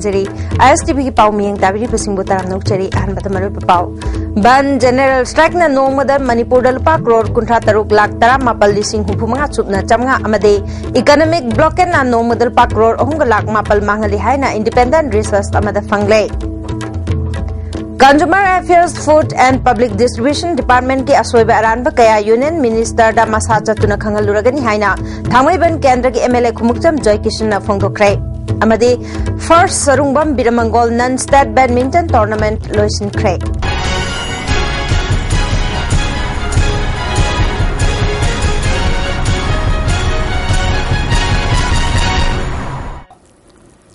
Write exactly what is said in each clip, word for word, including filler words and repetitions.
ꯖꯔꯤ꯫ ISTVꯒꯤ ꯄꯥꯎ ꯃꯤꯌꯦꯡ ꯇꯥꯕꯤꯔꯤꯕꯁꯤꯡꯕꯨ ꯇꯔꯥꯝꯅ ꯑꯣꯛꯆꯔꯤ꯫ ꯑꯍꯥꯟꯕꯗ ꯃꯔꯨꯑꯣꯏꯕ ꯄꯥꯎ꯫ ꯕꯟ ꯖꯦꯅꯦꯔꯦꯜ ꯁ꯭ꯇ꯭ꯔꯥꯏꯛꯅ ꯅꯣꯡꯃꯗ ꯃꯅꯤꯄꯨꯔꯗ ꯂꯨꯄꯥ ꯀ꯭ꯔꯣꯔ ꯀꯨꯟꯊ꯭ꯔꯥ ꯇꯔꯨꯛ ꯂꯥꯈ ꯇꯔꯥꯃꯥꯄꯜ ꯂꯤꯁꯤꯡ ꯍꯨꯝꯐꯨ ꯃꯉꯥ ꯁꯨꯞꯅ ꯆꯥꯃꯉꯥ ꯑꯃꯗꯤ ꯏꯀꯅꯣꯃꯤꯛ ꯕ꯭ꯂꯣꯀꯦꯠꯅ ꯅꯣꯡꯃꯗ ꯂꯨꯄꯥ ꯀ꯭ꯔꯣꯔ ꯑꯍꯨꯝꯒ ꯂꯥꯈ ꯃꯥꯄꯜ ꯃꯥꯡꯍꯜꯂꯤ ꯍꯥꯏꯅ ꯏꯟꯗꯤꯄꯦꯟꯗꯦꯟꯠ ꯔꯤꯁꯔꯆ ꯑꯃꯗ ꯐꯪꯂꯦ꯫ Consumer Affairs, Food and Public Distribution Departmentꯀꯤ ꯑꯁꯣꯏꯕ ꯑꯔꯥꯟꯕ ꯀꯌꯥ ꯌꯨꯅꯤꯌꯟ ꯃꯤꯅꯤꯁꯇꯔꯗ ꯃꯁꯥ ꯆꯠꯇꯨꯅ ꯈꯪꯍꯜꯂꯨꯔꯒꯅꯤ ꯍꯥꯏꯅ ꯊꯥꯡꯃꯩꯕꯟ ꯀꯦꯟꯗ꯭ꯔꯒꯤ MLA ꯈꯨꯃꯨꯛꯆꯝ ꯖꯣꯏꯀꯤꯁꯟꯅ ꯐꯣꯡꯗꯣꯛꯈ꯭ꯔꯦ꯫ ꯑꯃꯗꯤ ꯐꯥꯔꯁ ꯁꯔꯨꯡꯕꯝ ꯕꯤꯔꯃꯪꯒꯣꯜ ꯅꯟ ꯁ꯭ꯇꯦꯠ ꯕꯦꯗꯃꯤꯟꯇꯟ ꯇꯣꯔꯅꯥꯃꯦꯟꯠ ꯂꯣꯏꯁꯤꯟꯈ꯭ꯔꯦ꯫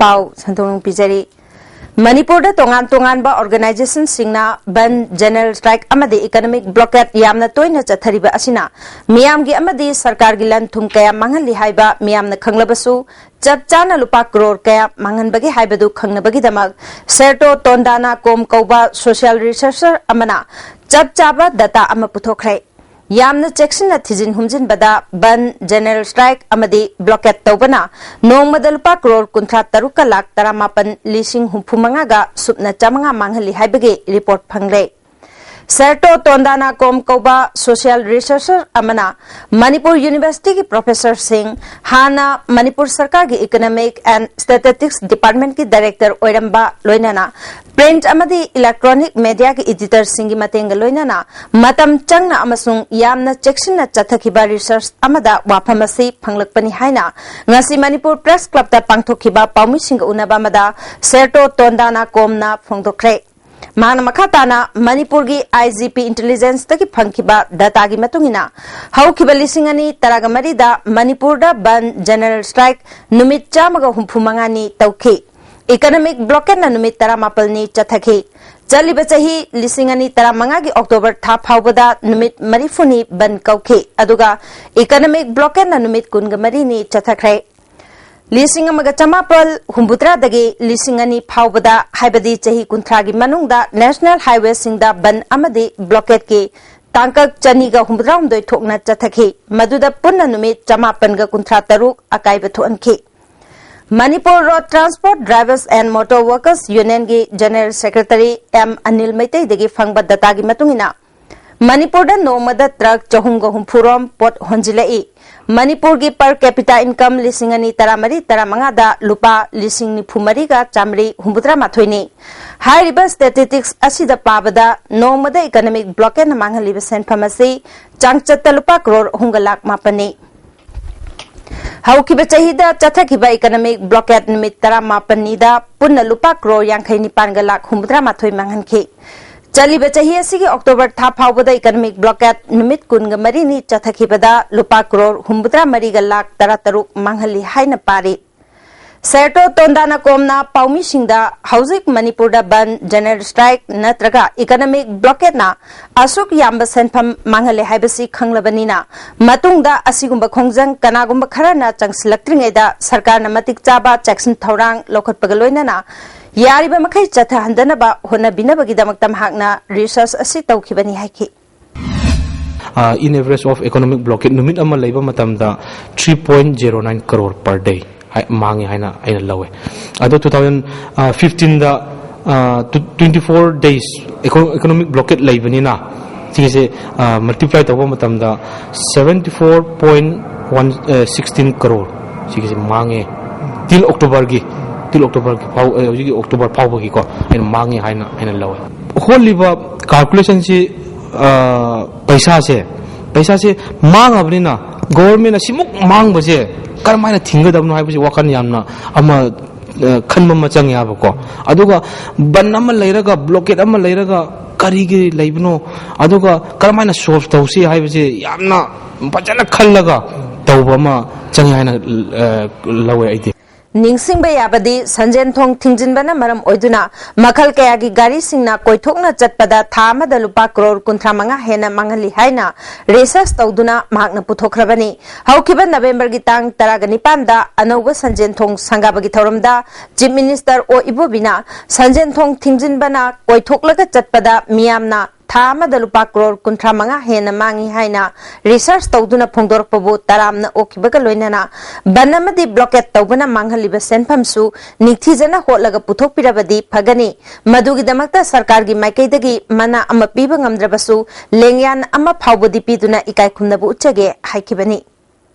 ꯄꯥꯎ ꯁꯟꯗꯣꯛꯅ ꯄꯤꯖꯔꯤ꯫ ꯃꯅꯤꯄꯨꯔꯗ ꯇꯣꯉꯥꯟ ꯇꯣꯉꯥꯟꯕ ꯑꯣꯔꯒꯅꯥꯏꯖꯦꯁꯟꯁꯤꯡꯅ ꯕꯟ, ꯖꯦꯅꯦꯔꯦꯜ ꯁ꯭ꯇ꯭ꯔꯥꯏꯛ ꯑꯃꯗꯤ ꯏꯀꯅꯣꯃꯤꯛ ꯕ꯭ꯂꯣꯀꯦꯠ ꯌꯥꯝꯅ ꯇꯣꯏꯅ ꯆꯠꯊꯔꯤꯕ ꯑꯁꯤꯅ ꯃꯤꯌꯥꯝꯒꯤ ꯑꯃꯗꯤ ꯁꯔꯀꯥꯔꯒꯤ ꯂꯟ ꯊꯨꯝ ꯀꯌꯥ ꯃꯥꯡꯍꯜꯂꯤ ꯍꯥꯏꯕ ꯃꯤꯌꯥꯝꯅ ꯈꯪꯂꯕꯁꯨ, ꯆꯞ ꯆꯥꯅ ꯂꯨꯄꯥ ꯀ꯭ꯔꯣꯔ ꯀꯌꯥ ꯃꯥꯡꯍꯟꯕꯒꯦ ꯍꯥꯏꯕꯗꯨ ꯈꯪꯅꯕꯒꯤꯗꯃꯛ ꯁꯦꯔꯇꯣ ꯇꯣꯟꯗꯥꯅꯥ ꯀꯣꯝ ꯀꯧꯕ ꯁꯣꯁꯤꯌꯦꯜ ꯔꯤꯁꯔꯆꯔ ꯑꯃꯅ ꯆꯞ ꯆꯥꯕ ꯗꯇꯥ ꯑꯃ ꯄꯨꯊꯣꯛꯈ꯭ꯔꯦ꯫ ꯌꯥꯝꯅ ꯆꯦꯛꯁꯤꯟꯅ ꯊꯤꯖꯤꯟ ꯍꯨꯝꯖꯤꯟꯕꯗ ꯕꯟ, ꯖꯦꯅꯦꯔꯦꯜ ꯁ꯭ꯇ꯭ꯔꯥꯏꯛ ꯑꯃꯗꯤ ꯕ꯭ꯂꯣꯀꯦꯠ ꯇꯧꯕꯅ ꯅꯣꯡꯃꯗ ꯂꯨꯄꯥ ꯀ꯭ꯔꯣꯔ ꯀꯨꯟꯊ꯭ꯔꯥ ꯇꯔꯨꯛꯀ ꯂꯥꯈ ꯇꯔꯥꯃꯥꯄꯜ ꯂꯤꯁꯤꯡ ꯍꯨꯝꯐꯨ ꯃꯉꯥꯒ ꯁꯨꯞꯅ ꯆꯥꯃꯉꯥ ꯃꯥꯡꯍꯜꯂꯤ ꯍꯥꯏꯕꯒꯤ ꯔꯤꯄꯣꯔꯠ ꯐꯪꯂꯦ꯫ ꯁꯦꯔꯇꯣ ꯇꯣꯟꯗꯥꯅꯥ ꯀꯣꯝ ꯀꯧꯕ ꯁꯣꯁꯤꯌꯦꯜ ꯔꯤꯁꯔꯆꯔ ꯑꯃꯅ ꯃꯅꯤꯄꯨꯔ ꯌꯨꯅꯤꯚꯔꯁꯤꯇꯤꯒꯤ ꯄ꯭ꯔꯣꯐꯦꯁꯔꯁꯤꯡ, ꯍꯥꯟꯅ ꯃꯅꯤꯄꯨꯔ ꯁꯔꯀꯥꯔꯒꯤ ꯏꯀꯅꯣꯃꯤꯛ ꯑꯦꯟ ꯁ꯭ꯇꯦꯇꯤꯁꯇꯤꯛꯁ ꯗꯤꯄꯥꯔꯠꯃꯦꯟꯠꯀꯤ ꯗꯥꯏꯔꯦꯛꯇꯔ ꯑꯣꯏꯔꯝꯕ, ꯂꯣꯏꯅꯅ ꯄ꯭ꯔꯤꯟꯠ ꯑꯃꯗꯤ ꯏꯂꯦꯛꯇ꯭ꯔꯣꯅꯤꯛ ꯃꯦꯗꯤꯌꯥꯒꯤ ꯏꯗꯤꯇꯔꯁꯤꯡꯒꯤ ꯃꯇꯦꯡꯒ ꯂꯣꯏꯅꯅ ꯃꯇꯝ ꯆꯪꯅ ꯑꯃꯁꯨꯡ ꯌꯥꯝꯅ ꯆꯦꯛꯁꯤꯟꯅ ꯆꯠꯊꯈꯤꯕ ꯔꯤꯁꯔꯆ ꯑꯃꯗ ꯋꯥꯐꯝ ꯑꯁꯤ ꯐꯪꯂꯛꯄꯅꯤ ꯍꯥꯏꯅ ꯉꯁꯤ ꯃꯅꯤꯄꯨꯔ ꯄ꯭ꯔꯦꯁ ꯀ꯭ꯂꯕꯇ ꯄꯥꯡꯊꯣꯛꯈꯤꯕ ꯄꯥꯎꯃꯤꯁꯤꯡꯒ ꯎꯅꯕ ꯑꯃꯗ ꯁꯦꯔꯇꯣ ꯇꯣꯟꯗꯥꯅꯥ ꯀꯣꯝꯅ ꯐꯣꯡꯗꯣꯛꯈ꯭ꯔꯦ꯫ ꯃꯍꯥꯛꯅ ꯃꯈꯥ ꯇꯥꯅ ꯃꯅꯤꯄꯨꯔꯒꯤ IGP ꯏꯟꯇꯦꯂꯤꯖꯦꯟꯁꯇꯒꯤ ꯐꯪꯈꯤꯕ ꯗꯇꯥꯒꯤ ꯃꯇꯨꯡ ꯏꯟꯅ, ꯍꯧꯈꯤꯕ ꯂꯤꯁꯤꯡ ꯑꯅꯤ ꯇꯔꯥꯃꯔꯤꯗ ꯃꯅꯤꯄꯨꯔꯗ ꯕꯟ, ꯖꯦꯅꯦꯔꯦꯜ ꯁ꯭ꯇ꯭ꯔꯥꯏꯛ ꯅꯨꯃꯤꯠ ꯆꯥꯝꯃꯒ ꯍꯨꯝꯐꯨ ꯃꯉꯥꯅꯤ ꯇꯧꯈꯤ꯫ ꯏꯀꯅꯣꯃꯤꯛ ꯕ꯭ꯂꯣꯀꯦꯠꯅ ꯅꯨꯃꯤꯠ ꯇꯔꯥꯃꯥꯄꯜꯅꯤ ꯆꯠꯊꯈꯤ꯫ ꯆꯠꯂꯤꯕ ꯆꯍꯤ ꯂꯤꯁꯤꯡ ꯑꯅꯤ ꯇꯔꯥꯃꯉꯥꯒꯤ ꯑꯣꯛꯇꯣꯕꯔ ꯊꯥ ꯐꯥꯎꯕꯗ ꯅꯨꯃꯤꯠ ꯃꯔꯤꯐꯨꯅꯤ ꯕꯟ ꯀꯧꯈꯤ, ꯑꯗꯨꯒ ꯏꯀꯅꯣꯃꯤꯛ ꯕ꯭ꯂꯣꯀꯦꯠꯅ ꯅꯨꯃꯤꯠ ꯀꯨꯟꯒ ꯃꯔꯤꯅꯤ ꯆꯠꯊꯈ꯭ꯔꯦ꯫ ꯂꯤꯁꯤꯡ ꯑꯃꯒ ꯆꯃꯥꯄꯜ ꯍꯨꯝꯐꯨꯇꯔꯥꯗꯒꯤ ꯂꯤꯁꯤꯡ ꯑꯅꯤ ꯐꯥꯎꯕꯗ, ꯍꯥꯏꯕꯗꯤ ꯆꯍꯤ ꯀꯨꯟꯊ꯭ꯔꯥꯒꯤ ꯃꯅꯨꯡꯗ ꯅꯦꯁꯅꯦꯜ ꯍꯥꯏꯋꯦꯁꯤꯡꯗ ꯕꯟ ꯑꯃꯗꯤ ꯕ꯭ꯂꯣꯀꯦꯠꯀꯤ ꯇꯥꯡꯀꯛ ꯆꯅꯤꯒ ꯍꯨꯝꯐꯨꯇꯔꯥꯍꯨꯝꯗꯣꯏ ꯊꯣꯛꯅ ꯆꯠꯊꯈꯤ, ꯃꯗꯨꯗ ꯄꯨꯟꯅ ꯅꯨꯃꯤꯠ ꯆꯃꯥꯄꯟꯒ ꯀꯨꯟꯊ꯭ꯔꯥ ꯇꯔꯨꯛ ꯑꯀꯥꯏꯕ ꯊꯣꯛꯍꯟꯈꯤ꯫ Manipur Road Transport Drivers and Motor Workers Union ꯒꯤ General Secretary M ꯑꯅꯤꯜ ꯃꯩꯇꯩꯗꯒꯤ ꯐꯪꯕ data ꯒꯤ ꯃꯇꯨꯡ ꯏꯟꯅ, ꯃꯅꯤꯄꯨꯔꯗ ꯅꯣꯡꯃꯗ truck ꯆꯍꯨꯝꯒ ꯍꯨꯝꯐꯨ ꯔꯣꯝ ꯄꯣꯠ ꯍꯣꯟꯖꯤꯜꯂꯛꯏ꯫ ꯃꯅꯤꯄꯨꯔꯒꯤ per capita income ꯂꯤꯁꯤꯡ ꯑꯅꯤ ꯇꯔꯥꯃꯔꯤ ꯇꯔꯥꯃꯉꯥꯗ ꯂꯨꯄꯥ ꯂꯤꯁꯤꯡ ꯅꯤꯐꯨ ꯃꯔꯤꯒ ꯆꯥꯃꯔꯤ ꯍꯨꯝꯐꯨꯇꯔꯥ ꯃꯥꯊꯣꯏꯅꯤ꯫ ꯍꯥꯏꯔꯤꯕ statistics ꯑꯁꯤꯗ ꯄꯥꯕꯗ, ꯅꯣꯡꯃꯗ economic blockade ꯅ ꯃꯥꯡꯍꯜꯂꯤꯕ ꯁꯦꯟꯐꯝ ꯑꯁꯤ ꯆꯥꯡꯆꯠꯇ ꯂꯨꯄꯥ ꯀ꯭ꯔꯣꯔ ꯑꯍꯨꯝꯒ ꯂꯥꯈ ꯃꯥꯄꯟꯅꯤ꯫ ꯍꯧꯈꯤꯕ ꯆꯍꯤꯗ ꯆꯠꯊꯈꯤꯕ economic blockade ꯅꯨꯃꯤꯠ ꯇꯔꯥꯃꯥꯄꯟꯅꯤꯗ ꯄꯨꯟꯅ ꯂꯨꯄꯥ ꯀ꯭ꯔꯣꯔ ꯌꯥꯡꯈꯩ ꯅꯤꯄꯥꯟꯒ ꯂꯥꯈ ꯍꯨꯝꯐꯨꯇꯔꯥ ꯃꯥꯊꯣꯏ ꯃꯥꯡꯍꯟꯈꯤ꯫ ꯆꯠꯂꯤꯕ ꯆꯍꯤ ꯑꯁꯤꯒꯤ October ꯊꯥ ꯐꯥꯎꯕꯗ economic blockade ꯅꯨꯃꯤꯠ ꯀꯨꯟꯒ ꯃꯔꯤꯅꯤ ꯆꯠꯊꯈꯤꯕꯗ ꯂꯨꯄꯥ ꯀ꯭ꯔꯣꯔ ꯍꯨꯝꯐꯨꯇꯔꯥ ꯃꯔꯤꯒ ꯂꯥꯈ ꯇꯔꯥꯇꯔꯨꯛ ꯃꯥꯡꯍꯜꯂꯤ ꯍꯥꯏꯅ ꯄꯥꯔꯤ꯫ ꯁꯦꯔꯇꯣ ꯇꯣꯟꯗꯥꯅ ꯀꯣꯝꯅ ꯄꯥꯎꯃꯤꯁꯤꯡꯗ ꯍꯧꯖꯤꯛ ꯃꯅꯤꯄꯨꯔꯗ ꯕꯟ, general strike ꯅꯠꯇ꯭ꯔꯒ economic blockade ꯅ ꯑꯁꯨꯛ ꯌꯥꯝꯕ ꯁꯦꯟꯐꯝ ꯃꯥꯡꯍꯜꯂꯦ ꯍꯥꯏꯕꯁꯤ ꯈꯪꯂꯕꯅꯤꯅ, ꯃꯇꯨꯡꯗ ꯑꯁꯤꯒꯨꯝꯕ ꯈꯣꯡꯖꯪ ꯀꯅꯥꯒꯨꯝꯕ ꯈꯔꯅ ꯆꯪꯁꯤꯜꯂꯛꯇ꯭ꯔꯤꯉꯩꯗ ꯁꯔꯀꯥꯔꯅ ꯃꯇꯤꯛ ꯆꯥꯕ ꯆꯦꯛꯁꯤꯟ ꯊꯧꯔꯥꯡ ꯂꯧꯈꯠꯄꯒ ꯂꯣꯏꯅꯅ ꯌꯥꯔꯤꯕ ꯃꯈꯩ ꯆꯠꯊꯍꯟꯗꯅꯕ ꯍꯣꯠꯅꯕꯤꯅꯕꯒꯤꯗꯃꯛꯇ ꯃꯍꯥꯛꯅ research ꯑꯁꯤ ꯇꯧꯈꯤꯕꯅꯤ ꯍꯥꯏꯈꯤ꯫ ꯑ, in average of economic blockade ꯅꯨꯃꯤꯠ ꯑꯃ ꯂꯩꯕ ꯃꯇꯝꯗ three point zero nine crore per day ꯍꯥꯏ-, ꯃꯥꯡꯉꯦ ꯍꯥꯏꯅ ꯑꯩꯅ ꯂꯧꯋꯦ꯫ ꯑꯗꯣ two thousand fifteen ꯗ, ꯑ, tw-, twenty four days eco-, economic blockade ꯂꯩꯕꯅꯤꯅ ꯁꯤꯒꯤꯁꯦ, ꯑ, multiply ꯇꯧꯕ ꯃꯇꯝꯗ seventy four point one, ꯑ, sixteen crore ꯁꯤꯒꯤꯁꯦ ꯃꯥꯡꯉꯦ, till October ꯒꯤ, till October ꯒꯤ ꯐꯥꯎ, ꯑ, ꯍꯧꯖꯤꯛꯀꯤ October ꯐꯥꯎꯕꯒꯤꯀꯣ ꯑꯩꯅ ꯃꯥꯡꯉꯦ ꯍꯥꯏꯅ ꯑꯩꯅ ꯂꯧꯋꯦ꯫ ꯍꯣꯠꯂꯤꯕ calculation ꯁꯤ, ꯑ, ꯄꯩꯁꯥꯁꯦ, ꯄꯩꯁꯥꯁꯦ ꯃꯥꯡꯉꯕꯅꯤꯅ government ꯅ ꯁꯤꯃꯨꯛ ꯃꯥꯡꯕꯁꯦ ꯀꯔꯝꯍꯥꯏꯅ ꯊꯤꯡꯒꯗꯕꯅꯣ ꯍꯥꯏꯕꯁꯤ ꯋꯥꯈꯜ ꯌꯥꯝꯅ ꯑꯃ, ꯑ, ꯈꯟꯕ ꯑꯃ ꯆꯪꯉꯦ ꯍꯥꯏꯕꯀꯣ꯫ ꯑꯗꯨꯒ ꯕꯟ ꯑꯃ ꯂꯩꯔꯒ, blockade ꯑꯃ ꯂꯩꯔꯒ ꯀꯔꯤꯒꯤ ꯂꯩꯕꯅꯣ, ꯑꯗꯨꯒ ꯀꯔꯝꯍꯥꯏꯅ solve ꯇꯧꯁꯤ ꯍꯥꯏꯕꯁꯦ ꯌꯥꯝꯅ ꯐꯖꯅ ꯈꯜꯂꯒ ꯇꯧꯕ ꯑꯃ ꯆꯪꯉꯦ ꯍꯥꯏꯅ, ꯑ, ꯂꯧꯋꯦ ꯑꯩꯗꯤ꯫ ꯅꯤꯡꯁꯤꯡꯕ ꯌꯥꯕꯗꯤ, ꯁꯟꯖꯦꯟꯊꯣꯡ ꯊꯤꯡꯖꯤꯟꯕꯅ ꯃꯔꯝ ꯑꯣꯏꯗꯨꯅ ꯃꯈꯜ ꯀꯌꯥꯒꯤ ꯒꯥꯔꯤꯁꯤꯡꯅ ꯀꯣꯏꯊꯣꯛꯅ ꯆꯠꯄꯗ ꯊꯥ ꯑꯃꯗ ꯂꯨꯄꯥ ꯀ꯭ꯔꯣꯔ ꯀꯨꯟꯊ꯭ꯔꯥ ꯃꯉꯥ ꯍꯦꯟꯅ ꯃꯥꯡꯍꯜꯂꯤ ꯍꯥꯏꯅ research ꯇꯧꯗꯨꯅ ꯃꯍꯥꯛꯅ ꯄꯨꯊꯣꯛꯈ꯭ꯔꯕꯅꯤ꯫ ꯍꯧꯈꯤꯕ ꯅꯕꯦꯝꯕꯔꯒꯤ ꯇꯥꯡ ꯇꯔꯥꯒ ꯅꯤꯄꯥꯟꯗ ꯑꯅꯧꯕ ꯁꯟꯖꯦꯟꯊꯣꯡ ꯁꯪꯒꯥꯕꯒꯤ ꯊꯧꯔꯝꯗ Chief Minister ꯑꯣ ꯏꯕꯣꯕꯤꯅ ꯁꯟꯖꯦꯟꯊꯣꯡ ꯊꯤꯡꯖꯤꯟꯕꯅ ꯀꯣꯏꯊꯣꯛꯂꯒ ꯆꯠꯄꯗ ꯃꯤꯌꯥꯝꯅ ꯊꯥ ꯑꯃꯗ ꯂꯨꯄꯥ ꯀ꯭ꯔꯣꯔ ꯀꯨꯟꯊ꯭ꯔꯥ ꯃꯉꯥ ꯍꯦꯟꯅ ꯃꯥꯡꯏ ꯍꯥꯏꯅ ꯔꯤꯁꯔꯆ ꯇꯧꯗꯨꯅ ꯐꯣꯡꯗꯣꯔꯛꯄꯕꯨ ꯇꯔꯥꯝꯅ ꯑꯣꯛꯈꯤꯕꯒ ꯂꯣꯏꯅꯅ ꯕꯟ ꯑꯃꯗꯤ ꯕ꯭ꯂꯣꯀꯦꯠ ꯇꯧꯕꯅ ꯃꯥꯡꯍꯜꯂꯤꯕ ꯁꯦꯟꯐꯝꯁꯨ ꯅꯤꯡꯊꯤꯖꯅ ꯍꯣꯠꯂꯒ ꯄꯨꯊꯣꯛꯄꯤꯔꯕꯗꯤ ꯐꯒꯅꯤ꯫ ꯃꯗꯨꯒꯤꯗꯃꯛꯇ ꯁꯔꯀꯥꯔꯒꯤ ꯃꯥꯏꯀꯩꯗꯒꯤ ꯃꯅꯥ ꯑꯃ ꯄꯤꯕ ꯉꯝꯗ꯭ꯔꯕꯁꯨ ꯂꯦꯡꯌꯥꯟ ꯑꯃ ꯐꯥꯎꯕꯗꯤ ꯄꯤꯗꯨꯅ ꯏꯀꯥꯏ ꯈꯨꯝꯅꯕ ꯎꯠꯆꯒꯦ ꯍꯥꯏꯈꯤꯕꯅꯤ꯫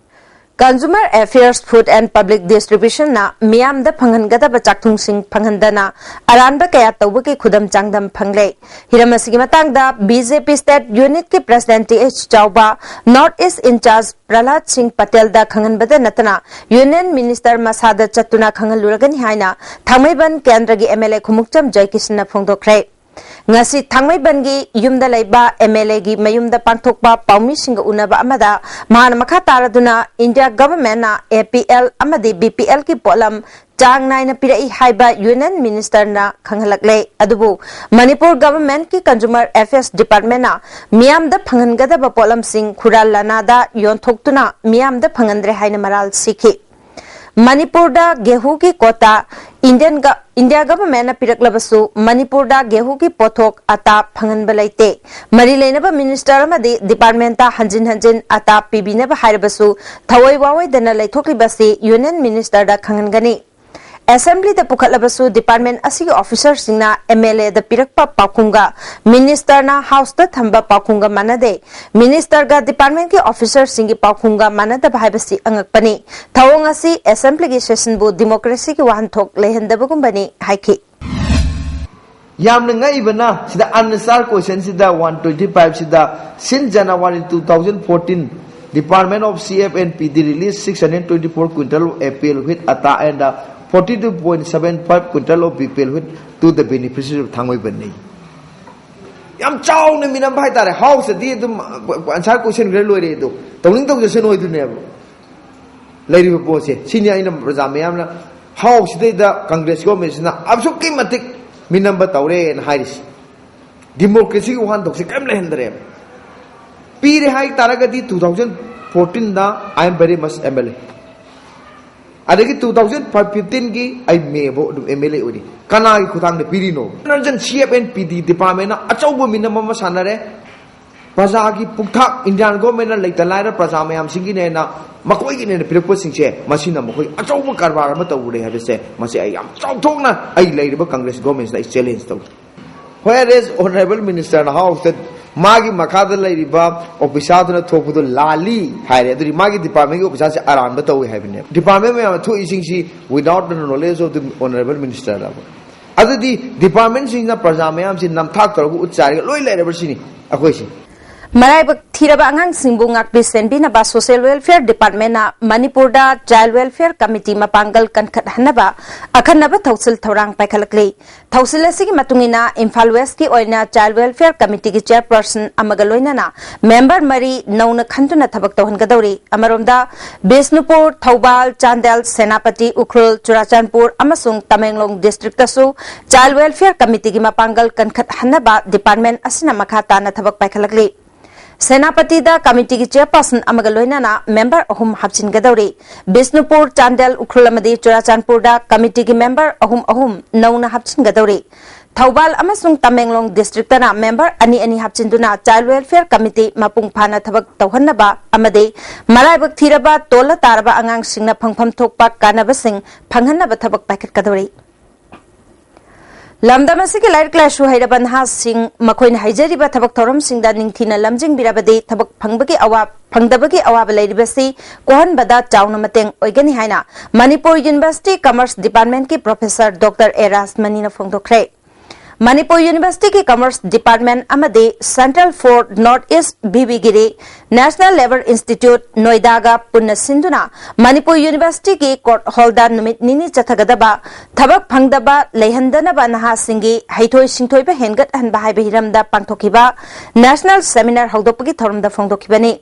Consumer Affairs, Food and Public Distribution ꯅ ꯃꯤꯌꯥꯝꯗ ꯐꯪꯍꯟꯒꯗꯕ ꯆꯥꯛꯊꯨꯡꯁꯤꯡ ꯐꯪꯍꯟꯗꯅ ꯑꯔꯥꯟꯕ ꯀꯌꯥ ꯇꯧꯕꯒꯤ ꯈꯨꯗꯝ ꯆꯥꯡꯗꯝ ꯐꯪꯂꯦ꯫ ꯍꯤꯔꯝ ꯑꯁꯤꯒꯤ ꯃꯇꯥꯡꯗ ꯕꯤ ꯖꯦ ꯄꯤ State Unit ꯀꯤ President ꯇꯤ ꯑꯩꯆ ꯆꯥꯎꯕ, North East Incharge ꯄ꯭ꯔꯍꯂꯥꯗ ꯁꯤꯡ ꯄꯇꯦꯜꯗ ꯈꯪꯍꯟꯕꯗ ꯅꯠꯇꯅ Union Minister ꯃꯁꯥꯗ ꯆꯠꯇꯨꯅ ꯈꯪꯍꯜꯂꯨꯔꯒꯅꯤ ꯍꯥꯏꯅ ꯊꯥꯡꯃꯩꯕꯟ ꯀꯦꯟꯗ꯭ꯔꯒꯤ ꯑꯦꯝ ꯑꯦꯜ ꯑꯦ ꯈꯨꯃꯨꯛꯆꯝ ꯖꯣꯏꯀꯤꯁꯟꯅ ꯐꯣꯡꯗꯣꯛꯈ꯭ꯔꯦ꯫ ꯉꯁꯤ ꯊꯥꯡꯃꯩꯕꯟꯒꯤ ꯌꯨꯝꯗ ꯂꯩꯕ ꯑꯦꯝ ꯑꯦꯜ ꯑꯦꯒꯤ ꯃꯌꯨꯝꯗ ꯄꯥꯡꯊꯣꯛꯄ ꯄꯥꯎꯃꯤꯁꯤꯡꯒ ꯎꯅꯕ ꯑꯃꯗ ꯃꯍꯥꯛꯅ ꯃꯈꯥ ꯇꯥꯔꯗꯨꯅ India Government ꯅ A P L ꯑꯃꯗꯤ B P L ꯒꯤ ꯄꯣꯠꯂꯝ ꯆꯥꯡ ꯅꯥꯏꯅ ꯄꯤꯔꯛꯏ ꯍꯥꯏꯕ Union Minister ꯅ ꯈꯪꯍꯜꯂꯛꯂꯦ꯫ ꯑꯗꯨꯕꯨ ꯃꯅꯤꯄꯨꯔ Government ꯀꯤ Consumer Affairs Department ꯅ ꯃꯤꯌꯥꯝꯗ ꯐꯪꯍꯟꯒꯗꯕ ꯄꯣꯠꯂꯝꯁꯤꯡ ꯈꯨꯔꯥꯜ ꯂꯥꯅꯥꯗ ꯌꯣꯟꯊꯣꯛꯇꯨꯅ ꯃꯤꯌꯥꯝꯗ ꯐꯪꯍꯟꯗ꯭ꯔꯦ ꯍꯥꯏꯅ ꯃꯔꯥꯜ ꯁꯤꯈꯤ꯫ ꯃꯅꯤꯄꯨꯔꯗ ꯒꯦꯍꯨꯒꯤ ꯀꯣꯇꯥ Indian ꯒ-, India Government ꯅ ꯄꯤꯔꯛꯂꯕꯁꯨ ꯃꯅꯤꯄꯨꯔꯗ ꯒꯦꯍꯨꯒꯤ ꯄꯣꯠꯊꯣꯛ ꯑꯇꯥ ꯐꯪꯍꯟꯕ ꯂꯩꯇꯦ꯫ ꯃꯔꯤ ꯂꯩꯅꯕ Minister ꯑꯃꯗꯤ Department ꯇ ꯍꯟꯖꯤꯟ ꯍꯟꯖꯤꯟ ꯑꯇꯥ ꯄꯤꯕꯤꯅꯕ ꯍꯥꯏꯔꯕꯁꯨ ꯊꯑꯣꯏ ꯋꯥꯑꯣꯏꯗꯅ ꯂꯩꯊꯣꯛꯂꯤꯕꯁꯤ Union Minister ꯗ ꯈꯪꯍꯟꯒꯅꯤ꯫ Assembly ꯗ ꯄꯨꯈꯠꯂꯕꯁꯨ department ꯑꯁꯤꯒꯤ officer ꯁꯤꯡꯅ M L A ꯗ ꯄꯤꯔꯛꯄ ꯄꯥꯎꯈꯨꯝꯒ Minister ꯅ House ꯇ ꯊꯝꯕ ꯄꯥꯎꯈꯨꯝꯒ ꯃꯥꯟꯅꯗꯦ꯫ Minister ꯒ department ꯀꯤ officer ꯁꯤꯡꯒꯤ ꯄꯥꯎꯈꯨꯝꯒ ꯃꯥꯟꯅꯗꯕ ꯍꯥꯏꯕꯁꯤ ꯑꯉꯛꯄꯅꯤ꯫ ꯊꯧꯑꯣꯡ ꯑꯁꯤ Assembly ꯒꯤ session ꯕꯨ democracy ꯒꯤ ꯋꯥꯍꯟꯊꯣꯛ ꯂꯩꯍꯟꯗꯕꯒꯨꯝꯕꯅꯤ ꯍꯥꯏꯈꯤ꯫ ꯌꯥꯝꯅ ꯉꯛꯏꯕꯅ, ꯁꯤꯗ unanswered question ꯁꯤꯗ one twenty five ꯁꯤꯗ, since January two thousand fourteen, Department of C F and P D released six hundred twenty-four quintal of A P L wheat atta and forty-two point seven five quintal of B P L wheat to the beneficiaries of Thangmeibanni. ꯌꯥꯝ ꯆꯥꯎꯅ ꯃꯤꯅꯝꯕ ꯍꯥꯏꯇꯥꯔꯦ꯫ House ꯇꯗꯤ ꯑꯗꯨꯝ unanswered question ꯈꯔ ꯂꯣꯏꯔꯦ ꯑꯗꯣ, ꯇꯧꯅꯤꯡ ꯇꯧꯖꯁꯅꯨ ꯑꯣꯏꯗꯣꯏꯅꯦꯕ꯫ ꯂꯩꯔꯤꯕ ꯄꯣꯠꯁꯦ ꯁꯤꯅꯤ ꯑꯩꯅ ꯄ꯭ꯔꯖꯥ ꯃꯌꯥꯝꯅ, House ꯁꯤꯗꯩꯗ Congress government ꯁꯤꯅ ꯑꯁꯨꯛꯀꯤ ꯃꯇꯤꯛ ꯃꯤꯅꯝꯕ ꯇꯧꯔꯦꯅ ꯍꯥꯏꯔꯤꯁꯤ꯫ Democracy ꯒꯤ ꯋꯥꯍꯟꯊꯣꯛꯁꯦ ꯀꯔꯤꯝ ꯂꯩꯍꯟꯗ꯭ꯔꯦꯕ꯫ ꯄꯤꯔꯦ ꯍꯥꯏ ꯇꯥꯔꯒꯗꯤ two thousand fourteen the I am very much M L A꯫ ꯑꯗꯒꯤ ꯇꯨ ꯊꯥꯎꯖꯟ ꯐꯤꯐꯇꯤꯟꯒꯤ ꯑꯩ ꯃꯦ ꯐꯥꯎ ꯑꯗꯨꯝ ꯑꯦꯝ ꯑꯦꯜ ꯑꯦ ꯑꯣꯏꯔꯤ꯫ ꯀꯅꯥꯒꯤ ꯈꯨꯊꯥꯡꯗ ꯄꯤꯔꯤꯅꯣ? Ranjan C F N P ꯗꯤ ꯗꯤꯄꯥꯔꯠꯃꯦꯟꯅ ꯑꯆꯧꯕ ꯃꯤꯅꯝ ꯑꯃ ꯁꯥꯟꯅꯔꯦ꯫ ꯄ꯭ꯔꯖꯥꯒꯤ ꯄꯨꯛꯊꯥꯛ ꯏꯟꯗꯤꯌꯥꯟ ꯒꯣꯔꯃꯦꯟꯅ ꯂꯩꯇ ꯂꯥꯏꯔ ꯄ꯭ꯔꯖꯥ ꯃꯌꯥꯝꯁꯤꯡꯒꯤꯅꯦꯅ ꯃꯈꯣꯏꯒꯤꯅꯦꯅ ꯄꯤꯔꯛꯄꯁꯤꯡꯁꯦ, ꯃꯁꯤꯅ ꯃꯈꯣꯏ ꯑꯆꯧꯕ ꯀꯔꯕꯥꯔ ꯑꯃ ꯇꯧꯔꯦ ꯍꯥꯏꯕꯁꯦ, ꯃꯁꯤ ꯑꯩ ꯌꯥꯝ ꯆꯥꯎꯊꯣꯛꯅ ꯑꯩ ꯂꯩꯔꯤꯕ ꯀꯪꯒ꯭ꯔꯦꯁ ꯒꯣꯔꯃꯦꯟꯁꯤꯗ ꯑꯩ ꯆꯦꯂꯦꯟꯖ ꯇꯧꯏ꯫ Whereas honourable minister ꯅ ꯍꯥꯎꯁꯇ ꯃꯥꯒꯤ ꯃꯈꯥꯗ ꯂꯩꯔꯤꯕ ꯑꯣꯐꯤꯁꯥꯔꯗꯨꯅ ꯊꯣꯛꯄꯗꯣ ꯂꯥꯜꯂꯤ ꯍꯥꯏꯔꯦ, ꯑꯗꯨꯗꯤ ꯃꯥꯒꯤ ꯗꯤꯄꯥꯔꯠꯃꯦꯟꯒꯤ ꯑꯣꯐꯤꯁꯥꯔꯁꯦ ꯑꯔꯥꯟꯕ ꯇꯧꯏ ꯍꯥꯏꯕꯅꯦ꯫ ꯗꯤꯄꯥꯔꯠꯃꯦꯟ ꯃꯌꯥꯝ ꯊꯣꯛꯏꯁꯤꯡꯁꯤ without the knowledge of the honourable minister love. ꯑꯗꯨꯗꯤ ꯗꯤꯄꯥꯔꯠꯃꯦꯟꯁꯤꯡꯅ ꯄ꯭ꯔꯖꯥ ꯃꯌꯥꯝꯁꯤ ꯅꯝꯊꯥꯛ ꯇꯧꯔꯒ ꯎꯠ ꯆꯥꯏꯔꯒ ꯂꯣꯏ ꯂꯩꯔꯕ ꯁꯤꯅꯤ ꯑꯩꯈꯣꯏꯁꯤ꯫ ꯃꯔꯥꯏꯕꯛ ꯊꯤꯔꯕ ꯑꯉꯥꯡꯁꯤꯡꯕꯨ ꯉꯥꯛꯄꯤ ꯁꯦꯟꯕꯤꯅꯕ ꯁꯣꯁꯤꯌꯦꯜ ꯋꯦꯜꯐꯤꯌꯔ ꯗꯤꯄꯥꯔꯠꯃꯦꯟꯅ ꯃꯅꯤꯄꯨꯔꯗ ꯆꯥꯏꯜ ꯋꯦꯜꯐꯤꯌꯔ ꯀꯃꯤꯇꯤ ꯃꯄꯥꯡꯒꯜ ꯀꯟꯈꯠꯍꯟꯅꯕ ꯑꯈꯟꯅꯕ ꯊꯧꯁꯤꯜ ꯊꯧꯔꯥꯡ ꯄꯥꯏꯈꯠꯂꯛꯂꯤ꯫ ꯊꯧꯁꯤꯜ ꯑꯁꯤꯒꯤ ꯃꯇꯨꯡ ꯏꯟꯅ ꯏꯝꯐꯥꯜ ꯋꯦꯁꯀꯤ ꯑꯣꯏꯅ ꯆꯥꯏꯜ ꯋꯦꯜꯐꯤꯌꯔ ꯀꯃꯤꯇꯤꯒꯤ ꯆꯦꯌꯔꯄꯔꯁꯟ ꯑꯃꯒ ꯂꯣꯏꯅꯅ ꯃꯦꯝꯕꯔ ꯃꯔꯤ ꯅꯧꯅ ꯈꯟꯗꯨꯅ ꯊꯕꯛ ꯇꯧꯍꯟꯒꯗꯧꯔꯤ꯫ ꯑꯃꯔꯣꯝꯗ ꯕꯤꯁꯅꯨꯄꯨꯔ, ꯊꯧꯕꯥꯜ, ꯆꯥꯟꯗꯦꯜ, ꯁꯦꯅꯥꯄꯇꯤ, ꯎꯈ꯭ꯔꯨꯜ, ꯆꯨꯔꯥꯆꯥꯟꯄꯨꯔ ꯑꯃꯁꯨꯡ ꯇꯃꯦꯡꯂꯣꯡ ꯗꯤꯁꯇ꯭ꯔꯤꯛꯇꯁꯨ ꯆꯥꯏꯜ ꯋꯦꯜꯐꯤꯌꯔ ꯀꯃꯤꯇꯤꯒꯤ ꯃꯄꯥꯡꯒꯜ ꯀꯟꯈꯠꯍꯟꯅꯕ ꯗꯤꯄꯥꯔꯠꯃꯦꯟ ꯑꯁꯤꯅ ꯃꯈꯥ ꯇꯥꯅ ꯊꯕꯛ ꯄꯥꯏꯈꯠꯂꯛꯂꯤ꯫ ꯁꯦꯅꯥꯄꯇꯤꯗ ꯀꯃꯤꯇꯤꯒꯤ ꯆꯦꯌꯔꯄꯔꯁꯟ ꯑꯃꯒ ꯂꯣꯏꯅꯅ ꯃꯦꯝꯕꯔ ꯑꯍꯨꯝ ꯍꯥꯞꯆꯤꯟꯒꯗꯧꯔꯤ꯫ ꯕꯤꯁꯅꯨꯄꯨꯔ, ꯆꯥꯟꯗꯦꯜ, ꯎꯈ꯭ꯔꯨꯜ ꯑꯃꯗꯤ ꯆꯨꯔꯥꯆꯥꯟꯄꯨꯔꯗ ꯀꯃꯤꯇꯤꯒꯤ ꯃꯦꯝꯕꯔ ꯑꯍꯨꯝ ꯑꯍꯨꯝ ꯅꯧꯅ ꯍꯥꯞꯆꯤꯟꯒꯗꯧꯔꯤ꯫ ꯊꯧꯕꯥꯜ ꯑꯃꯁꯨꯡ ꯇꯃꯦꯡꯂꯣꯡ ꯗꯤꯁꯇ꯭ꯔꯤꯛꯇꯅ ꯃꯦꯝꯕꯔ ꯑꯅꯤ ꯑꯅꯤ ꯍꯥꯞꯆꯤꯟꯗꯨꯅ ꯆꯥꯏꯜ ꯋꯦꯜꯐꯤꯌꯔ ꯀꯃꯤꯇꯤ ꯃꯄꯨꯡ ꯐꯥꯅ ꯊꯕꯛ ꯇꯧꯍꯟꯅꯕ ꯑꯃꯗꯤ ꯃꯔꯥꯏꯕꯛ ꯊꯤꯔꯕ ꯇꯣꯜꯂ ꯇꯥꯔꯕ ꯑꯉꯥꯡꯁꯤꯡꯅ ꯐꯪꯐꯝ ꯊꯣꯛꯄ ꯀꯥꯟꯅꯕꯁꯤꯡ ꯐꯪꯍꯟꯅꯕ ꯊꯕꯛ ꯄꯥꯏꯈꯠꯀꯗꯧꯔꯤ꯫ ꯂꯝꯗꯝ ꯑꯁꯤꯒꯤ ꯂꯥꯏꯔꯤꯛ ꯂꯥꯏꯁꯨ ꯍꯩꯔꯕ ꯅꯍꯥꯁꯤꯡ ꯃꯈꯣꯏꯅ ꯍꯩꯖꯔꯤꯕ ꯊꯕꯛ ꯊꯧꯔꯝꯁꯤꯡꯗ ꯅꯤꯡꯊꯤꯅ ꯂꯝꯖꯤꯡꯕꯤꯔꯕꯗꯤ ꯊꯕꯛ ꯐꯪꯕꯒꯤ ꯑꯋꯥ-, ꯐꯪꯗꯕꯒꯤ ꯑꯋꯥꯕ ꯂꯩꯔꯤꯕꯁꯤ ꯀꯣꯛꯍꯟꯕꯗ ꯆꯥꯎꯅ ꯃꯇꯦꯡ ꯑꯣꯏꯒꯅꯤ ꯍꯥꯏꯅ Manipur university commerce department professor doctor A ꯔꯥꯖꯃꯅꯤꯅ ꯐꯣꯡꯗꯣꯛꯈ꯭ꯔꯦ꯫ ꯃꯅꯤꯄꯨꯔ ꯌꯨꯅꯤꯚꯔꯁꯤꯇꯤꯒꯤ ꯀꯃꯔꯁ ꯗꯤꯄꯥꯔꯠꯃꯦꯟꯠ ꯑꯃꯗꯤ Centre for North East V B Giri, national labour institute ꯅꯣꯏꯗꯥꯒ ꯄꯨꯟꯅ ꯁꯤꯟꯗꯨꯅ ꯃꯅꯤꯄꯨꯔ ꯌꯨꯅꯤꯚꯔꯁꯤꯇꯤꯒꯤ ꯀꯣꯔꯠ ꯍꯣꯜꯗ ꯅꯨꯃꯤꯠ ꯅꯤꯅꯤ ꯆꯠꯊꯒꯗꯕ ꯊꯕꯛ ꯐꯪꯗꯕ ꯂꯩꯍꯟꯗꯅꯕ ꯅꯍꯥꯁꯤꯡꯒꯤ ꯍꯩꯊꯣꯏ ꯁꯤꯡꯊꯣꯏꯕ ꯍꯦꯟꯒꯠꯍꯟꯕ ꯍꯥꯏꯕ ꯍꯤꯔꯝꯗ ꯄꯥꯡꯊꯣꯛꯈꯤꯕ ꯅꯦꯁꯅꯦꯜ ꯁꯦꯃꯤꯅꯥꯔ ꯍꯧꯗꯣꯛꯄꯒꯤ ꯊꯧꯔꯝꯗ ꯐꯣꯡꯗꯣꯛꯈꯤꯕꯅꯤ꯫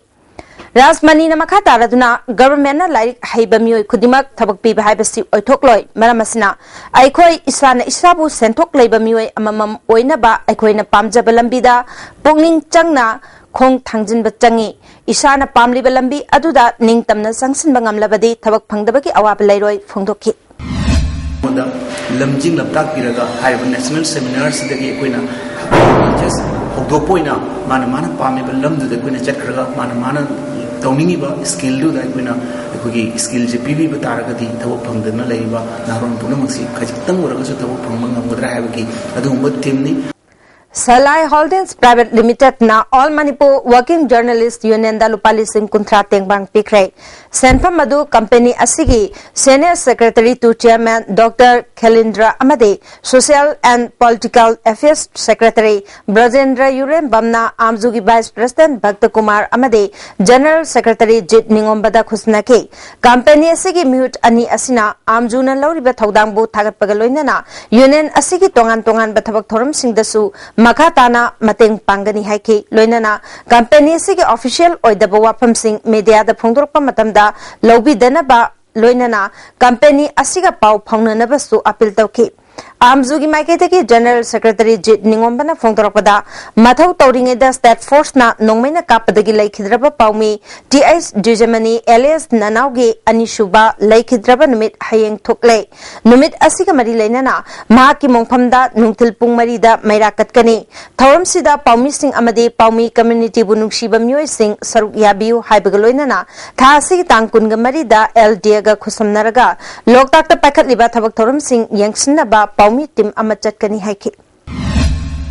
ꯔꯥꯖꯃꯅꯤꯅ ꯃꯈꯥ ꯇꯥꯔꯗꯨꯅ, ꯒꯚꯔꯟꯃꯦꯟꯠꯅ ꯂꯥꯏꯔꯤꯛ ꯍꯩꯕ ꯃꯤꯑꯣꯏ ꯈꯨꯗꯤꯡꯃꯛ ꯊꯕꯛ ꯄꯤꯕ ꯍꯥꯏꯕꯁꯤ ꯑꯣꯏꯊꯣꯛꯂꯣꯏ꯫ ꯃꯔꯝ ꯑꯁꯤꯅ, ꯑꯩꯈꯣꯏ ꯏꯁꯥꯅ ꯏꯁꯥꯕꯨ ꯁꯦꯟꯊꯣꯛ ꯂꯩꯕ ꯃꯤꯑꯣꯏ ꯑꯃꯃꯝ ꯑꯣꯏꯅꯕ ꯑꯩꯈꯣꯏꯅ ꯄꯥꯝꯖꯕ ꯂꯝꯕꯤꯗ ꯄꯨꯛꯅꯤꯡ ꯆꯪꯅ ꯈꯣꯡ ꯊꯥꯡꯖꯤꯟꯕ ꯆꯪꯏ꯫ ꯏꯁꯥꯅ ꯄꯥꯝꯂꯤꯕ ꯂꯝꯕꯤ ꯑꯗꯨꯗ ꯅꯤꯡꯇꯝꯅ ꯆꯪꯁꯤꯟꯕ ꯉꯝꯂꯕꯗꯤ ꯊꯕꯛ ꯐꯪꯗꯕꯒꯤ ꯑꯋꯥꯕ ꯂꯩꯔꯣꯏ ꯐꯣꯡꯗꯣꯛꯈꯤ꯫ ꯑꯩꯉꯣꯟꯗ ꯂꯝꯖꯤꯡ ꯂꯝꯇꯥꯛꯄꯤꯔꯒ ꯍꯥꯏꯔꯤꯕ ꯅꯦꯁꯅꯦꯜ ꯁꯦꯃꯤꯅꯥꯔꯁꯤꯗꯒꯤ ꯑꯩꯈꯣꯏꯅ ꯖꯁ ꯍꯧꯗꯣꯛꯄ ꯑꯣꯏꯅ ꯃꯥꯅ ꯃꯥꯅ ꯄꯥꯝꯃꯤꯕ ꯂꯝꯗꯨꯗ ꯑꯩꯈꯣꯏꯅ ꯆꯠꯈ꯭ꯔꯒ ꯃꯥꯅ ꯃꯥꯅ ꯇꯧꯅꯤꯡꯉꯤꯕ ꯁ꯭ꯀꯤꯜꯗꯨꯗ ꯑꯩꯈꯣꯏꯅ ꯑꯩꯈꯣꯏꯒꯤ ꯁ꯭ꯀꯤꯜꯁꯦ ꯄꯤꯕꯤꯕ ꯇꯥꯔꯒꯗꯤ ꯊꯕꯛ ꯐꯪꯗꯅ ꯂꯩꯔꯤꯕ ꯅꯍꯥꯔꯣꯜ ꯄꯨꯝꯅꯃꯛꯁꯤ ꯈꯖꯤꯛꯇꯪ ꯑꯣꯏꯔꯒꯁꯨ ꯊꯕꯛ ꯐꯪꯕ ꯉꯝꯒꯗ꯭ꯔꯥ ꯍꯥꯏꯕꯒꯤ ꯑꯗꯨꯒꯨꯝꯕ ꯊꯤꯝꯅꯤ꯫ Salai Holdings Private Limitedꯅ All Manipur Working Journalist Unionꯗ ꯂꯨꯄꯥ ꯂꯤꯁꯤꯡ ꯀꯨꯟꯊ꯭ꯔꯥ ꯇꯦꯡꯕꯥꯡ ꯄꯤꯈ꯭ꯔꯦ꯫ ꯁꯦꯟꯐꯝ ꯑꯗꯨ ꯀꯝꯄꯦꯅꯤ ꯑꯁꯤꯒꯤ Senior Secretary to Chairman Doctor Khelindra ꯑꯃꯗꯤ Social and Political Affairs Secretary ꯕ꯭ꯔꯖꯦꯟꯗ꯭ꯔ ꯌꯨꯔꯦꯝꯕꯝꯅ, ꯑꯥꯝꯖꯨꯒꯤ Vice President ꯚꯛꯇ Kumar ꯑꯃꯗꯤ General Secretary ꯖꯤꯠ ꯅꯤꯉꯣꯝꯕꯗ ꯈꯨꯠꯁꯤꯟꯅꯈꯤ꯫ ꯀꯝꯄꯦꯅꯤ ꯑꯁꯤꯒꯤ ꯃꯤꯍꯨꯠ ꯑꯅꯤ ꯑꯁꯤꯅ ꯑꯥꯝꯖꯨꯅ ꯂꯧꯔꯤꯕ ꯊꯧꯗꯥꯡꯕꯨ ꯊꯥꯒꯠꯄꯒ ꯂꯣꯏꯅꯅ ꯌꯨꯅꯤꯌꯟ ꯑꯁꯤꯒꯤ ꯇꯣꯉꯥꯟ ꯇꯣꯉꯥꯟꯕ ꯊꯕꯛ ꯊꯧꯔꯝꯁꯤꯡꯗꯁꯨ ꯃꯈꯥ ꯇꯥꯅ ꯃꯇꯦꯡ ꯄꯥꯡꯒꯅꯤ ꯍꯥꯏꯈꯤ꯫ ꯂꯣꯏꯅꯅ ꯀꯝꯄꯦꯅꯤ ꯑꯁꯤꯒꯤ official ꯑꯣꯏꯗꯕ ꯋꯥꯐꯝꯁꯤꯡ ꯃꯤꯗꯤꯌꯥꯗ ꯐꯣꯡꯗꯣꯔꯛꯄ ꯃꯇꯝꯗ ꯂꯧꯕꯤꯗꯅꯕ ꯂꯣꯏꯅꯅ ꯀꯝꯄꯦꯅꯤ ꯑꯁꯤꯒ ꯄꯥꯎ ꯐꯥꯎꯅꯅꯕꯁꯨ ꯑꯄꯤꯜ ꯇꯧꯈꯤ꯫ ꯑꯥꯝꯖꯨꯒꯤ ꯃꯥꯏꯀꯩꯗꯒꯤ General Secretary ꯖꯤꯠ ꯅꯤꯉꯣꯝꯕꯅ ꯐꯣꯡꯗꯣꯔꯛꯄꯗ, ꯃꯊꯧ ꯇꯧꯔꯤꯉꯩꯗ State Forceꯅ ꯅꯣꯡꯃꯩꯅ ꯀꯥꯞꯄꯗꯒꯤ ꯂꯩꯈꯤꯗ꯭ꯔꯕ ꯄꯥꯎꯃꯤ ꯇꯤ ꯑꯩꯆ ꯗꯤꯖꯃꯅꯤ alias ꯅꯅꯥꯎꯒꯤ ꯑꯅꯤꯁꯨꯕ ꯂꯩꯈꯤꯗ꯭ꯔꯕ ꯅꯨꯃꯤꯠ ꯍꯌꯦꯡ ꯊꯣꯛꯂꯦ꯫ ꯅꯨꯃꯤꯠ ꯑꯁꯤꯒ ꯃꯔꯤ ꯂꯩꯅꯅ ꯃꯍꯥꯛꯀꯤ ꯃꯣꯡꯐꯝꯗ ꯅꯨꯡꯊꯤꯜ ꯄꯨꯡ ꯃꯔꯤꯗ ꯃꯩꯔꯥ ꯀꯠꯀꯅꯤ꯫ ꯊꯧꯔꯝꯁꯤꯗ ꯄꯥꯎꯃꯤꯁꯤꯡ ꯑꯃꯗꯤ ꯄꯥꯎꯃꯤ communityꯕꯨ ꯅꯨꯡꯁꯤꯕ ꯃꯤꯑꯣꯏꯁꯤꯡ ꯁꯔꯨꯛ ꯌꯥꯕꯤꯌꯨ ꯍꯥꯏꯕꯒ ꯂꯣꯏꯅꯅ ꯊꯥ ꯑꯁꯤꯒꯤ ꯇꯥꯡ ꯀꯨꯟꯒ ꯃꯔꯤꯗ ꯑꯦꯜ ꯗꯤ ꯑꯦꯒ ꯈꯨꯠꯁꯝꯅꯔꯒ ꯂꯣꯛꯇꯥꯛꯇ ꯄꯥꯏꯈꯠꯂꯤꯕ ꯊꯕꯛ ꯊꯧꯔꯝꯁꯤꯡ ꯌꯦꯡꯁꯤꯟꯅꯕ ꯄꯥꯎꯃꯤ ꯇꯤꯝ ꯑꯃ ꯆꯠꯀꯅꯤ ꯍꯥꯏꯈꯤ꯫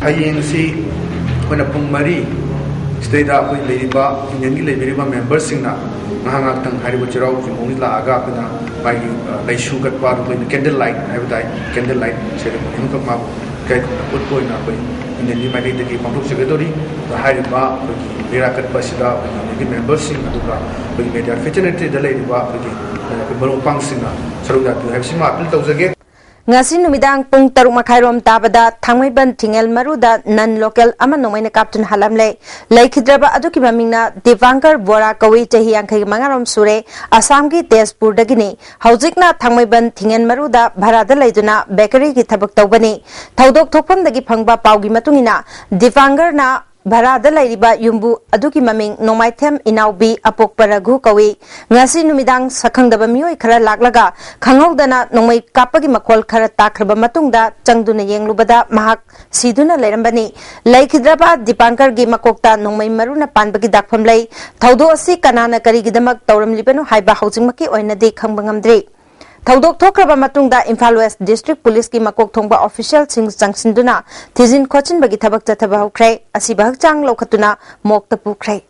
ꯍꯌꯦꯡꯁꯤ ꯑꯩꯈꯣꯏꯅ ꯄꯨꯡ ꯃꯔꯤ ꯁꯤꯗꯩꯗ ꯑꯩꯈꯣꯏ ꯂꯩꯔꯤꯕ ꯌꯨꯅꯤꯌꯟꯒꯤ ꯂꯩꯕꯤꯔꯤꯕ ꯃꯦꯝꯕꯔꯁꯤꯡꯅ ꯉꯥꯏꯍꯥꯛ ꯉꯥꯏꯍꯥꯛꯇꯪ ꯍꯥꯏꯔꯤꯕ ꯆꯩꯔꯥꯎ ꯆꯤꯡꯈꯣꯡꯁꯤ ꯂꯥꯛꯑꯒ ꯑꯩꯈꯣꯏꯅ ꯃꯥꯒꯤ ꯂꯩꯁꯨ ꯀꯠꯄ, ꯑꯗꯨꯒ ꯑꯩꯈꯣꯏꯅ candle light ꯍꯥꯏꯕ ꯇꯥꯏ, candle light ceremony ꯑꯃꯈꯛ ꯃꯥꯕꯨ ꯏꯀꯥꯏ ꯈꯨꯝꯅꯕ ꯎꯠꯄ ꯑꯣꯏꯅ ꯑꯩꯈꯣꯏ ꯌꯨꯅꯤꯌꯟꯒꯤ ꯃꯥꯏꯀꯩꯗꯒꯤ ꯄꯥꯡꯊꯣꯛꯆꯒꯗꯧꯔꯤ꯫ ꯑꯗꯣ ꯍꯥꯏꯔꯤꯕ ꯑꯩꯈꯣꯏꯒꯤ ꯃꯩꯔꯥ ꯀꯠꯄ ꯑꯁꯤꯗ ꯑꯩꯈꯣꯏꯒꯤ ꯌꯨꯅꯤꯌꯟꯒꯤ ꯃꯦꯝꯕꯔꯁꯤꯡ, ꯑꯗꯨꯒ ꯑꯩꯈꯣꯏꯒꯤ ꯃꯦꯗꯤꯌꯥ ꯐꯦꯇꯔꯅꯤꯇꯤꯗ ꯂꯩꯔꯤꯕ ꯑꯩꯈꯣꯏꯒꯤ ꯑꯩꯈꯣꯏ ꯃꯔꯨꯞ ꯃꯄꯥꯡꯁꯤꯡꯅ ꯁꯔꯨꯛ ꯌꯥꯕꯤꯌꯨ ꯍꯥꯏꯕꯁꯤꯃ ꯑꯄꯤꯜ ꯇꯧꯖꯒꯦ꯫ ꯉꯁꯤ ꯅꯨꯃꯤꯗꯥꯡ ꯄꯨꯡ ꯇꯔꯨꯛ ꯃꯈꯥꯏꯔꯣꯝ ꯇꯥꯕꯗ ꯊꯥꯡꯃꯩꯕꯟ ꯊꯤꯡꯉꯦꯜ ꯃꯔꯨꯗ non local ꯑꯃ ꯅꯣꯡꯃꯩꯅ ꯀꯥꯞꯇꯨꯅ ꯍꯥꯠꯂꯝꯂꯦ꯫ ꯂꯩꯈꯤꯗ꯭ꯔꯕ ꯑꯗꯨꯒꯤ ꯃꯃꯤꯡꯅ ꯗꯤꯄꯥꯡꯀꯔ ꯕꯣꯔꯥ ꯀꯧꯏ, ꯆꯍꯤ ꯌꯥꯡꯈꯩ ꯃꯉꯥꯔꯣꯝ ꯁꯨꯔꯦ, ꯑꯁꯥꯝꯒꯤ ꯇꯦꯖꯄꯨꯔꯗꯒꯤꯅꯤ꯫ ꯍꯧꯖꯤꯛꯅ ꯊꯥꯡꯃꯩꯕꯟ ꯊꯤꯡꯉꯦꯜ ꯃꯔꯨꯗ ꯚꯔꯥꯗ ꯂꯩꯗꯨꯅ ꯕꯦꯀꯔꯤꯒꯤ ꯊꯕꯛ ꯇꯧꯕꯅꯤ꯫ ꯊꯧꯗꯣꯛ ꯊꯣꯛꯐꯝꯗꯒꯤ ꯐꯪꯕ ꯄꯥꯎꯒꯤ ꯃꯇꯨꯡ ꯏꯟꯅ, ꯗꯤꯄꯥꯡꯀꯔꯅ ꯚꯔꯥꯗ ꯂꯩꯔꯤꯕ ꯌꯨꯝꯕꯨ ꯑꯗꯨꯒꯤ ꯃꯃꯤꯡ ꯅꯣꯡꯃꯥꯏꯊꯦꯝ ꯏꯅꯥꯎꯕꯤ ꯑꯄꯣꯛꯄ ꯔꯘꯨ ꯀꯧꯏ꯫ ꯉꯁꯤ ꯅꯨꯃꯤꯗꯥꯡ ꯁꯛꯈꯪꯗꯕ ꯃꯤꯑꯣꯏ ꯈꯔ ꯂꯥꯛꯂꯒ ꯈꯪꯍꯧꯗꯅ ꯅꯣꯡꯃꯩ ꯀꯥꯞꯄꯒꯤ ꯃꯈꯣꯜ ꯈꯔ ꯇꯥꯈ꯭ꯔꯕ ꯃꯇꯨꯡꯗ ꯆꯪꯗꯨꯅ ꯌꯦꯡꯂꯨꯕꯗ ꯃꯍꯥꯛ ꯁꯤꯗꯨꯅ ꯂꯩꯔꯝꯕꯅꯤ꯫ ꯂꯩꯈꯤꯗ꯭ꯔꯕ ꯗꯤꯄꯥꯡꯀꯔꯒꯤ ꯃꯀꯣꯛꯇ ꯅꯣꯡꯃꯩ ꯃꯔꯨꯅ ꯄꯥꯟꯕꯒꯤ ꯗꯥꯛꯐꯝ ꯂꯩ꯫ ꯊꯧꯗꯣꯛ ꯑꯁꯤ ꯀꯅꯥꯅ ꯀꯔꯤꯒꯤꯗꯃꯛ ꯇꯧꯔꯝꯂꯤꯕꯅꯣ ꯍꯥꯏꯕ ꯍꯧꯖꯤꯛꯃꯛꯀꯤ ꯑꯣꯏꯅꯗꯤ ꯈꯪꯕ ꯉꯝꯗ꯭ꯔꯤ꯫ ꯊꯧꯗꯣꯛ ꯊꯣꯛꯈ꯭ꯔꯕ ꯃꯇꯨꯡꯗ ꯏꯝꯐꯥꯜ ꯋꯦꯁ ꯗꯤꯁꯇ꯭ꯔꯤꯛ ꯄꯨꯂꯤꯁꯀꯤ ꯃꯀꯣꯛ ꯊꯣꯡꯕ ꯑꯣꯐꯤꯁꯤꯌꯦꯜꯁꯤꯡ ꯆꯪꯁꯤꯟꯗꯨꯅ ꯊꯤꯖꯤꯟ ꯈꯣꯠꯆꯤꯟꯕꯒꯤ ꯊꯕꯛ ꯆꯠꯊꯕ ꯍꯧꯈ꯭ꯔꯦ꯫ ꯑꯁꯤꯕ ꯍꯛꯆꯥꯡ ꯂꯧꯈꯠꯇꯨꯅ ꯃꯣꯛꯇ ꯄꯨꯈ꯭ꯔꯦ꯫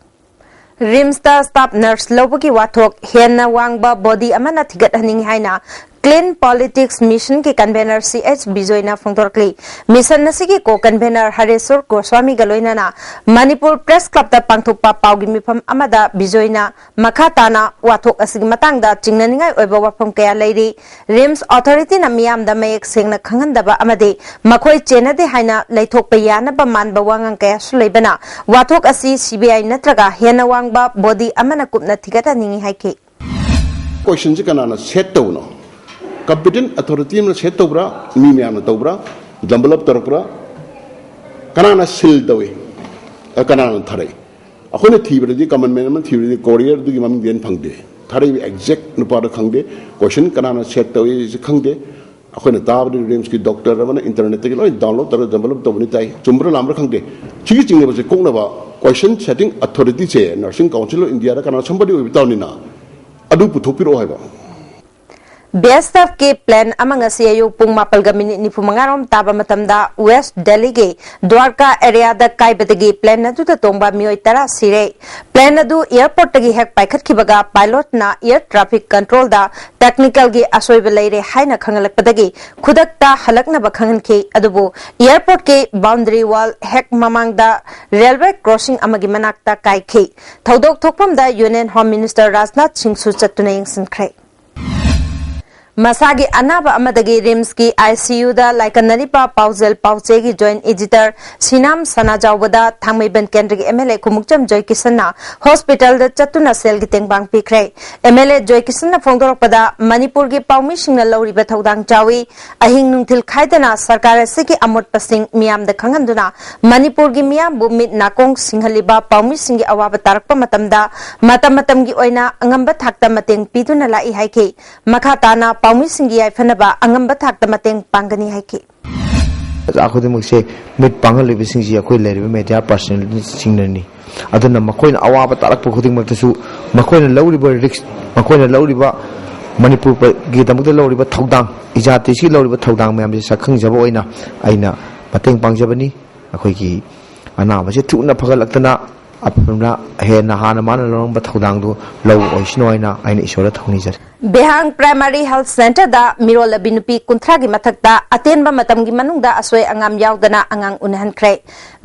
ꯔꯤꯝꯁꯇ ꯁ꯭ꯇꯥꯐ ꯅꯔꯁ ꯂꯧꯕꯒꯤ ꯋꯥꯊꯣꯛ ꯍꯦꯟꯅ ꯋꯥꯡꯕ ꯕꯣꯗꯤ ꯑꯃꯅ ꯊꯤꯒꯠꯍꯟꯅꯤꯡꯏ ꯍꯥꯏꯅ ꯀ꯭ꯂꯤꯟ ꯄꯣꯂꯤꯇꯤꯛꯁ ꯃꯤꯁꯟꯒꯤ ꯀꯟꯚꯦꯅꯔ ꯁꯤ ꯑꯩꯆ ꯕꯤꯖꯣꯏꯅ ꯐꯣꯡꯗꯣꯔꯛꯂꯤ꯫ ꯃꯤꯁꯟ ꯑꯁꯤꯒꯤ ꯀꯣ ꯀꯟꯚꯦꯅꯔ ꯍꯔꯦꯁꯣꯔ ꯒꯣꯁ꯭ꯋꯥꯃꯤꯒ ꯂꯣꯏꯅꯅ ꯃꯅꯤꯄꯨꯔ ꯄ꯭ꯔꯦꯁ ꯀ꯭ꯂꯕꯇ ꯄꯥꯡꯊꯣꯛꯄ ꯄꯥꯎꯒꯤ ꯃꯤꯐꯝ ꯑꯃꯗ ꯕꯤꯖꯣꯏꯅ ꯃꯈꯥ ꯇꯥꯅ ꯋꯥꯊꯣꯛ ꯑꯁꯤꯒꯤ ꯃꯇꯥꯡꯗ ꯆꯤꯡꯅꯅꯤꯡꯉꯥꯏ ꯑꯣꯏꯕ ꯋꯥꯐꯝ ꯀꯌꯥ ꯂꯩꯔꯤ꯫ ꯔꯤꯝꯁ ꯑꯣꯊꯣꯔꯤꯇꯤꯅ ꯃꯤꯌꯥꯝꯗ ꯃꯌꯦꯛ ꯁꯦꯡꯅ ꯈꯪꯍꯟꯗꯕ ꯑꯃꯗꯤ ꯃꯈꯣꯏ ꯆꯦꯟꯅꯗꯦ ꯍꯥꯏꯅ ꯂꯩꯊꯣꯛꯄ ꯌꯥꯅꯕ ꯃꯥꯟꯕ ꯋꯥꯉꯥꯡ ꯀꯌꯥꯁꯨ ꯂꯩꯕꯅ ꯋꯥꯊꯣꯛ ꯑꯁꯤ ꯁꯤ ꯕꯤ ꯑꯥꯏ ꯅꯠꯇ꯭ꯔꯒ ꯍꯦꯟꯅ ꯋꯥꯡꯕ ꯕꯣꯗꯤ ꯑꯃꯅ ꯀꯨꯞꯅ ꯊꯤꯒꯠꯍꯟꯅꯤꯡꯏ ꯍꯥꯏꯈꯤ꯫ ꯀꯣꯏꯁꯟꯁꯤ ꯀꯅꯥꯅ ꯁꯦꯠ ꯇꯧꯕꯅꯣ? ꯀꯝꯄꯤꯇꯦꯟ ꯑꯊꯣꯔꯤꯇꯤ ꯑꯃꯅ ꯁꯦꯠ ꯇꯧꯕ꯭ꯔꯥ? ꯃꯤ ꯃꯌꯥꯝꯅ ꯇꯧꯕ꯭ꯔꯥ? ꯖꯝꯕꯜ ꯑꯞ ꯇꯧꯔꯛꯄ꯭ꯔꯥ? ꯀꯅꯥꯅ ꯁꯤꯜ ꯇꯧꯏ? ꯑ, ꯀꯅꯥꯅ ꯊꯥꯔꯛꯏ? ꯑꯩꯈꯣꯏꯅ ꯊꯤꯕꯗꯗꯤ, ꯀꯃꯟ ꯃꯦꯟ ꯑꯃꯅ ꯊꯤꯕꯗꯗꯤ ꯀꯣꯔꯤꯌꯔꯗꯨꯒꯤ ꯃꯃꯤꯡꯗꯤ ꯍꯦꯟꯅ ꯐꯪꯗꯦ꯫ ꯊꯥꯔꯛꯏꯕ ꯑꯦꯛꯖꯦꯛ ꯅꯨꯄꯥꯗꯣ ꯈꯪꯗꯦ꯫ ꯀꯣꯏꯁꯟ ꯀꯅꯥꯅ ꯁꯦꯠ ꯇꯧꯏꯁꯤ ꯈꯪꯗꯦ꯫ ꯑꯩꯈꯣꯏꯅ ꯇꯥꯕꯗꯤ ꯔꯤꯝꯁꯀꯤ ꯗꯣꯛꯇꯔ ꯑꯃꯅ ꯏꯟꯇꯔꯅꯦꯠꯇꯒꯤ ꯂꯣꯏ ꯗꯥꯎꯟꯂꯣꯗ ꯇꯧꯔꯒ ꯖꯝꯕꯜ ꯑꯞ ꯇꯧꯕꯅꯤ ꯇꯥꯏ꯫ ꯆꯨꯝꯕ꯭ꯔꯥ ꯂꯥꯟꯕ꯭ꯔꯥ ꯈꯪꯗꯦ꯫ ꯁꯤꯒꯤ ꯆꯤꯡꯅꯕꯁꯦ ꯀꯣꯛꯅꯕ ꯀꯣꯏꯁꯟ ꯁꯦꯇꯤꯡ ꯑꯊꯣꯔꯤꯇꯤꯁꯦ ꯅꯔꯁꯤꯡ ꯀꯥꯎꯟꯁꯤꯜ ꯑꯣꯐ ꯏꯟꯗꯤꯌꯥꯗ ꯀꯅꯥ ꯁꯝꯕꯗꯤ ꯑꯣꯏꯕ ꯇꯥꯕꯅꯤꯅ ꯑꯗꯨ ꯄꯨꯊꯣꯛꯄꯤꯔꯛꯑꯣ ꯍꯥꯏꯕ꯫ ꯕꯤ ꯑꯦꯁ ꯑꯦꯐꯀꯤ ꯄ꯭ꯂꯦꯟ ꯑꯃ ꯉꯁꯤ ꯑꯌꯨꯛ ꯄꯨꯡ ꯃꯥꯄꯜꯒ ꯃꯤꯅꯤꯠ ꯅꯤꯐꯨ ꯃꯉꯥ ꯔꯣꯝ ꯇꯥꯕ ꯃꯇꯝꯗ ꯋꯦꯁ ꯗꯦꯜꯂꯤꯒꯤ ꯗ꯭ꯋꯥꯔꯀꯥ ꯑꯦꯔꯤꯌꯥꯗ ꯀꯥꯏꯕꯗꯒꯤ ꯄ꯭ꯂꯦꯟ ꯑꯗꯨꯗ ꯇꯣꯡꯕ ꯃꯤꯑꯣꯏ ꯇꯔꯥ ꯁꯤꯔꯦ꯫ ꯄ꯭ꯂꯦꯟ ꯑꯗꯨ ꯑꯦꯌꯔꯄꯣꯔꯠꯇꯒꯤ ꯍꯦꯛ ꯄꯥꯏꯈꯠꯈꯤꯕꯒ ꯄꯥꯏꯂꯣꯠꯅ ꯑꯦꯌꯔ ꯇ꯭ꯔꯥꯐꯤꯛ ꯀꯟꯇ꯭ꯔꯣꯜꯗ ꯇꯦꯛꯅꯤꯀꯦꯜꯒꯤ ꯑꯁꯣꯏꯕ ꯂꯩꯔꯦ ꯍꯥꯏꯅ ꯈꯪꯍꯜꯂꯛꯄꯗꯒꯤ ꯈꯨꯗꯛꯇ ꯍꯜꯂꯛꯅꯕ ꯈꯪꯍꯟꯈꯤ꯫ ꯑꯗꯨꯕꯨ ꯑꯦꯌꯔꯄꯣꯔꯠꯀꯤ ꯕꯥꯎꯟꯗꯔꯤ ꯋꯥꯜ ꯍꯦꯛ ꯃꯃꯥꯡꯗ ꯔꯦꯜꯋꯦ ꯀ꯭ꯔꯣꯁꯤꯡ ꯑꯃꯒꯤ ꯃꯅꯥꯛꯇ ꯀꯥꯏꯈꯤ꯫ ꯊꯧꯗꯣꯛ ꯊꯣꯛꯐꯝꯗ ꯌꯨꯅꯤꯌꯟ ꯍꯣꯝ ꯃꯤꯅꯤꯁꯇꯔ ꯔꯥꯖꯅꯥꯊ ꯁꯤꯡꯁꯨ ꯆꯠꯇꯨꯅ ꯌꯦꯡꯁꯤꯟꯈ꯭ꯔꯦ꯫ ꯃꯁꯥꯒꯤ ꯑꯅꯥꯕ ꯑꯃꯗꯒꯤ ꯔꯤꯝꯁꯀꯤ ꯑꯥꯏ ꯁꯤ ꯌꯨꯗ ꯂꯥꯏꯀꯠꯅꯔꯤꯕ ꯄꯥꯎꯖꯦꯜ ꯄꯥꯎꯆꯦꯒꯤ ꯖꯣꯏꯟꯠ ꯏꯗꯤꯇꯔ ꯁꯤꯅꯥꯝ ꯁꯅꯥꯖꯥꯎꯕꯗ ꯊꯥꯡꯃꯩꯕꯟ ꯀꯦꯟꯗ꯭ꯔꯒꯤ ꯑꯦꯝ ꯑꯦꯜ ꯑꯦ ꯈꯨꯃꯨꯛꯆꯝ ꯖꯣꯏꯀꯤꯁꯟꯅ ꯍꯣꯁꯄꯤꯇꯥꯜꯗ ꯆꯠꯇꯨꯅ ꯁꯦꯜꯒꯤ ꯇꯦꯡꯕꯥꯡ ꯄꯤꯈ꯭ꯔꯦ꯫ ꯑꯦꯝ ꯑꯦꯜ ꯑꯦ ꯖꯣꯏꯀꯤꯁꯟꯅ ꯐꯣꯡꯗꯣꯔꯛꯄꯗ, ꯃꯅꯤꯄꯨꯔꯒꯤ ꯄꯥꯎꯃꯤꯁꯤꯡꯅ ꯂꯧꯔꯤꯕ ꯊꯧꯗꯥꯡ ꯆꯥꯎꯏ꯫ ꯑꯍꯤꯡ ꯅꯨꯡꯊꯤꯜ ꯈꯥꯏꯗꯅ ꯁꯔꯀꯥꯔ ꯑꯁꯤꯒꯤ ꯑꯃꯣꯠꯄꯁꯤꯡ ꯃꯤꯌꯥꯝꯗ ꯈꯪꯍꯟꯗꯨꯅ ꯃꯅꯤꯄꯨꯔꯒꯤ ꯃꯤꯌꯥꯝꯕꯨ ꯃꯤꯠ ꯅꯥꯀꯣꯡ ꯁꯤꯡꯍꯜꯂꯤꯕ ꯄꯥꯎꯃꯤꯁꯤꯡꯒꯤ ꯑꯋꯥꯕ ꯇꯥꯔꯛꯄ ꯃꯇꯝꯗ ꯃꯇꯝ ꯃꯇꯝꯒꯤ ꯑꯣꯏꯅ ꯑꯉꯝꯕ ꯊꯥꯛꯇ ꯃꯇꯦꯡ ꯄꯤꯗꯨꯅ ꯂꯥꯛꯏ ꯍꯥꯏꯈꯤ꯫ ꯃꯈꯥ ꯇꯥꯅ ꯄꯥꯎꯃꯤꯁꯤꯡꯒꯤ ꯌꯥꯏꯐꯅꯕ ꯑꯉꯝꯕ ꯊꯥꯛꯇ ꯃꯇꯦꯡ ꯄꯥꯡꯒꯅꯤ ꯍꯥꯏꯈꯤ꯫ ꯑꯣꯖꯥ ꯈꯨꯗꯤꯡꯃꯛꯁꯦ ꯃꯤꯠ ꯄꯥꯡꯍꯜꯂꯤꯕꯁꯤꯡꯁꯤ ꯑꯩꯈꯣꯏ ꯂꯩꯔꯤꯕ ꯃꯦꯗꯤꯌꯥ ꯄꯥꯔꯁꯅꯦꯜꯁꯤꯡꯅꯅꯤ꯫ ꯑꯗꯨꯅ ꯃꯈꯣꯏꯅ ꯑꯋꯥꯕ ꯇꯥꯔꯛꯄ ꯈꯨꯗꯤꯡꯃꯛꯇꯁꯨ ꯃꯈꯣꯏꯅ ꯂꯧꯔꯤꯕ ꯔꯤꯛꯁ, ꯃꯈꯣꯏꯅ ꯂꯧꯔꯤꯕ, ꯃꯅꯤꯄꯨꯔꯒꯤꯗꯃꯛꯇ ꯂꯧꯔꯤꯕ ꯊꯧꯗꯥꯡ, ꯏꯖꯥꯇꯤꯁꯤ ꯂꯧꯔꯤꯕ ꯊꯧꯗꯥꯡ ꯃꯌꯥꯝꯁꯦ ꯁꯛ ꯈꯪꯖꯕ ꯑꯣꯏꯅ ꯑꯩꯅ ꯃꯇꯦꯡ ꯄꯥꯡꯖꯕꯅꯤ꯫ ꯑꯩꯈꯣꯏꯒꯤ ꯑꯅꯥꯕꯁꯦ ꯊꯨꯅ ꯐꯒꯠꯂꯛꯇꯅ ꯑꯐꯕ ꯍꯦꯟꯅ ꯍꯥꯟꯅ ꯃꯥꯅ ꯂꯧꯔꯝꯕ ꯊꯧꯗꯥꯡꯗꯨ ꯂꯧ ꯑꯣꯏꯁꯅꯨ ꯍꯥꯏꯅ ꯑꯩꯅ ꯏꯁꯣꯔꯗ ꯊꯧꯅꯤꯖꯔꯤ꯫ ꯕꯤꯍꯥꯡ ꯄ꯭ꯔꯥꯏꯃꯥꯔꯤ ꯍꯦꯜꯊ ꯁꯦꯟꯇꯔꯗ ꯃꯤꯔꯣꯜꯂꯕꯤ ꯅꯨꯄꯤ ꯀꯨꯟꯊ꯭ꯔꯥꯒꯤ ꯃꯊꯛꯇ ꯑꯇꯦꯟꯕ ꯃꯇꯝꯒꯤ ꯃꯅꯨꯡꯗ ꯑꯁꯣꯏ ꯑꯉꯥꯝ ꯌꯥꯎꯗꯅ ꯑꯉꯥꯡ ꯎꯅꯍꯟꯈ꯭ꯔꯦ꯫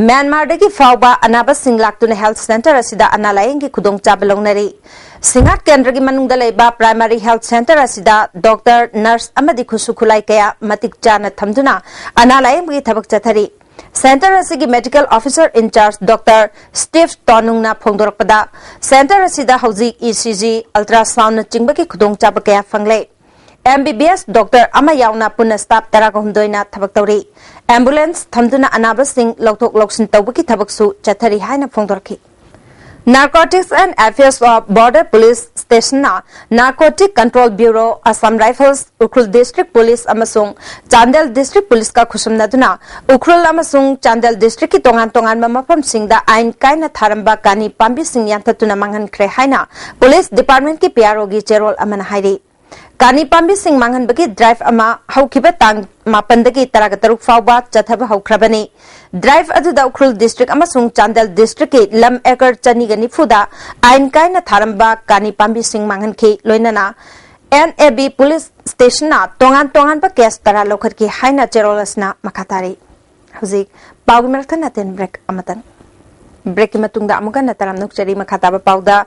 ꯃ꯭ꯌꯥꯟꯃꯥꯔꯗꯒꯤ ꯐꯥꯎꯕ ꯑꯅꯥꯕꯁꯤꯡ ꯂꯥꯛꯇꯨꯅ ꯍꯦꯜꯊ ꯁꯦꯟꯇꯔ ꯑꯁꯤꯗ ꯑꯅꯥ ꯂꯥꯌꯦꯡꯒꯤ ꯈꯨꯗꯣꯡꯆꯥꯕ ꯂꯧꯅꯔꯤ꯫ ꯁꯤꯡꯍꯥꯠ ꯀꯦꯟꯗ꯭ꯔꯒꯤ ꯃꯅꯨꯡꯗ ꯂꯩꯕ ꯄ꯭ꯔꯥꯏꯃꯥꯔꯤ ꯍꯦꯜꯊ ꯁꯦꯟꯇꯔ ꯑꯁꯤꯗ ꯗꯣꯛꯇꯔ, ꯅꯔꯁ ꯑꯃꯗꯤ ꯈꯨꯠꯁꯨ ꯈꯨꯠꯂꯥꯏ ꯀꯌꯥ ꯃꯇꯤꯛ ꯆꯥꯅ ꯊꯝꯗꯨꯅ ꯑꯅꯥ ꯂꯥꯌꯦꯡꯕꯒꯤ ꯊꯕꯛ ꯆꯠꯊꯔꯤ꯫ ꯁꯦꯟꯇꯔ ꯑꯁꯤꯒꯤ medical officer in charge doctor Steve ꯇꯣꯅꯨꯡꯅ ꯐꯣꯡꯗꯣꯔꯛꯄꯗ, ꯁꯦꯟꯇꯔ ꯑꯁꯤꯗ ꯍꯧꯖꯤꯛ ꯏ ꯁꯤ ꯖꯤ, ꯑꯜꯇ꯭ꯔꯥꯁꯥꯎꯟꯅꯆꯤꯡꯕꯒꯤ ꯈꯨꯗꯣꯡꯆꯥꯕ ꯀꯌꯥ ꯐꯪꯂꯦ꯫ M B B S doctor ꯑꯃ ꯌꯥꯎꯅ ꯄꯨꯟꯅ ꯁ꯭ꯇꯥꯐ ꯇꯔꯥꯒ ꯍꯨꯝꯗꯣꯏꯅ ꯊꯕꯛ ꯇꯧꯔꯤ꯫ ꯑꯦꯝꯕꯨꯂꯦꯟꯁ ꯊꯝꯗꯨꯅ ꯑꯅꯥꯕꯁꯤꯡ ꯂꯧꯊꯣꯛ ꯂꯧꯁꯤꯟ ꯇꯧꯕꯒꯤ ꯊꯕꯛꯁꯨ ꯆꯠꯊꯔꯤ ꯍꯥꯏꯅ ꯐꯣꯡꯗꯣꯔꯛꯈꯤ꯫ Narcotics and Affairs of Border Police Stationꯅ Narcotic Control Bureau, Assam Rifles, Ukhrul district police ꯑꯃꯁꯨꯡ ꯆꯥꯟꯗꯦꯜ ꯗꯤꯁꯇ꯭ꯔꯤꯛ ꯄꯨꯂꯤꯁꯀ ꯈꯨꯠꯁꯝꯅꯗꯨꯅ ꯎꯈ꯭ꯔꯨꯜ ꯑꯃꯁꯨꯡ ꯆꯥꯟꯗꯦꯜ ꯗꯤꯁꯇ꯭ꯔꯤꯛꯀꯤ ꯇꯣꯉꯥꯟ ꯇꯣꯉꯥꯟꯕ ꯃꯐꯝꯁꯤꯡꯗ ꯑꯥꯏꯟ ꯀꯥꯏꯅ ꯊꯥꯔꯝꯕ ꯀꯥꯅꯤ ꯄꯥꯝꯕꯤꯁꯤꯡ ꯌꯥꯟꯊꯠꯇꯨꯅ ꯃꯥꯡꯍꯟꯈ꯭ꯔꯦ ꯍꯥꯏꯅ ꯄꯨꯂꯤꯁ ꯗꯤꯄꯥꯔꯠꯃꯦꯟꯠꯀꯤ ꯄꯤ ꯑꯥꯔ ꯑꯣꯒꯤ ꯆꯦꯔꯣꯜ ꯑꯃꯅ ꯍꯥꯏꯔꯤ꯫ ꯀꯥꯅꯤ ꯄꯥꯝꯕꯤꯁꯤꯡ ꯃꯥꯡꯍꯟꯕꯒꯤ ꯗ꯭ꯔꯥꯏꯚ ꯑꯃ ꯍꯧꯈꯤꯕ ꯇꯥꯡ ꯃꯥꯄꯟꯗꯒꯤ ꯇꯔꯥꯒ ꯇꯔꯨꯛ ꯐꯥꯎꯕ ꯆꯠꯊꯕ ꯍꯧꯈ꯭ꯔꯕꯅꯤ꯫ ꯗ꯭ꯔꯥꯏꯚ ꯑꯗꯨꯗ ꯎꯈ꯭ꯔꯨꯜ ꯗꯤꯁꯇ꯭ꯔꯤꯛ ꯑꯃꯁꯨꯡ ꯆꯥꯟꯗꯦꯜ ꯗꯤꯁꯇ꯭ꯔꯤꯛꯀꯤ ꯂꯝ ꯑꯦꯀꯔ ꯆꯅꯤꯒ ꯅꯤꯐꯨꯗ ꯑꯥꯏꯟ ꯀꯥꯏꯅ ꯊꯥꯔꯝꯕ ꯀꯥꯅꯤ ꯄꯥꯝꯕꯤꯁꯤꯡ ꯃꯥꯡꯍꯟꯈꯤ꯫ ꯂꯣꯏꯅꯅ ꯑꯦꯟ ꯑꯦ ꯕꯤ ꯄꯨꯂꯤꯁ ꯁ꯭ꯇꯦꯁꯟꯅ ꯇꯣꯉꯥꯟ ꯇꯣꯉꯥꯟꯕ ꯀꯦꯁ ꯇꯔꯥ ꯂꯧꯈꯠꯈꯤ ꯍꯥꯏꯅ ꯆꯦꯔꯣꯜ ꯑꯁꯤꯅ ꯃꯈꯥ ꯇꯥꯔꯤ꯫ ꯍꯧꯖꯤꯛ ꯄꯥꯎꯒꯤ ꯃꯔꯛꯇ ꯅꯥꯇꯦꯟ ꯕ꯭ꯔꯦꯛ ꯑꯃꯇꯪ꯫ Breakꯀꯤ ꯃꯇꯨꯡꯗ ꯑꯃꯨꯛ ꯍꯟꯅ ꯇꯔꯥꯝꯅ ꯑꯣꯛꯆꯔꯤ꯫ ꯃꯈꯥ ꯇꯥꯕ ꯄꯥꯎꯗ,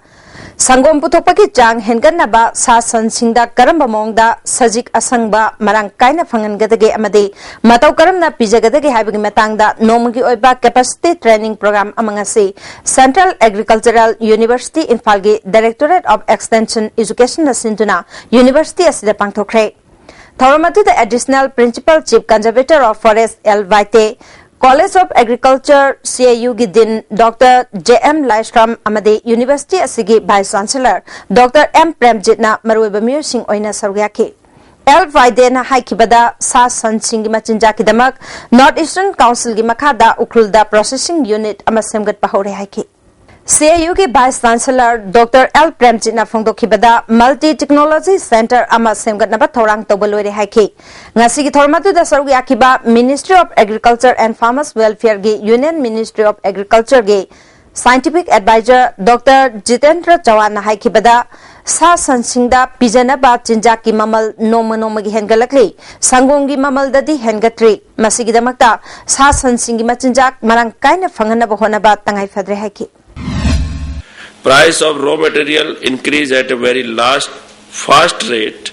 ꯁꯪꯒꯣꯝ ꯄꯨꯊꯣꯛꯄꯒꯤ ꯆꯥꯡ ꯍꯦꯟꯒꯠꯅꯕ ꯁꯥ ꯁꯟꯁꯤꯡꯗ ꯀꯔꯝꯕ ꯃꯑꯣꯡꯗ ꯁꯖꯤꯛ ꯑꯁꯪꯕ ꯃꯔꯥꯡ ꯀꯥꯏꯅ ꯐꯪꯍꯟꯒꯗꯒꯦ ꯑꯃꯗꯤ ꯃꯇꯧ ꯀꯔꯝꯅ ꯄꯤꯖꯒꯗꯒꯦ ꯍꯥꯏꯕꯒꯤ ꯃꯇꯥꯡꯗ ꯅꯣꯡꯃꯒꯤ ꯑꯣꯏꯕ capacity training program ꯑꯃ ꯉꯁꯤ Central Agricultural University ꯏꯝꯐꯥꯜꯒꯤ Directorate of Extension Educationꯅ ꯁꯤꯟꯗꯨꯅ university ꯑꯁꯤꯗ ꯄꯥꯡꯊꯣꯛꯈ꯭ꯔꯦ꯫ ꯊꯧꯔꯝ ꯑꯗꯨꯗ Additional Principal Chief Conservator of Forest L ꯋꯥꯏꯇꯦ, College of Agriculture, C I ꯌꯨꯒꯤ Dean doctor J M Laishram ꯑꯃꯗꯤ university ꯑꯁꯤꯒꯤ Vice Chancellor ꯗꯣꯛꯇꯔ ꯑꯦꯝ ꯄ꯭ꯔꯦꯝꯖꯤꯠꯅ ꯃꯔꯨꯑꯣꯏꯕ ꯃꯤꯑꯣꯏꯁꯤꯡ ꯑꯣꯏꯅ ꯁꯔꯨꯛ ꯌꯥꯈꯤ꯫ ꯑꯦꯜ ꯋꯥꯏꯗꯦꯅ ꯍꯥꯏꯈꯤꯕꯗ, ꯁꯥ ꯁꯟꯁꯤꯡꯒꯤ ꯃꯆꯤꯟꯖꯥꯛꯀꯤꯗꯃꯛ North Eastern Councilꯒꯤ ꯃꯈꯥꯗ ꯎꯈ꯭ꯔꯨꯜꯗ processing unit ꯑꯃ ꯁꯦꯝꯒꯠꯄ ꯍꯧꯔꯦ ꯍꯥꯏꯈꯤ꯫ ꯁꯤ ꯑꯥꯏ ꯌꯨꯒꯤ Vice Chancellor ꯗꯣꯛꯇꯔ ꯑꯦꯜ ꯄ꯭ꯔꯦꯝꯖꯤꯠꯅ ꯐꯣꯡꯗꯣꯛꯈꯤꯕꯗ, multi technology centre ꯑꯃ ꯁꯦꯝꯒꯠꯅꯕ ꯊꯧꯔꯥꯡ ꯇꯧꯕ ꯂꯣꯏꯔꯦ ꯍꯥꯏꯈꯤ꯫ ꯉꯁꯤꯒꯤ ꯊꯧꯔꯝ ꯑꯗꯨꯗ ꯁꯔꯨꯛ ꯌꯥꯈꯤꯕ Ministry of Agriculture and Farmers Welfareꯒꯤ Union Ministry of Agricultureꯒꯤ Scientific Advisor ꯗꯣꯛꯇꯔ ꯖꯤꯇꯦꯟꯗ꯭ꯔ ꯆꯧꯍꯥꯟꯅ ꯍꯥꯏꯈꯤꯕꯗ, ꯁꯥ ꯁꯟꯁꯤꯡꯗ ꯄꯤꯖꯅꯕ ꯆꯤꯟꯖꯥꯛꯀꯤ ꯃꯃꯜ ꯅꯣꯡꯃ ꯅꯣꯡꯃꯒꯤ ꯍꯦꯟꯒꯠꯂꯛꯂꯤ꯫ ꯁꯪꯒꯣꯝꯒꯤ ꯃꯃꯜꯗꯗꯤ ꯍꯦꯟꯒꯠꯇ꯭ꯔꯤ꯫ ꯃꯁꯤꯒꯤꯗꯃꯛꯇ ꯁꯥ ꯁꯟꯁꯤꯡꯒꯤ ꯃꯆꯤꯟꯖꯥꯛ ꯃꯔꯥꯡ ꯀꯥꯏꯅ ꯐꯪꯍꯟꯅꯕ ꯍꯣꯠꯅꯕ ꯇꯉꯥꯏ ꯐꯗ꯭ꯔꯦ ꯍꯥꯏꯈꯤ꯫ Price of raw material increase at a very large, fast rate,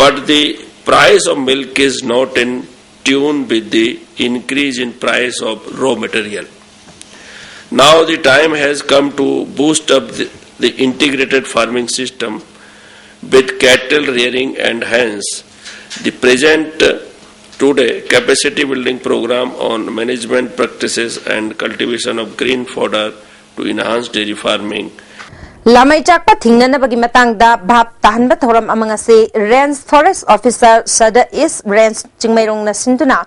but the price of milk is not in tune with the increase in price of raw material. Now the time has come to boost up the, the integrated farming system with cattle rearing and hence the present, uh, today capacity building program on management practices and cultivation of green fodder to enhance dairy farming. ꯂꯥꯃꯩ ꯆꯥꯛꯄ ꯊꯤꯡꯅꯅꯕꯒꯤ ꯃꯇꯥꯡꯗ ꯚꯥꯞ ꯇꯥꯍꯟꯕ ꯊꯧꯔꯝ ꯑꯃ ꯉꯁꯤ Range Forest Officer, Sadar East Range, ꯆꯤꯡꯃꯩꯔꯣꯡꯅ ꯁꯤꯟꯗꯨꯅ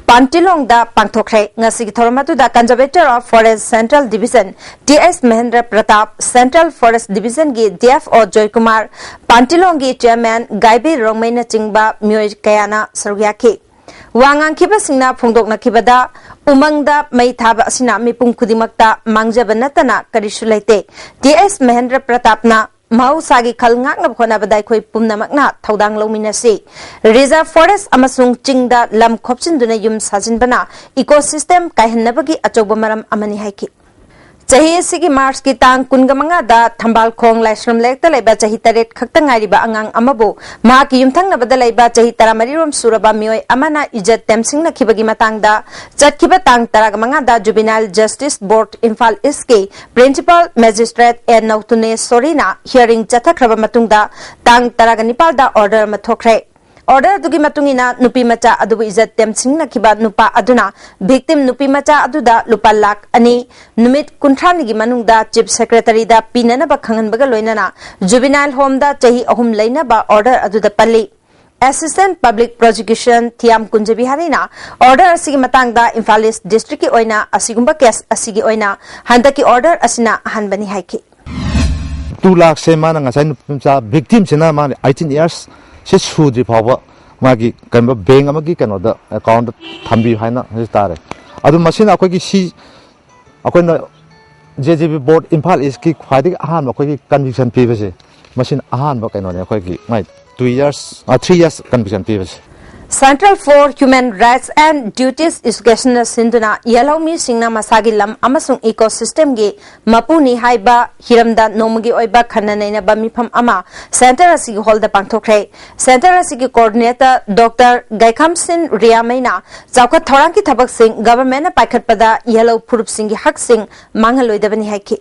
ꯄꯥꯟꯇꯤꯂꯣꯡꯗ ꯄꯥꯡꯊꯣꯛꯈ꯭ꯔꯦ꯫ ꯉꯁꯤꯒꯤ ꯊꯧꯔꯝ ꯑꯗꯨꯗ Conservator of Forest Central Division T S Mahendra Pratap, Central Forest Divisionꯒꯤ D F O Joykumar, ꯄꯥꯟꯇꯤꯂꯣꯡꯒꯤ Chairman ꯒꯥꯏꯕꯤ ꯔꯣꯡꯃꯩꯅꯆꯤꯡꯕ ꯃꯤꯑꯣꯏ ꯀꯌꯥꯅ ꯁꯔꯨꯛ ꯌꯥꯈꯤ꯫ ꯋꯥ ꯉꯥꯡꯈꯤꯕꯁꯤꯡꯅ ꯐꯣꯡꯗꯣꯛꯅꯈꯤꯕꯗ, ꯎꯃꯪꯗ ꯃꯩ ꯊꯥꯕ ꯑꯁꯤꯅ ꯃꯤꯄꯨꯝ ꯈꯨꯗꯤꯡꯃꯛꯇ ꯃꯥꯡꯖꯕ ꯅꯠꯇꯅ ꯀꯔꯤꯁꯨ ꯂꯩꯇꯦ꯫ ꯇꯤ ꯑꯦꯁ ꯃꯍꯦꯟꯗ꯭ꯔ ꯄ꯭ꯔꯇꯥꯞꯅ ꯃꯍꯧꯁꯥꯒꯤ ꯈꯜ ꯉꯥꯛꯅꯕ ꯍꯣꯠꯅꯕꯗ ꯑꯩꯈꯣꯏ ꯄꯨꯝꯅꯃꯛꯅ ꯊꯧꯗꯥꯡ ꯂꯧꯃꯤꯟꯅꯁꯤ꯫ Reserve Forest ꯑꯃꯁꯨꯡ ꯆꯤꯡꯗ ꯂꯝ ꯈꯣꯞꯆꯤꯟꯗꯨꯅ ꯌꯨꯝ ꯁꯥꯖꯤꯟꯕꯅ ecosystem ꯀꯥꯏꯍꯟꯅꯕꯒꯤ ꯑꯆꯧꯕ ꯃꯔꯝ ꯑꯃꯅꯤ ꯍꯥꯏꯈꯤ꯫ ꯆꯍꯤ ꯑꯁꯤꯒꯤ ꯃꯥꯔꯆꯀꯤ ꯇꯥꯡ ꯀꯨꯟꯒ ꯃꯉꯥꯗ ꯊꯝꯕꯥꯜꯈꯣꯡ ꯂꯥꯏꯁ꯭ꯔꯝ ꯂꯩꯔꯛꯇ ꯂꯩꯕ ꯆꯍꯤ ꯇꯔꯦꯠ ꯈꯛꯇ ꯉꯥꯏꯔꯤꯕ ꯑꯉꯥꯡ ꯑꯃꯕꯨ ꯃꯍꯥꯛꯀꯤ ꯌꯨꯝꯊꯪꯅꯕꯗ ꯂꯩꯕ ꯆꯍꯤ ꯇꯔꯥꯃꯔꯤ ꯔꯣꯝ ꯁꯨꯔꯕ ꯃꯤꯑꯣꯏ ꯑꯃꯅ ꯏꯖꯠ ꯇꯦꯝꯁꯤꯡꯅꯈꯤꯕꯒꯤ ꯃꯇꯥꯡꯗ ꯆꯠꯈꯤꯕ ꯇꯥꯡ ꯇꯔꯥꯃꯉꯥꯗ Juvenile Justice Board Imphal East ꯀꯤ Principal Magistrate ꯑꯦ ꯅꯧꯇꯨꯅꯦꯁꯣꯔꯤꯅ hearing ꯆꯠꯊꯈ꯭ꯔꯕ ꯃꯇꯨꯡꯗ ꯇꯥꯡ ꯇꯔꯥꯅꯤꯄꯥꯜꯗ order ꯑꯃ ꯊꯣꯛꯈ꯭ꯔꯦ꯫ Order ꯑꯗꯨꯒꯤ ꯃꯇꯨꯡ ꯏꯟꯅ ꯅꯨꯄꯤ ꯃꯆꯥ ꯑꯗꯨꯕꯨ ꯏꯖꯠ ꯇꯦꯝꯁꯤꯡꯅꯈꯤꯕ ꯅꯨꯄꯥ ꯑꯗꯨꯅ victim ꯅꯨꯄꯤ ꯃꯆꯥ ꯑꯗꯨꯗ ꯂꯨꯄꯥ ꯂꯥꯈ ꯑꯅꯤ ꯅꯨꯃꯤꯠ ꯀꯨꯟꯊ꯭ꯔꯥꯅꯤꯒꯤ ꯃꯅꯨꯡꯗ Chief Secretary ꯗ ꯄꯤꯅꯅꯕ ꯈꯪꯍꯟꯕꯒ ꯂꯣꯏꯅꯅ juvenile home ꯗ ꯆꯍꯤ ꯑꯍꯨꯝ ꯂꯩꯅꯕ order ꯑꯗꯨꯗ ꯄꯜꯂꯤ꯫ Assistant Public Prosecution ꯊꯤꯌꯥꯝ ꯀꯨꯟꯖꯕꯤꯍꯥꯔꯤꯅ order ꯑꯁꯤꯒꯤ ꯃꯇꯥꯡꯗ ꯏꯝꯐꯥꯜ East District ꯀꯤ ꯑꯣꯏꯅ ꯑꯁꯤꯒꯨꯝꯕ case ꯑꯁꯤꯒꯤ ꯑꯣꯏꯅ ꯍꯟꯗꯛꯀꯤ order ꯑꯁꯤꯅ ꯑꯍꯥꯟꯕꯅꯤ ꯍꯥꯏꯈꯤ꯫ ꯇꯨ ꯂꯥꯛꯁꯦ ꯃꯥꯅ ꯉꯁꯥꯏ ꯅꯨꯄꯤ ꯃꯆꯥ victim ꯁꯤꯅ ꯃꯥꯅ eighteen years ꯁꯤ ꯁꯨꯗ꯭ꯔꯤ ꯐꯥꯎꯕ ꯃꯥꯒꯤ ꯀꯩꯅꯣ bank ꯑꯃꯒꯤ ꯀꯩꯅꯣꯗ account ꯊꯝꯕꯤꯌꯨ ꯍꯥꯏꯅ ꯍꯧꯖꯤꯛ ꯇꯥꯔꯦ꯫ ꯑꯗꯨ ꯃꯁꯤꯅ ꯑꯩꯈꯣꯏꯒꯤ ꯁꯤ ꯑꯩꯈꯣꯏꯅ J J B board Imphal East ꯀꯤ ꯈ꯭ꯋꯥꯏꯗꯒꯤ ꯑꯍꯥꯟꯕ ꯑꯩꯈꯣꯏꯒꯤ conviction ꯄꯤꯕꯁꯦ ꯃꯁꯤꯅ ꯑꯍꯥꯟꯕ ꯀꯩꯅꯣꯅꯦ ꯑꯩꯈꯣꯏꯒꯤ ꯃꯥꯏ two years three years conviction ꯄꯤꯕꯁꯦ꯫ Centre for Human Rights and Duties Education ꯅ ꯁꯤꯟꯗꯨꯅ ꯌꯦꯜꯍꯧꯃꯤꯁꯤꯡꯅ ꯃꯁꯥꯒꯤ ꯂꯝ ꯑꯃꯁꯨꯡ ecosystem ꯒꯤ ꯃꯄꯨꯅꯤ ꯍꯥꯏꯕ ꯍꯤꯔꯝꯗ ꯅꯣꯡꯃꯒꯤ ꯑꯣꯏꯕ ꯈꯟꯅ ꯅꯩꯅꯕ ꯃꯤꯐꯝ ꯑꯃ centre ꯑꯁꯤꯒꯤ hall ꯗ ꯄꯥꯡꯊꯣꯛꯈ꯭ꯔꯦ꯫ Centre ꯑꯁꯤꯒꯤ coordinator Doctor ꯒꯥꯏꯈꯥꯝꯁꯤꯟ ꯔꯤꯌꯥꯃꯩꯅ ꯆꯥꯎꯈꯠ ꯊꯧꯔꯥꯡꯒꯤ ꯊꯕꯛꯁꯤꯡ government ꯅ ꯄꯥꯏꯈꯠꯄꯗ ꯌꯦꯜꯍꯧ ꯐꯨꯔꯨꯞꯁꯤꯡꯒꯤ ꯍꯛꯁꯤꯡ ꯃꯥꯡꯍꯜꯂꯣꯏꯗꯕꯅꯤ ꯍꯥꯏꯈꯤ꯫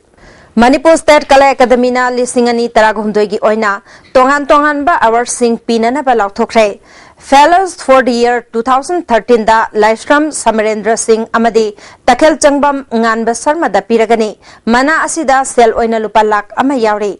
ꯃꯅꯤꯄꯨꯔ State Kala Academy ꯅ ꯂꯤꯁꯤꯡ ꯑꯅꯤ ꯇꯔꯥꯍꯨꯝꯗꯣꯏꯒꯤ ꯑꯣꯏꯅ ꯇꯣꯉꯥꯟ ꯇꯣꯉꯥꯟꯕ award ꯁꯤꯡ ꯄꯤꯅꯅꯕ ꯂꯥꯎꯊꯣꯛꯈ꯭ꯔꯦ꯫ Fellows for the year two thousand thirteen ꯗ ꯂꯥꯏꯁ꯭ꯔꯝ ꯁꯃꯔꯦꯟꯗ꯭ꯔ ꯁꯤꯡ ꯑꯃꯗꯤ ꯇꯈꯦꯜ ꯆꯪꯕꯝ ꯉꯥꯟꯕ ꯁꯔꯃꯗ ꯄꯤꯔꯒꯅꯤ꯫ ꯃꯅꯥ ꯑꯁꯤꯗ ꯁꯦꯜ ꯑꯣꯏꯅ ꯂꯨꯄꯥ ꯂꯥꯈ ꯑꯃ ꯌꯥꯎꯔꯤ꯫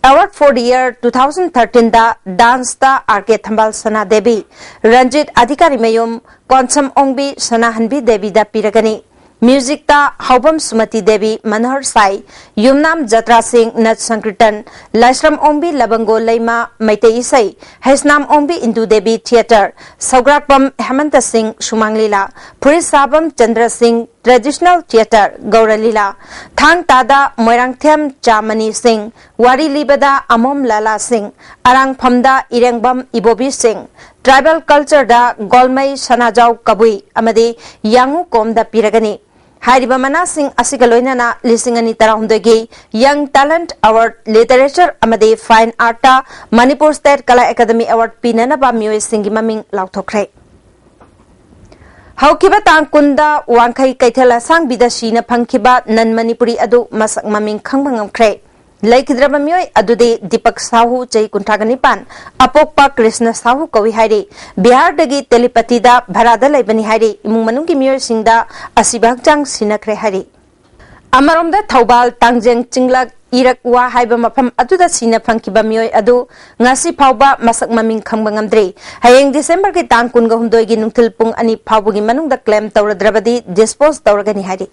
Award for the year two thousand thirteen the dance ꯇ R K ꯊꯝꯕꯥꯜ ꯁꯅꯥ ꯗꯦꯕꯤ, ꯔꯟꯖꯤꯠ ꯑꯙꯤꯀꯥꯔꯤ ꯃꯌꯨꯝ ꯀꯣꯟꯁꯝ ꯑꯣꯡꯕꯤ ꯁꯅꯥꯍꯟꯕꯤ ꯗꯦꯕꯤꯗ ꯄꯤꯔꯒꯅꯤ꯫ Music ꯇ ꯍꯥꯎꯕꯝ ꯁꯨꯃꯇꯤ ꯗꯦꯕꯤ ꯃꯅꯣꯍꯔ ꯁꯥꯏ, ꯌꯨꯝꯅꯥꯝ ꯖꯇ꯭ꯔꯥ ꯁꯤꯡ ꯅꯠ ꯁꯪꯀꯤꯔꯇꯟ, ꯂꯥꯏꯁ꯭ꯔꯝ ꯑꯣꯡꯕꯤ ꯂꯕꯪꯒꯣ ꯂꯩꯃ ꯃꯩꯇꯩ ꯏꯁꯩ, ꯍꯩꯁꯅꯥꯝ ꯑꯣꯡꯕꯤ ꯏꯟꯗꯨ ꯗꯦꯕꯤ theatre, ꯁꯧꯒ꯭ꯔꯥꯛꯄꯝ ꯍꯦꯃꯟꯇ ꯁꯤꯡ ꯁꯨꯃꯥꯡ ꯂꯤꯂꯥ, ꯐꯨꯔꯤꯠ ꯁꯥꯕꯝ ꯆꯟꯗ꯭ꯔ ꯁꯤꯡ traditional theatre ꯒꯧꯔ ꯂꯤꯂꯥ, ꯊꯥꯡ ꯇꯥꯗ ꯃꯣꯏꯔꯥꯡꯊꯦꯝ ꯆꯥꯃꯅꯤ ꯁꯤꯡ, ꯋꯥꯔꯤ ꯂꯤꯕꯗ ꯑꯃꯣꯝ ꯂꯥꯂꯥ ꯁꯤꯡ, ꯑꯔꯥꯡꯐꯝꯗ ꯏꯔꯦꯡꯕꯝ ꯏꯕꯣꯕꯤ ꯁꯤꯡ, tribal culture ꯗ ꯒꯣꯜꯃꯩ ꯁꯅꯥꯖꯥꯎ ꯀꯕꯨꯏ ꯑꯃꯗꯤ ꯌꯥꯡꯉꯨ ꯀꯣꯝꯗ ꯄꯤꯔꯒꯅꯤ꯫ ꯍꯥꯏꯔꯤꯕ ꯃꯅꯥꯁꯤꯡ ꯑꯁꯤꯒ ꯂꯣꯏꯅꯅ ꯂꯤꯁꯤꯡ ꯑꯅꯤ ꯇꯔꯥꯍꯨꯝꯗꯣꯏꯒꯤ Young Talent Award, Literature ꯑꯃꯗꯤ Fine Artꯇ Manipur State Kala Academy Award ꯄꯤꯅꯅꯕ ꯃꯤꯑꯣꯏꯁꯤꯡꯒꯤ ꯃꯃꯤꯡ ꯂꯥꯎꯊꯣꯛꯈ꯭ꯔꯦ꯫ ꯍꯧꯈꯤꯕ ꯇꯥꯡ ꯀꯨꯟꯗ ꯋꯥꯡꯈꯩ ꯀꯩꯊꯦꯜ ꯑꯁꯥꯡꯕꯤꯗ ꯁꯤꯅ ꯐꯪꯈꯤꯕ ꯅꯟ ꯃꯅꯤꯄꯨꯔꯤ ꯑꯗꯨ ꯃꯁꯛ ꯃꯃꯤꯡ ꯈꯪꯕ ꯉꯝꯈ꯭ꯔꯦ꯫ ꯂꯩꯈꯤꯗ꯭ꯔꯕ ꯃꯤꯑꯣꯏ ꯑꯗꯨꯗꯤ ꯗꯤꯄꯛ ꯁꯥꯍꯨ, ꯆꯍꯤ ꯀꯨꯟꯊ꯭ꯔꯥ ꯅꯤꯄꯥꯟ, ꯑꯄꯣꯛꯄ ꯀ꯭ꯔꯤꯁꯅ ꯁꯥꯍꯨ ꯀꯧꯏ ꯍꯥꯏꯔꯤ꯫ ꯕꯤꯍꯥꯔꯗꯒꯤ ꯇꯦꯂꯤꯄꯇꯤꯗ ꯚꯔꯥꯗ ꯂꯩꯕꯅꯤ ꯍꯥꯏꯔꯤ꯫ ꯏꯃꯨꯡ ꯃꯅꯨꯡꯒꯤ ꯃꯤꯑꯣꯏꯁꯤꯡꯗ ꯑꯁꯤꯕ ꯍꯛꯆꯥꯡ ꯁꯤꯟꯅꯈ꯭ꯔꯦ ꯍꯥꯏꯔꯤ꯫ ꯑꯃꯔꯣꯝꯗ ꯊꯧꯕꯥꯜ ꯇꯥꯡꯖꯦꯡ ꯆꯤꯡꯂꯛ ꯏꯔꯛꯋꯥ ꯍꯥꯏꯕ ꯃꯐꯝ ꯑꯗꯨꯗ ꯁꯤꯅ ꯐꯪꯈꯤꯕ ꯃꯤꯑꯣꯏ ꯑꯗꯨ ꯉꯁꯤ ꯐꯥꯎꯕ ꯃꯁꯛ ꯃꯃꯤꯡ ꯈꯪꯕ ꯉꯝꯗ꯭ꯔꯤ꯫ ꯍꯌꯦꯡ ꯗꯤꯁꯦꯝꯕꯔꯒꯤ ꯇꯥꯡ ꯀꯨꯟꯒ ꯍꯨꯝꯗꯣꯏꯒꯤ ꯅꯨꯡꯊꯤꯜ ꯄꯨꯡ ꯑꯅꯤ ꯐꯥꯎꯕꯒꯤ ꯃꯅꯨꯡꯗ claim ꯇꯧꯔꯗ꯭ꯔꯕꯗꯤ dispose ꯇꯧꯔꯒꯅꯤ ꯍꯥꯏꯔꯤ꯫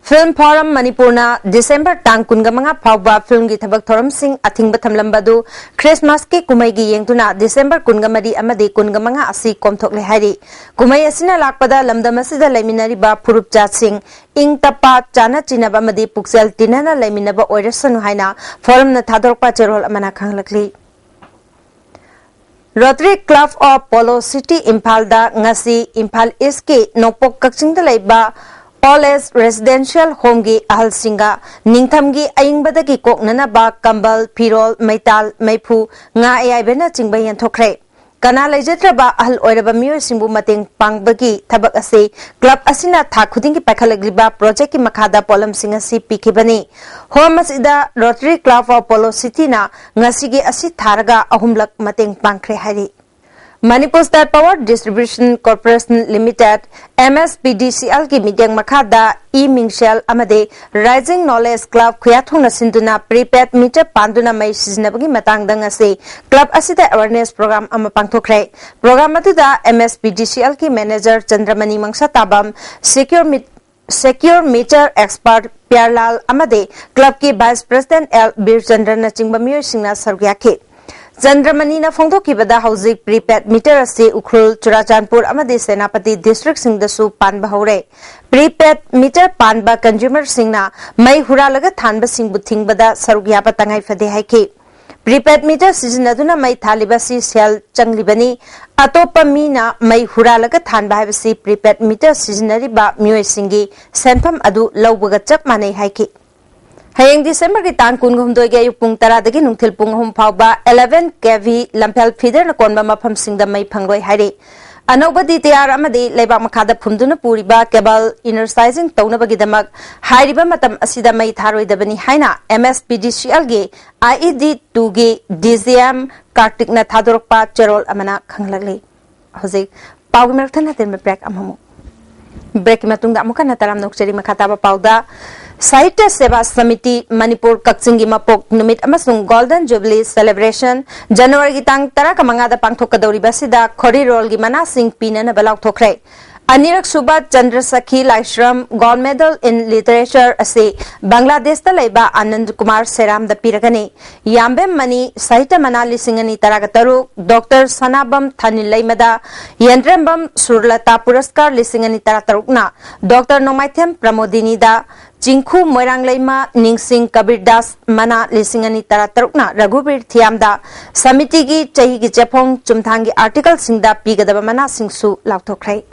Film Forum ꯃꯅꯤꯄꯨꯔꯅ ꯗꯤꯁꯦꯝꯕꯔ ꯇꯥꯡ ꯀꯨꯟꯒ ꯃꯉꯥ ꯐꯥꯎꯕ filmꯒꯤ ꯊꯕꯛ ꯊꯧꯔꯝꯁꯤꯡ ꯑꯊꯤꯡꯕ ꯊꯝꯂꯝꯕꯗꯨ Christmasꯀꯤ ꯀꯨꯝꯍꯩꯒꯤ ꯌꯦꯡꯗꯨꯅ ꯗꯤꯁꯦꯝꯕꯔ ꯀꯨꯟꯒ ꯃꯔꯤ ꯑꯃꯗꯤ ꯀꯨꯟꯒ ꯃꯉꯥ ꯑꯁꯤ ꯀꯣꯝꯊꯣꯛꯂꯦ ꯍꯥꯏꯔꯤ꯫ ꯀꯨꯝꯍꯩ ꯑꯁꯤꯅ ꯂꯥꯛꯄꯗ ꯂꯝꯗꯝ ꯑꯁꯤꯗ ꯂꯩꯃꯤꯟꯅꯔꯤꯕ ꯐꯨꯔꯨꯞ ꯖꯥꯠꯁꯤꯡ ꯏꯪ ꯇꯞꯄ, ꯆꯥꯅ ꯆꯤꯟꯅꯕ ꯑꯃꯗꯤ ꯄꯨꯛꯆꯦꯜ ꯇꯤꯟꯅꯅ ꯂꯩꯃꯤꯟꯅꯕ ꯑꯣꯏꯔꯁꯅꯨ ꯍꯥꯏꯅ Forumꯅ ꯊꯥꯗꯣꯔꯛꯄ ꯆꯦꯔꯣꯜ ꯑꯃꯅ ꯈꯪꯍꯜꯂꯛꯂꯤ꯫ Rotary Club of Polo City ꯏꯝꯐꯥꯜꯗ ꯉꯁꯤ ꯏꯝꯐꯥꯜ ꯏꯁꯀꯤ ꯅꯣꯡꯄꯣꯛ ꯀꯛꯆꯤꯡꯗ ꯂꯩꯕ Old Age Residential Homeꯒꯤ ꯑꯍꯜꯁꯤꯡꯒ ꯅꯤꯡꯊꯝꯒꯤ ꯑꯏꯪꯕꯗꯒꯤ ꯀꯣꯛꯅꯅꯕ ꯀꯝꯕꯜ, ꯐꯤꯔꯣꯜ, ꯃꯩꯇꯥꯜ, ꯃꯩꯐꯨ, ꯉꯥ ꯑꯌꯥꯏꯕꯅꯆꯤꯡꯕ ꯌꯦꯟꯊꯣꯛꯈ꯭ꯔꯦ꯫ ꯀꯅꯥ ꯂꯩꯖꯗ꯭ꯔꯕ ꯑꯍꯜ ꯑꯣꯏꯔꯕ ꯃꯤꯑꯣꯏꯁꯤꯡꯕꯨ ꯃꯇꯦꯡ ꯄꯥꯡꯕꯒꯤ ꯊꯕꯛ ꯑꯁꯤ club ꯑꯁꯤꯅ ꯊꯥ ꯈꯨꯗꯤꯡꯒꯤ ꯄꯥꯏꯈꯠꯂꯛꯂꯤꯕ projectꯀꯤ ꯃꯈꯥꯗ ꯄꯣꯠꯂꯝꯁꯤꯡ ꯑꯁꯤ ꯄꯤꯈꯤꯕꯅꯤ꯫ Home ꯑꯁꯤꯗ Rotary Club of Polo Cityꯅ ꯉꯁꯤꯒꯤ ꯑꯁꯤ ꯊꯥꯔꯒ ꯑꯍꯨꯝꯂꯛ ꯃꯇꯦꯡ ꯄꯥꯡꯈ꯭ꯔꯦ ꯍꯥꯏꯔꯤ꯫ Manipur State Power Distribution Corporation Limited, MSPDCLꯒꯤ ꯃꯤꯠꯌꯦꯡ ꯃꯈꯥꯗ ꯏ ꯃꯤꯡꯁꯦꯜ ꯑꯃꯗꯤ Rising Knowledge Club ꯈꯨꯌꯥꯊꯣꯡꯅ ꯁꯤꯟꯗꯨꯅ prepaid meter ꯄꯥꯟꯗꯨꯅ ꯃꯩ ꯁꯤꯖꯤꯟꯅꯕꯒꯤ ꯃꯇꯥꯡꯗ ꯉꯁꯤ club ꯑꯁꯤꯗ awareness program ꯑꯃ ꯄꯥꯡꯊꯣꯛꯈ꯭ꯔꯦ꯫ Program ꯑꯗꯨꯗ MSPDCLꯒꯤ manager ꯆꯟꯗ꯭ꯔꯃꯅꯤ ꯃꯪꯁꯥꯇꯥꯕꯝ, secure meter secure meter expert ꯄꯤꯌꯥꯔꯂꯥꯜ ꯑꯃꯗꯤ clubꯀꯤ vice president ꯑꯦꯜ ꯕꯤꯔꯆꯟꯗ꯭ꯔꯅꯆꯤꯡꯕ ꯃꯤꯑꯣꯏꯁꯤꯡꯅ ꯁꯔꯨꯛ ꯌꯥꯈꯤ꯫ ꯆꯟꯗ꯭ꯔꯃꯅꯤꯅ ꯐꯣꯡꯗꯣꯛꯈꯤꯕꯗ ꯍꯧꯖꯤꯛ prepaid meter ꯑꯁꯤ ꯎꯈ꯭ꯔꯨꯜ, ꯆꯨꯔꯥꯆꯥꯟꯄꯨꯔ ꯑꯃꯗꯤ ꯁꯦꯅꯥꯄꯇꯤ districtꯁꯤꯡꯗꯁꯨ ꯄꯥꯟꯕ ꯍꯧꯔꯦ꯫ Prepaid meter ꯄꯥꯟꯕ consumerꯁꯤꯡꯅ ꯃꯩ ꯍꯨꯔꯥꯜꯂꯒ ꯊꯥꯟꯕꯁꯤꯡꯕꯨ ꯊꯤꯡꯕꯗ ꯁꯔꯨꯛ ꯌꯥꯕ ꯇꯉꯥꯏ ꯐꯗꯦ ꯍꯥꯏꯈꯤ꯫ prepaid meter ꯁꯤꯖꯤꯟꯅꯗꯨꯅ ꯃꯩ ꯊꯥꯜꯂꯤꯕ ꯑꯁꯤ ꯁꯦꯜ ꯆꯪꯂꯤꯕꯅꯤ꯫ ꯑꯇꯣꯞꯄ ꯃꯤꯅ ꯃꯩ ꯍꯨꯔꯥꯜꯂꯒ ꯊꯥꯟꯕ ꯍꯥꯏꯕꯁꯤ prepaid meter ꯁꯤꯖꯤꯟꯅꯔꯤꯕ ꯃꯤꯑꯣꯏꯁꯤꯡꯒꯤ ꯁꯦꯟꯐꯝ ꯑꯗꯨ ꯂꯧꯕꯒ ꯆꯞ ꯃꯥꯟꯅꯩ ꯍꯥꯏꯈꯤ꯫ ꯍꯌꯦꯡ ꯗꯤꯁꯦꯝꯕꯔꯒꯤ ꯇꯥꯡ ꯀꯨꯟꯒ ꯍꯨꯝꯗꯣꯏꯒꯤ ꯑꯌꯨꯛ ꯄꯨꯡ ꯇꯔꯥꯗꯒꯤ ꯅꯨꯡꯊꯤꯜ ꯄꯨꯡ ꯑꯍꯨꯝ ꯐꯥꯎꯕ eleven K V ꯂꯝꯐꯦꯜ feederꯅ ꯀꯣꯟꯕ ꯃꯐꯝꯁꯤꯡꯗ ꯃꯩ ꯐꯪꯂꯣꯏ ꯍꯥꯏꯔꯤ꯫ ꯑꯅꯧꯕ D T R ꯑꯃꯗꯤ ꯂꯩꯕꯥꯛ ꯃꯈꯥꯗ ꯐꯨꯝꯗꯨꯅ ꯄꯨꯔꯤꯕ cable energizing ꯇꯧꯅꯕꯒꯤꯗꯃꯛ ꯍꯥꯏꯔꯤꯕ ꯃꯇꯝ ꯑꯁꯤꯗ ꯃꯩ ꯊꯥꯔꯣꯏꯗꯕꯅꯤ ꯍꯥꯏꯅ M S P D C Lꯒꯤ I E D twoꯒꯤ D G M ꯀꯥꯔꯇꯤꯛꯅ ꯊꯥꯗꯣꯔꯛꯄ ꯆꯦꯔꯣꯜ ꯑꯃꯅ ꯈꯪꯍꯜꯂꯛꯂꯤ꯫ ꯍꯧꯖꯤꯛ ꯄꯥꯎꯒꯤ ꯃꯔꯛ ꯊꯠꯅ ꯇꯤꯟꯕ break ꯑꯃꯃꯨꯛ꯫ Breakꯀꯤ ꯃꯇꯨꯡꯗ ꯑꯃꯨꯛ ꯍꯟꯅ ꯇꯔꯥꯝꯅ ꯑꯣꯛꯆꯔꯤ꯫ ꯃꯈꯥ ꯇꯥꯕ ꯄꯥꯎꯗ, ꯁꯥꯍꯤꯇ꯭ꯌ ꯁꯦꯕꯥ ꯁꯃꯤꯇꯤ ꯃꯅꯤꯄꯨꯔ ꯀꯛꯆꯤꯡꯒꯤ ꯃꯄꯣꯛ ꯅꯨꯃꯤꯠ ꯑꯃꯁꯨꯡ Golden Jubilee celebration ꯖꯅꯋꯥꯔꯤꯒꯤ ꯇꯥꯡ ꯇꯔꯥꯃꯉꯥꯗ ꯄꯥꯡꯊꯣꯛꯀꯗꯧꯔꯤꯕ ꯑꯁꯤꯗ ꯈꯣꯔꯤꯔꯣꯜꯒꯤ ꯃꯅꯥꯁꯤꯡ ꯄꯤꯅꯅꯕ ꯂꯥꯎꯊꯣꯛꯈ꯭ꯔꯦ꯫ ꯑꯅꯤꯔꯛ ꯁꯨꯕ ꯆꯟꯗ꯭ꯔꯁꯈꯤ ꯂꯥꯏꯁ꯭ꯔꯝ Gold Medal in Literature ꯑꯁꯤ ꯕꯪꯒ꯭ꯂꯥꯗꯦꯁꯇ ꯂꯩꯕ ꯑꯅꯟꯗ ꯀꯨꯃꯥꯔ ꯁꯦꯔꯥꯝꯗ ꯄꯤꯔꯒꯅꯤ꯫ ꯌꯥꯝꯕꯦꯝ ꯃꯅꯤ ꯁꯥꯍꯤꯇ꯭ꯌ ꯃꯅꯥ ꯂꯤꯁꯤꯡ ꯑꯅꯤ ꯇꯔꯥꯒ ꯇꯔꯨꯛ, ꯗꯣꯛꯇꯔ ꯁꯅꯥꯕꯝ ꯊꯥꯅꯤꯜꯂꯩꯃꯗ ꯌꯦꯟꯗ꯭ꯔꯦꯝꯕꯝ ꯁꯨꯔꯂꯇꯥ ꯄꯨꯔꯁꯀꯥꯔ ꯂꯤꯁꯤꯡ ꯑꯅꯤ ꯇꯔꯥꯇꯔꯨꯛꯅ, ꯗꯣꯛꯇꯔ ꯅꯣꯡꯃꯥꯏꯊꯦꯝ ꯄ꯭ꯔꯃꯣꯗꯤꯅꯤꯗ, ꯆꯤꯡꯈꯨ ꯃꯣꯏꯔꯥꯡꯂꯩꯃ ꯅꯤꯡꯁꯤꯡ ꯀꯕꯤꯔꯗꯥꯁ ꯃꯅꯥ ꯂꯤꯁꯤꯡ ꯑꯅꯤ ꯇꯔꯥꯇꯔꯨꯛꯅ ꯔꯘꯨꯕꯤꯔ ꯊꯤꯌꯥꯝꯗ, ꯁꯃꯤꯇꯤꯒꯤ ꯆꯍꯤꯒꯤ ꯆꯦꯐꯣꯡ ꯆꯨꯝꯊꯥꯡꯒꯤ articleꯁꯤꯡꯗ ꯄꯤꯒꯗꯕ ꯃꯅꯥꯁꯤꯡꯁꯨ ꯂꯥꯎꯊꯣꯛꯈ꯭ꯔꯦ꯫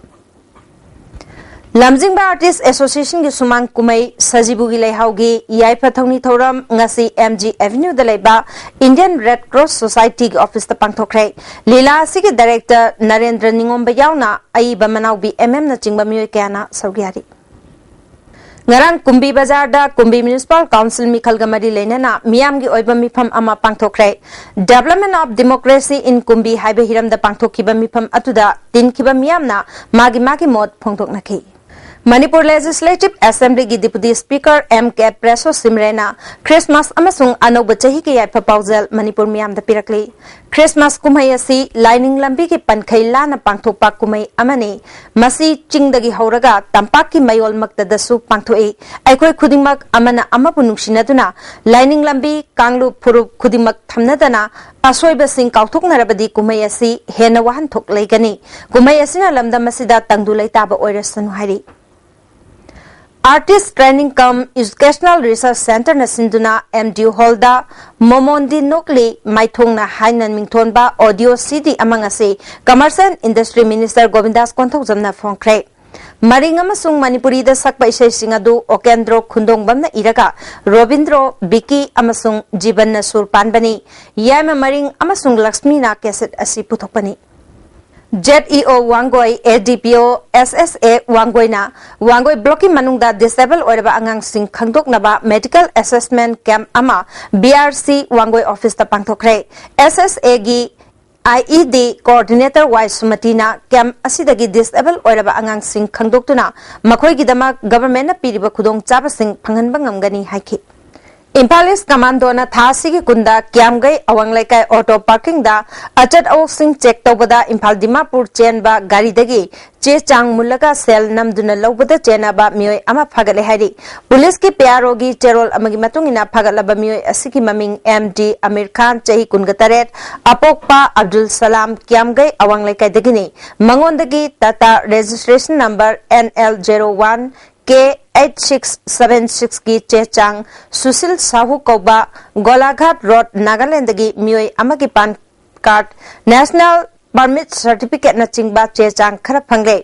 ꯂꯝꯖꯤꯡꯕ Artist Associationꯒꯤ ꯁꯨꯃꯥꯡ ꯀꯨꯝꯍꯩ ꯁꯖꯤꯕꯨꯒꯤ ꯂꯩꯍꯥꯎꯒꯤ ꯌꯥꯏꯐ ꯊꯧꯅꯤ ꯊꯧꯔꯝ ꯉꯁꯤ M G Avenueꯗ ꯂꯩꯕ Indian Red Cross Societyꯒꯤ officeꯇ ꯄꯥꯡꯊꯣꯛꯈ꯭ꯔꯦ꯫ ꯂꯤꯂꯥ ꯑꯁꯤꯒꯤ director ꯅꯔꯦꯟꯗ꯭ꯔ ꯅꯤꯉꯣꯝꯕ ꯌꯥꯎꯅ ꯑꯏꯕ ꯃꯅꯥꯎꯕꯤ M M ꯅꯆꯤꯡꯕ ꯃꯤꯑꯣꯏ ꯀꯌꯥꯅ ꯁꯔꯨꯛ ꯌꯥꯔꯤ꯫ ꯉꯔꯥꯡ ꯀꯨꯝꯕꯤ ꯕꯖꯥꯔꯗ ꯀꯨꯝꯕꯤ Municipal Council ꯃꯤꯈꯜꯒ ꯃꯔꯤ ꯂꯩꯅꯅ ꯃꯤꯌꯥꯝꯒꯤ ꯑꯣꯏꯕ ꯃꯤꯐꯝ ꯑꯃ ꯄꯥꯡꯊꯣꯛꯈ꯭ꯔꯦ꯫ Development of Democracy in ꯀꯨꯝꯕꯤ ꯍꯥꯏꯕ ꯍꯤꯔꯝꯗ ꯄꯥꯡꯊꯣꯛꯈꯤꯕ ꯃꯤꯐꯝ ꯑꯗꯨꯗ ꯇꯤꯟꯈꯤꯕ ꯃꯤꯌꯥꯝꯅ ꯃꯥꯒꯤ ꯃꯥꯒꯤ ꯃꯣꯠ ꯐꯣꯡꯗꯣꯛꯅꯈꯤ꯫ Manipur Legislative Assemblyꯒꯤ Deputy Speaker M K Presso Simrayꯅ Christmas ꯑꯃꯁꯨꯡ ꯑꯅꯧꯕ ꯆꯍꯤꯒꯤ ꯌꯥꯏꯐ ꯄꯥꯎꯖꯦꯜ ꯃꯅꯤꯄꯨꯔ ꯃꯤꯌꯥꯝꯗ ꯄꯤꯔꯛꯂꯤ꯫ Christmas ꯀꯨꯝꯍꯩ ꯑꯁꯤ ꯂꯥꯏꯅꯤꯡ ꯂꯝꯕꯤꯒꯤ ꯄꯟꯈꯩ ꯂꯥꯟꯅ ꯄꯥꯡꯊꯣꯛꯄ ꯀꯨꯝꯍꯩ ꯑꯃꯅꯤ꯫ ꯃꯁꯤ ꯆꯤꯡꯗꯒꯤ ꯍꯧꯔꯒ ꯇꯝꯄꯥꯛꯀꯤ ꯃꯌꯣꯜꯃꯛꯇꯗꯁꯨ ꯄꯥꯡꯊꯣꯛꯏ꯫ ꯑꯩꯈꯣꯏ ꯈꯨꯗꯤꯡꯃꯛ ꯑꯃꯅ ꯑꯃꯕꯨ ꯅꯨꯡꯁꯤꯅꯗꯨꯅ ꯂꯥꯏꯅꯤꯡ ꯂꯝꯕꯤ, ꯀꯥꯡꯂꯨꯞ, ꯐꯨꯔꯨꯞ ꯈꯨꯗꯤꯡꯃꯛ ꯊꯝꯅꯗꯅ ꯑꯁꯣꯏꯕꯁꯤꯡ ꯀꯥꯎꯊꯣꯛꯅꯔꯕꯗꯤ ꯀꯨꯝꯍꯩ ꯑꯁꯤ ꯍꯦꯟꯅ ꯋꯥꯍꯟꯊꯣꯛ ꯂꯩꯒꯅꯤ꯫ ꯀꯨꯝꯍꯩ ꯑꯁꯤꯅ ꯂꯝꯗꯝ ꯑꯁꯤꯗ ꯇꯪꯗꯨ ꯂꯩꯇꯥꯕ ꯑꯣꯏꯔꯁꯅꯨ ꯍꯥꯏꯔꯤ꯫ Artist Training cum Educational Research Centreꯅ ꯁꯤꯟꯗꯨꯅ M D Hallꯗ ꯃꯣꯃꯣꯟꯗꯤ ꯅꯣꯛꯂꯤ ꯃꯥꯏꯊꯣꯡꯅ ꯍꯥꯏꯅ ꯃꯤꯡꯊꯣꯟꯕ audio C D ꯑꯃ ꯉꯁꯤ Commerce and Industry Minister ꯒꯣꯕꯤꯟꯗꯥꯁ ꯀꯣꯟꯊꯧꯖꯝꯅ ꯐꯣꯡꯈ꯭ꯔꯦ꯫ ꯃꯔꯤꯡ ꯑꯃꯁꯨꯡ ꯃꯅꯤꯄꯨꯔꯤꯗ ꯁꯛꯄ ꯏꯁꯩꯁꯤꯡ ꯑꯗꯨ ꯑꯣꯀꯦꯟꯗ꯭ꯔꯣ ꯈꯨꯟꯗꯣꯡꯕꯝꯅ ꯏꯔꯒ ꯔꯣꯕꯤꯟꯗ꯭ꯔꯣ, ꯕꯤꯀꯤ ꯑꯃꯁꯨꯡ ꯖꯤꯕꯟꯅ ꯁꯨꯔ ꯄꯥꯟꯕꯅꯤ꯫ ꯌꯥꯏꯃ ꯃꯔꯤꯡ ꯑꯃꯁꯨꯡ ꯂꯛꯁꯃꯤꯅ cassette ꯑꯁꯤ ꯄꯨꯊꯣꯛꯄꯅꯤ꯫ Z E O Wangoi, A D P O S S A ꯋꯥꯡꯒꯣꯏꯅ Wangoi blockꯀꯤ ꯃꯅꯨꯡꯗ disable ꯑꯣꯏꯔꯕ ꯑꯉꯥꯡꯁꯤꯡ ꯈꯪꯗꯣꯛꯅꯕ medical assessment camp ꯑꯃ B R C Wangoi officeꯇ ꯄꯥꯡꯊꯣꯛꯈ꯭ꯔꯦ꯫ S S Aꯒꯤ I E D coordinator Y ꯁꯨꯃꯇꯤꯅ camp ꯑꯁꯤꯗꯒꯤ disable ꯑꯣꯏꯔꯕ ꯑꯉꯥꯡꯁꯤꯡ ꯈꯪꯗꯣꯛꯇꯨꯅ ꯃꯈꯣꯏꯒꯤꯗꯃꯛ governmentꯅ ꯄꯤꯔꯤꯕ ꯈꯨꯗꯣꯡꯆꯥꯕꯁꯤꯡ ꯐꯪꯍꯟꯕ ꯉꯝꯒꯅꯤ ꯍꯥꯏꯈꯤ꯫ ꯏꯝꯐꯥꯜ East Commandoꯅ ꯊꯥ ꯑꯁꯤꯒꯤ ꯀꯨꯟꯗ ꯀꯤꯌꯥꯝꯒꯩ ꯑꯋꯥꯡ ꯂꯩꯀꯥꯏ auto parkingꯗ ꯑꯆꯠ ꯑꯋꯣꯛꯁꯤꯡ check ꯇꯧꯕꯗ ꯏꯝꯐꯥꯜ ꯗꯤꯃꯥꯄꯨꯔ ꯆꯦꯟꯕ ꯒꯥꯔꯤꯗꯒꯤ ꯆꯦ ꯆꯥꯡ ꯃꯨꯜꯂꯒ ꯁꯦꯜ ꯅꯝꯗꯨꯅ ꯂꯧꯕꯗ ꯆꯦꯟꯅꯕ ꯃꯤꯑꯣꯏ ꯑꯃ ꯐꯥꯒꯠꯂꯦ ꯍꯥꯏꯔꯤ꯫ ꯄꯨꯂꯤꯁꯀꯤ P R Oꯒꯤ ꯆꯦꯔꯣꯜ ꯑꯃꯒꯤ ꯃꯇꯨꯡ ꯏꯟꯅ ꯐꯥꯒꯠꯂꯕ ꯃꯤꯑꯣꯏ ꯑꯁꯤꯒꯤ ꯃꯃꯤꯡ M D ꯑꯃꯤꯔ ꯈꯥꯟ, ꯆꯍꯤ ꯀꯨꯟꯒ ꯇꯔꯦꯠ, ꯑꯄꯣꯛꯄ ꯑꯕꯗꯨꯜ ꯁꯂꯥꯝ, ꯀꯤꯌꯥꯝꯒꯩ ꯑꯋꯥꯡ ꯂꯩꯀꯥꯏꯗꯒꯤꯅꯤ꯫ ꯃꯉꯣꯟꯗꯒꯤ Tata registration number N L zero one K eight six seven sixꯀꯤ ꯆꯦ ꯆꯥꯡ, ꯁꯨꯁꯤꯜ ꯁꯥꯍꯨ ꯀꯧꯕ ꯒꯣꯂꯥꯘꯥꯠ ꯔꯣꯗ ꯅꯥꯒꯥꯂꯦꯟꯗꯒꯤ ꯃꯤꯑꯣꯏ ꯑꯃꯒꯤ PAN card, national permit certificateꯅꯆꯤꯡꯕ ꯆꯦ ꯆꯥꯡ ꯈꯔ ꯐꯪꯂꯦ꯫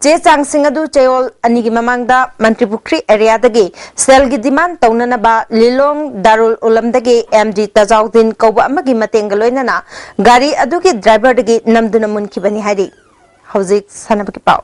ꯆꯦ ꯆꯥꯡꯁꯤꯡ ꯑꯗꯨ ꯆꯌꯣꯜ ꯑꯅꯤꯒꯤ ꯃꯃꯥꯡꯗ ꯃꯟꯇ꯭ꯔꯤꯄꯨꯈ꯭ꯔꯤ areaꯗꯒꯤ ꯁꯦꯜꯒꯤ demand ꯇꯧꯅꯅꯕ ꯂꯤꯂꯣꯡ ꯗꯥꯔꯨꯜ ꯎꯂꯝꯗꯒꯤ M D ꯇꯖꯥꯎꯗꯤꯟ ꯀꯧꯕ ꯑꯃꯒꯤ ꯃꯇꯦꯡꯒ ꯂꯣꯏꯅꯅ ꯒꯥꯔꯤ ꯑꯗꯨꯒꯤ driverꯗꯒꯤ ꯅꯝꯗꯨꯅ ꯃꯨꯟꯈꯤꯕꯅꯤ ꯍꯥꯏꯔꯤ꯫ ꯍꯧꯖꯤꯛ ꯁꯥꯟꯅꯕꯒꯤ ꯄꯥꯎ꯫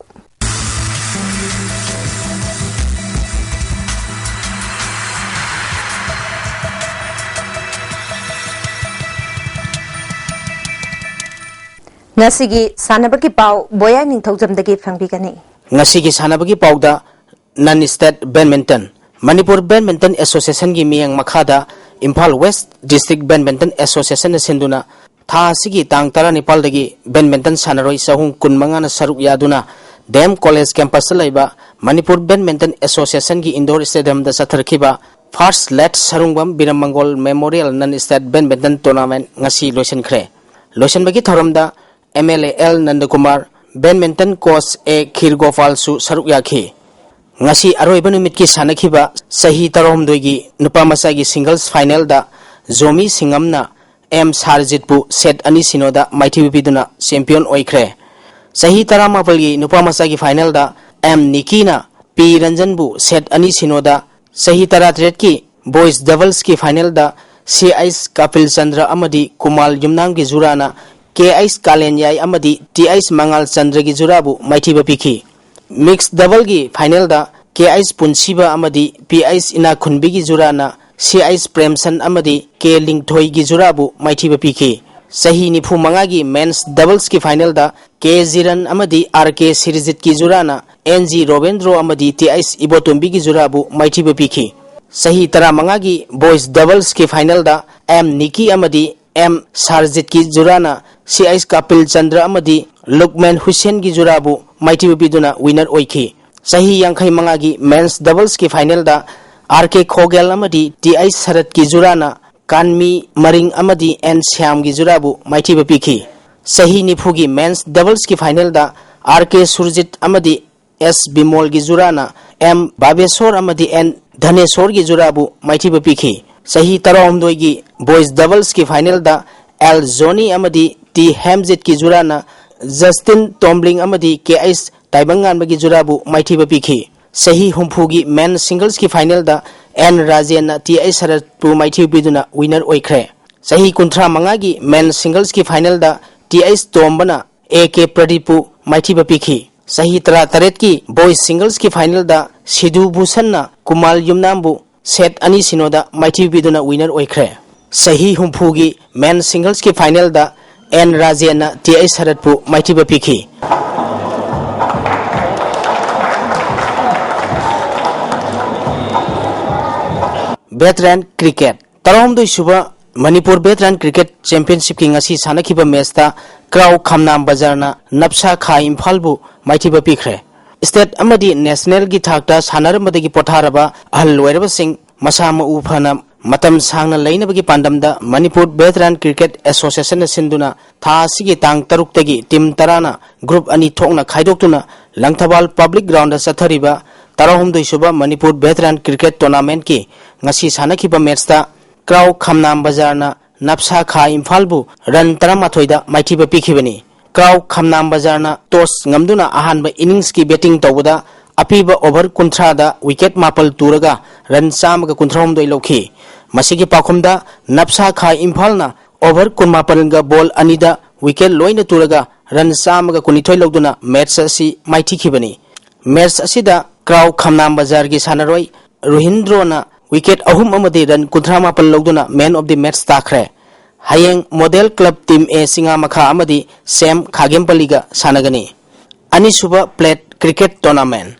ꯉꯁꯤꯒꯤ ꯁꯥꯟꯅꯕꯒꯤ ꯄꯥꯎ ꯕꯣꯌꯥꯏ ꯅꯤꯡꯊꯧꯖꯝꯗꯒꯤ ꯐꯪꯕꯤꯒꯅꯤ꯫ ꯉꯁꯤꯒꯤ ꯁꯥꯟꯅꯕꯒꯤ ꯄꯥꯎꯗ Non State Badminton, Manipur Badminton Associationꯒꯤ ꯃꯤꯠꯌꯦꯡ ꯃꯈꯥꯗ ꯏꯝꯐꯥꯜ West District Badminton Associationꯅ ꯁꯤꯟꯗꯨꯅ ꯊꯥ ꯑꯁꯤꯒꯤ ꯇꯥꯡ ꯇꯔꯥꯅꯤꯄꯥꯜꯗꯒꯤ badminton ꯁꯥꯟꯅꯔꯣꯏ ꯆꯍꯨꯝ ꯀꯨꯟꯃꯉꯥꯅ ꯁꯔꯨꯛ ꯌꯥꯗꯨꯅ D M College campusꯇ ꯂꯩꯕ Manipur Badminton Associationꯒꯤ indoor stadiumꯗ ꯆꯠꯊꯔꯛꯈꯤꯕ First Late Sarungbam ꯕꯤꯔꯝ ꯃꯪꯒꯣꯜ Memorial Non State Badminton Tournament ꯉꯁꯤ ꯂꯣꯏꯁꯤꯟꯈ꯭ꯔꯦ꯫ ꯂꯣꯏꯁꯤꯟꯕꯒꯤ ꯊꯧꯔꯝꯗ M L A L ꯅꯟꯗꯀꯨꯃꯥꯔ, badminton coach A ꯈꯤꯔꯒꯣꯄꯥꯜꯁꯨ ꯁꯔꯨꯛ ꯌꯥꯈꯤ꯫ ꯉꯁꯤ ꯑꯔꯣꯏꯕ ꯅꯨꯃꯤꯠꯀꯤ ꯁꯥꯟꯅꯈꯤꯕ ꯆꯍꯤ ꯇꯔꯥꯍꯨꯝꯗꯣꯏꯒꯤ ꯅꯨꯄꯥ ꯃꯆꯥꯒꯤ singles final ꯗ ꯖꯣꯃꯤ ꯁꯤꯡꯉꯝꯅ ꯑꯦꯝ ꯁꯥꯔꯖꯤꯠꯄꯨ set ꯑꯅꯤ ꯁꯤꯅꯣꯗ ꯃꯥꯏꯊꯤꯕ ꯄꯤꯗꯨꯅ champion ꯑꯣꯏꯈ꯭ꯔꯦ꯫ ꯆꯍꯤ ꯇꯔꯥꯃꯥꯄꯜꯒꯤ ꯅꯨꯄꯥ ꯃꯆꯥꯒꯤ final ꯗ ꯑꯦꯝ ꯅꯤꯀꯤꯅ ꯄꯤ ꯔꯟꯖꯟꯕꯨ set ꯑꯅꯤ ꯁꯤꯅꯣꯗ, ꯆꯍꯤ ꯇꯔꯥꯇꯔꯦꯠꯀꯤ boys doubles ꯀꯤ final ꯗ ꯁꯤ ꯑꯩꯆ ꯀꯥꯄꯤꯜ ꯆꯟꯗ꯭ꯔ ꯑꯃꯗꯤ ꯀꯨꯃꯥꯜ ꯌꯨꯝꯅꯥꯝꯒꯤ ꯖꯨꯔꯥꯅ ꯀꯦ ꯑꯩꯆ ꯀꯥꯂꯦꯟꯌꯥꯏ ꯑꯃꯗꯤ ꯇꯤ ꯑꯩꯆ ꯃꯉꯥꯜ ꯆꯟꯗ꯭ꯔꯒꯤ ꯖꯨꯔꯥꯕꯨ ꯃꯥꯏꯊꯤꯕ ꯄꯤꯈꯤ꯫ Mixed double ꯒꯤ final ꯗ ꯀꯦ ꯑꯩꯆ ꯄꯨꯟꯁꯤꯕ ꯑꯃꯗꯤ ꯄꯤ ꯑꯩꯆ ꯏꯅꯥꯈꯨꯟꯕꯤꯒꯤ ꯖꯨꯔꯥꯅ ꯁꯤ ꯑꯩꯆ ꯄ꯭ꯔꯦꯝꯁꯟ ꯑꯃꯗꯤ ꯀꯦ ꯂꯤꯡꯊꯣꯏꯒꯤ ꯖꯨꯔꯥꯕꯨ ꯃꯥꯏꯊꯤꯕ ꯄꯤꯈꯤ꯫ ꯆꯍꯤ ꯅꯤꯐꯨ ꯃꯉꯥꯒꯤ men's doubles ꯀꯤ final ꯗ ꯀꯦ ꯖꯤꯔꯟ ꯑꯃꯗꯤ ꯑꯥꯔ ꯀꯦ ꯁꯤꯔꯤꯖꯤꯠꯀꯤ ꯖꯨꯔꯥꯅ ꯑꯦꯟ ꯖꯤ ꯔꯣꯕꯦꯟꯗ꯭ꯔꯣ ꯑꯃꯗꯤ ꯇꯤ ꯑꯩꯆ ꯏꯕꯣꯇꯣꯝꯕꯤꯒꯤ ꯖꯨꯔꯥꯕꯨ ꯃꯥꯏꯊꯤꯕ ꯄꯤꯈꯤ꯫ ꯆꯍꯤ ꯇꯔꯥꯃꯉꯥꯒꯤ boys doubles ꯀꯤ final ꯗ ꯑꯦꯝ ꯅꯤꯀꯤ ꯑꯃꯗꯤ ꯑꯦꯝ ꯁꯥꯔꯖꯤꯠꯀꯤ ꯖꯨꯔꯥꯅ ꯁꯤ ꯑꯩꯆ ꯀꯥꯄꯤꯜ ꯆꯟꯗ꯭ꯔ ꯑꯃꯗꯤ ꯂꯨꯛꯃꯦꯟ ꯍꯨꯁꯦꯟꯒꯤ ꯖꯨꯔꯥꯕꯨ ꯃꯥꯏꯊꯤꯕ ꯄꯤꯗꯨꯅ winner ꯑꯣꯏꯈꯤ꯫ ꯆꯍꯤ ꯌꯥꯡꯈꯩ ꯃꯉꯥꯒꯤ men's doubles ꯀꯤ final ꯗ ꯑꯥꯔ ꯀꯦ ꯈꯣꯒꯦꯜ ꯑꯃꯗꯤ ꯇꯤ ꯑꯩꯆ ꯁꯔꯠꯀꯤ ꯖꯨꯔꯥꯅ ꯀꯥꯟꯃꯤ ꯃꯔꯤꯡ ꯑꯃꯗꯤ ꯑꯦꯟ ꯁ꯭ꯌꯥꯝꯒꯤ ꯖꯨꯔꯥꯕꯨ ꯃꯥꯏꯊꯤꯕ ꯄꯤꯈꯤ꯫ ꯆꯍꯤ ꯅꯤꯐꯨꯒꯤ men's doubles ꯀꯤ final ꯗ ꯑꯥꯔ ꯀꯦ ꯁꯨꯔꯖꯤꯠ ꯑꯃꯗꯤ ꯑꯦꯁ ꯕꯤꯃꯣꯜꯒꯤ ꯖꯨꯔꯥꯅ ꯑꯦꯝ ꯕꯥꯕꯦꯁꯣꯔ ꯑꯃꯗꯤ ꯑꯦꯟ ꯙꯅꯦꯁꯣꯔꯒꯤ ꯖꯨꯔꯥꯕꯨ ꯃꯥꯏꯊꯤꯕ ꯄꯤꯈꯤ꯫ ꯆꯍꯤ ꯇꯔꯥꯍꯨꯝꯗꯣꯏꯒꯤ boys doubles ꯀꯤ final ꯗ ꯑꯦꯜ ꯖꯣꯅꯤ ꯑꯃꯗꯤ ꯇꯤ ꯍꯦꯝꯖꯤꯠꯀꯤ ꯖꯨꯔꯥꯅ ꯖꯁꯇꯤꯟ ꯇꯣꯝꯕ꯭ꯂꯤꯡ ꯑꯃꯗꯤ ꯀꯦ ꯑꯩꯆ ꯇꯥꯏꯕꯪꯉꯥꯟꯕꯒꯤ ꯖꯨꯔꯥꯕꯨ ꯃꯥꯏꯊꯤꯕ ꯄꯤꯈꯤ꯫ ꯆꯍꯤ ꯍꯨꯝꯐꯨꯒꯤ men's singles ꯀꯤ final ꯗ ꯑꯦꯟ ꯔꯥꯖꯦꯟꯅ ꯇꯤ ꯑꯩꯆ ꯁꯔꯠꯄꯨ ꯃꯥꯏꯊꯤꯕ ꯄꯤꯗꯨꯅ winner ꯑꯣꯏꯈ꯭ꯔꯦ꯫ ꯆꯍꯤ ꯀꯨꯟꯊ꯭ꯔꯥ ꯃꯉꯥꯒꯤ men's singles ꯀꯤ final ꯗ ꯇꯤ ꯑꯩꯆ ꯇꯣꯝꯕꯅ ꯑꯦ ꯀꯦ ꯄ꯭ꯔꯗꯤꯞꯄꯨ ꯃꯥꯏꯊꯤꯕ ꯄꯤꯈꯤ꯫ ꯆꯍꯤ ꯇꯔꯥꯇꯔꯦꯠꯀꯤ boys singles ꯀꯤ final ꯗ ꯁꯤꯙꯨ ꯚꯨꯁꯟꯅ ꯀꯨꯃꯥꯜ ꯌꯨꯝꯅꯥꯝꯕꯨ set ꯑꯅꯤ ꯁꯤꯅꯣꯗ ꯃꯥꯏꯊꯤꯕ ꯄꯤꯗꯨꯅ winner ꯑꯣꯏꯈ꯭ꯔꯦ꯫ ꯆꯍꯤ ꯍꯨꯝꯐꯨꯒꯤ men's singles ꯀꯤ final ꯗ ꯑꯦꯟ ꯔꯥꯖꯦꯟꯅ ꯇꯤ ꯑꯩꯆ ꯁꯔꯠꯄꯨ ꯃꯥꯏꯊꯤꯕ ꯄꯤꯈꯤ꯫ Veteran cricket꯫ ꯇꯔꯥꯍꯨꯝꯗꯣꯏ ꯁꯨꯕ ꯃꯅꯤꯄꯨꯔ Veteran Cricket Championship ꯀꯤ ꯉꯁꯤ ꯁꯥꯟꯅꯈꯤꯕ match ꯇ ꯀ꯭ꯔꯥꯎ ꯈꯝꯅꯥꯝ ꯕꯖꯥꯔꯅ ꯅꯞꯁꯥ ꯈꯥ ꯏꯝꯐꯥꯜꯕꯨ ꯃꯥꯏꯊꯤꯕ ꯄꯤꯈ꯭ꯔꯦ꯫ State ꯑꯃꯗꯤ national ꯒꯤ ꯊꯥꯛꯇ ꯁꯥꯟꯅꯔꯝꯕꯗꯒꯤ ꯄꯣꯊꯥꯔꯕ ꯑꯍꯜ ꯑꯣꯏꯔꯕꯁꯤꯡ ꯃꯁꯥ ꯃꯎ ꯐꯅ ꯃꯇꯝ ꯁꯥꯡꯅ ꯂꯩꯅꯕꯒꯤ ꯄꯥꯟꯗꯝꯗ ꯃꯅꯤꯄꯨꯔ Veteran Cricket Association ꯅ ꯁꯤꯟꯗꯨꯅ ꯊꯥ ꯑꯁꯤꯒꯤ ꯇꯥꯡ ꯇꯔꯨꯛꯇꯒꯤ team ꯇꯔꯥꯅ group ꯑꯅꯤ ꯊꯣꯛꯅ ꯈꯥꯏꯗꯣꯛꯇꯨꯅ ꯂꯪꯊꯕꯥꯜ public ground ꯗ ꯆꯠꯊꯔꯤꯕ ꯇꯔꯥꯍꯨꯝꯗꯣꯏ ꯁꯨꯕ ꯃꯅꯤꯄꯨꯔ ꯚꯦꯇꯔꯥꯟ ꯀ꯭ꯔꯤꯀꯦꯠ ꯇꯣꯔꯅꯥꯃꯦꯟꯠꯀꯤ ꯉꯁꯤ ꯁꯥꯟꯅꯈꯤꯕ ꯃꯦꯠꯁꯇ ꯀ꯭ꯔꯥꯎ ꯈꯝꯅꯥꯝ ꯕꯖꯥꯔꯅ ꯅꯞꯁꯥ ꯈꯥ ꯏꯝꯐꯥꯜꯕꯨ ꯔꯟ ꯇꯔꯥꯃꯥꯊꯣꯏꯗ ꯃꯥꯏꯊꯤꯕ ꯄꯤꯈꯤꯕꯅꯤ꯫ ꯀ꯭ꯔꯥꯎ ꯈꯝꯅꯥꯝ ꯕꯖꯥꯔꯅ ꯇꯣꯁ ꯉꯝꯗꯨꯅ ꯑꯍꯥꯟꯕ ꯏꯅꯤꯡꯁꯀꯤ ꯕꯦꯇꯤꯡ ꯇꯧꯕꯗ ꯑꯄꯤꯕ ꯑꯣꯚꯔ ꯀꯨꯟꯊ꯭ꯔꯥꯗ ꯋꯤꯀꯦꯠ ꯃꯥꯄꯜ ꯇꯨꯔꯒ ꯔꯟ ꯆꯥꯝꯃꯒ ꯀꯨꯟꯊ꯭ꯔꯥꯍꯨꯝꯗꯣꯏ ꯂꯧꯈꯤ꯫ ꯃꯁꯤꯒꯤ ꯄꯥꯎꯈꯨꯝꯗ ꯅꯞꯁꯥ ꯈꯥ ꯏꯝꯐꯥꯜꯅ ꯑꯣꯚꯔ ꯀꯨꯟꯃꯥꯄꯜꯒ ꯕꯣꯜ ꯑꯅꯤꯗ ꯋꯤꯀꯦꯠ ꯂꯣꯏꯅ ꯇꯨꯔꯒ ꯔꯟ ꯆꯥꯝꯃꯒ ꯀꯨꯟꯅꯤꯊꯣꯏ ꯂꯧꯗꯨꯅ ꯃꯦꯠꯁ ꯑꯁꯤ ꯃꯥꯏꯊꯤꯈꯤꯕꯅꯤ꯫ ꯃꯦꯠꯁ ꯑꯁꯤꯗ ꯀ꯭ꯔꯥꯎ ꯈꯝꯅꯥꯝ ꯕꯖꯥꯔꯒꯤ ꯁꯥꯟꯅꯔꯣꯏ ꯔꯨꯍꯤꯟꯗ꯭ꯔꯣꯅ ꯋꯤꯀꯦꯠ ꯑꯍꯨꯝ ꯑꯃꯗꯤ ꯔꯟ ꯀꯨꯟꯊ꯭ꯔꯥ ꯃꯥꯄꯜ ꯂꯧꯗꯨꯅ ꯃꯦꯟ ꯑꯣꯐ ꯗꯤ ꯃꯦꯠꯁ ꯇꯥꯈ꯭ꯔꯦ꯫ ꯍꯌꯦꯡ model club team A Chingamakha ꯑꯃꯗꯤ ꯁꯦꯝ ꯈꯥꯒꯦꯝꯄꯜꯂꯤꯒ ꯁꯥꯟꯅꯒꯅꯤ꯫ ꯑꯅꯤꯁꯨꯕ plate cricket tournament.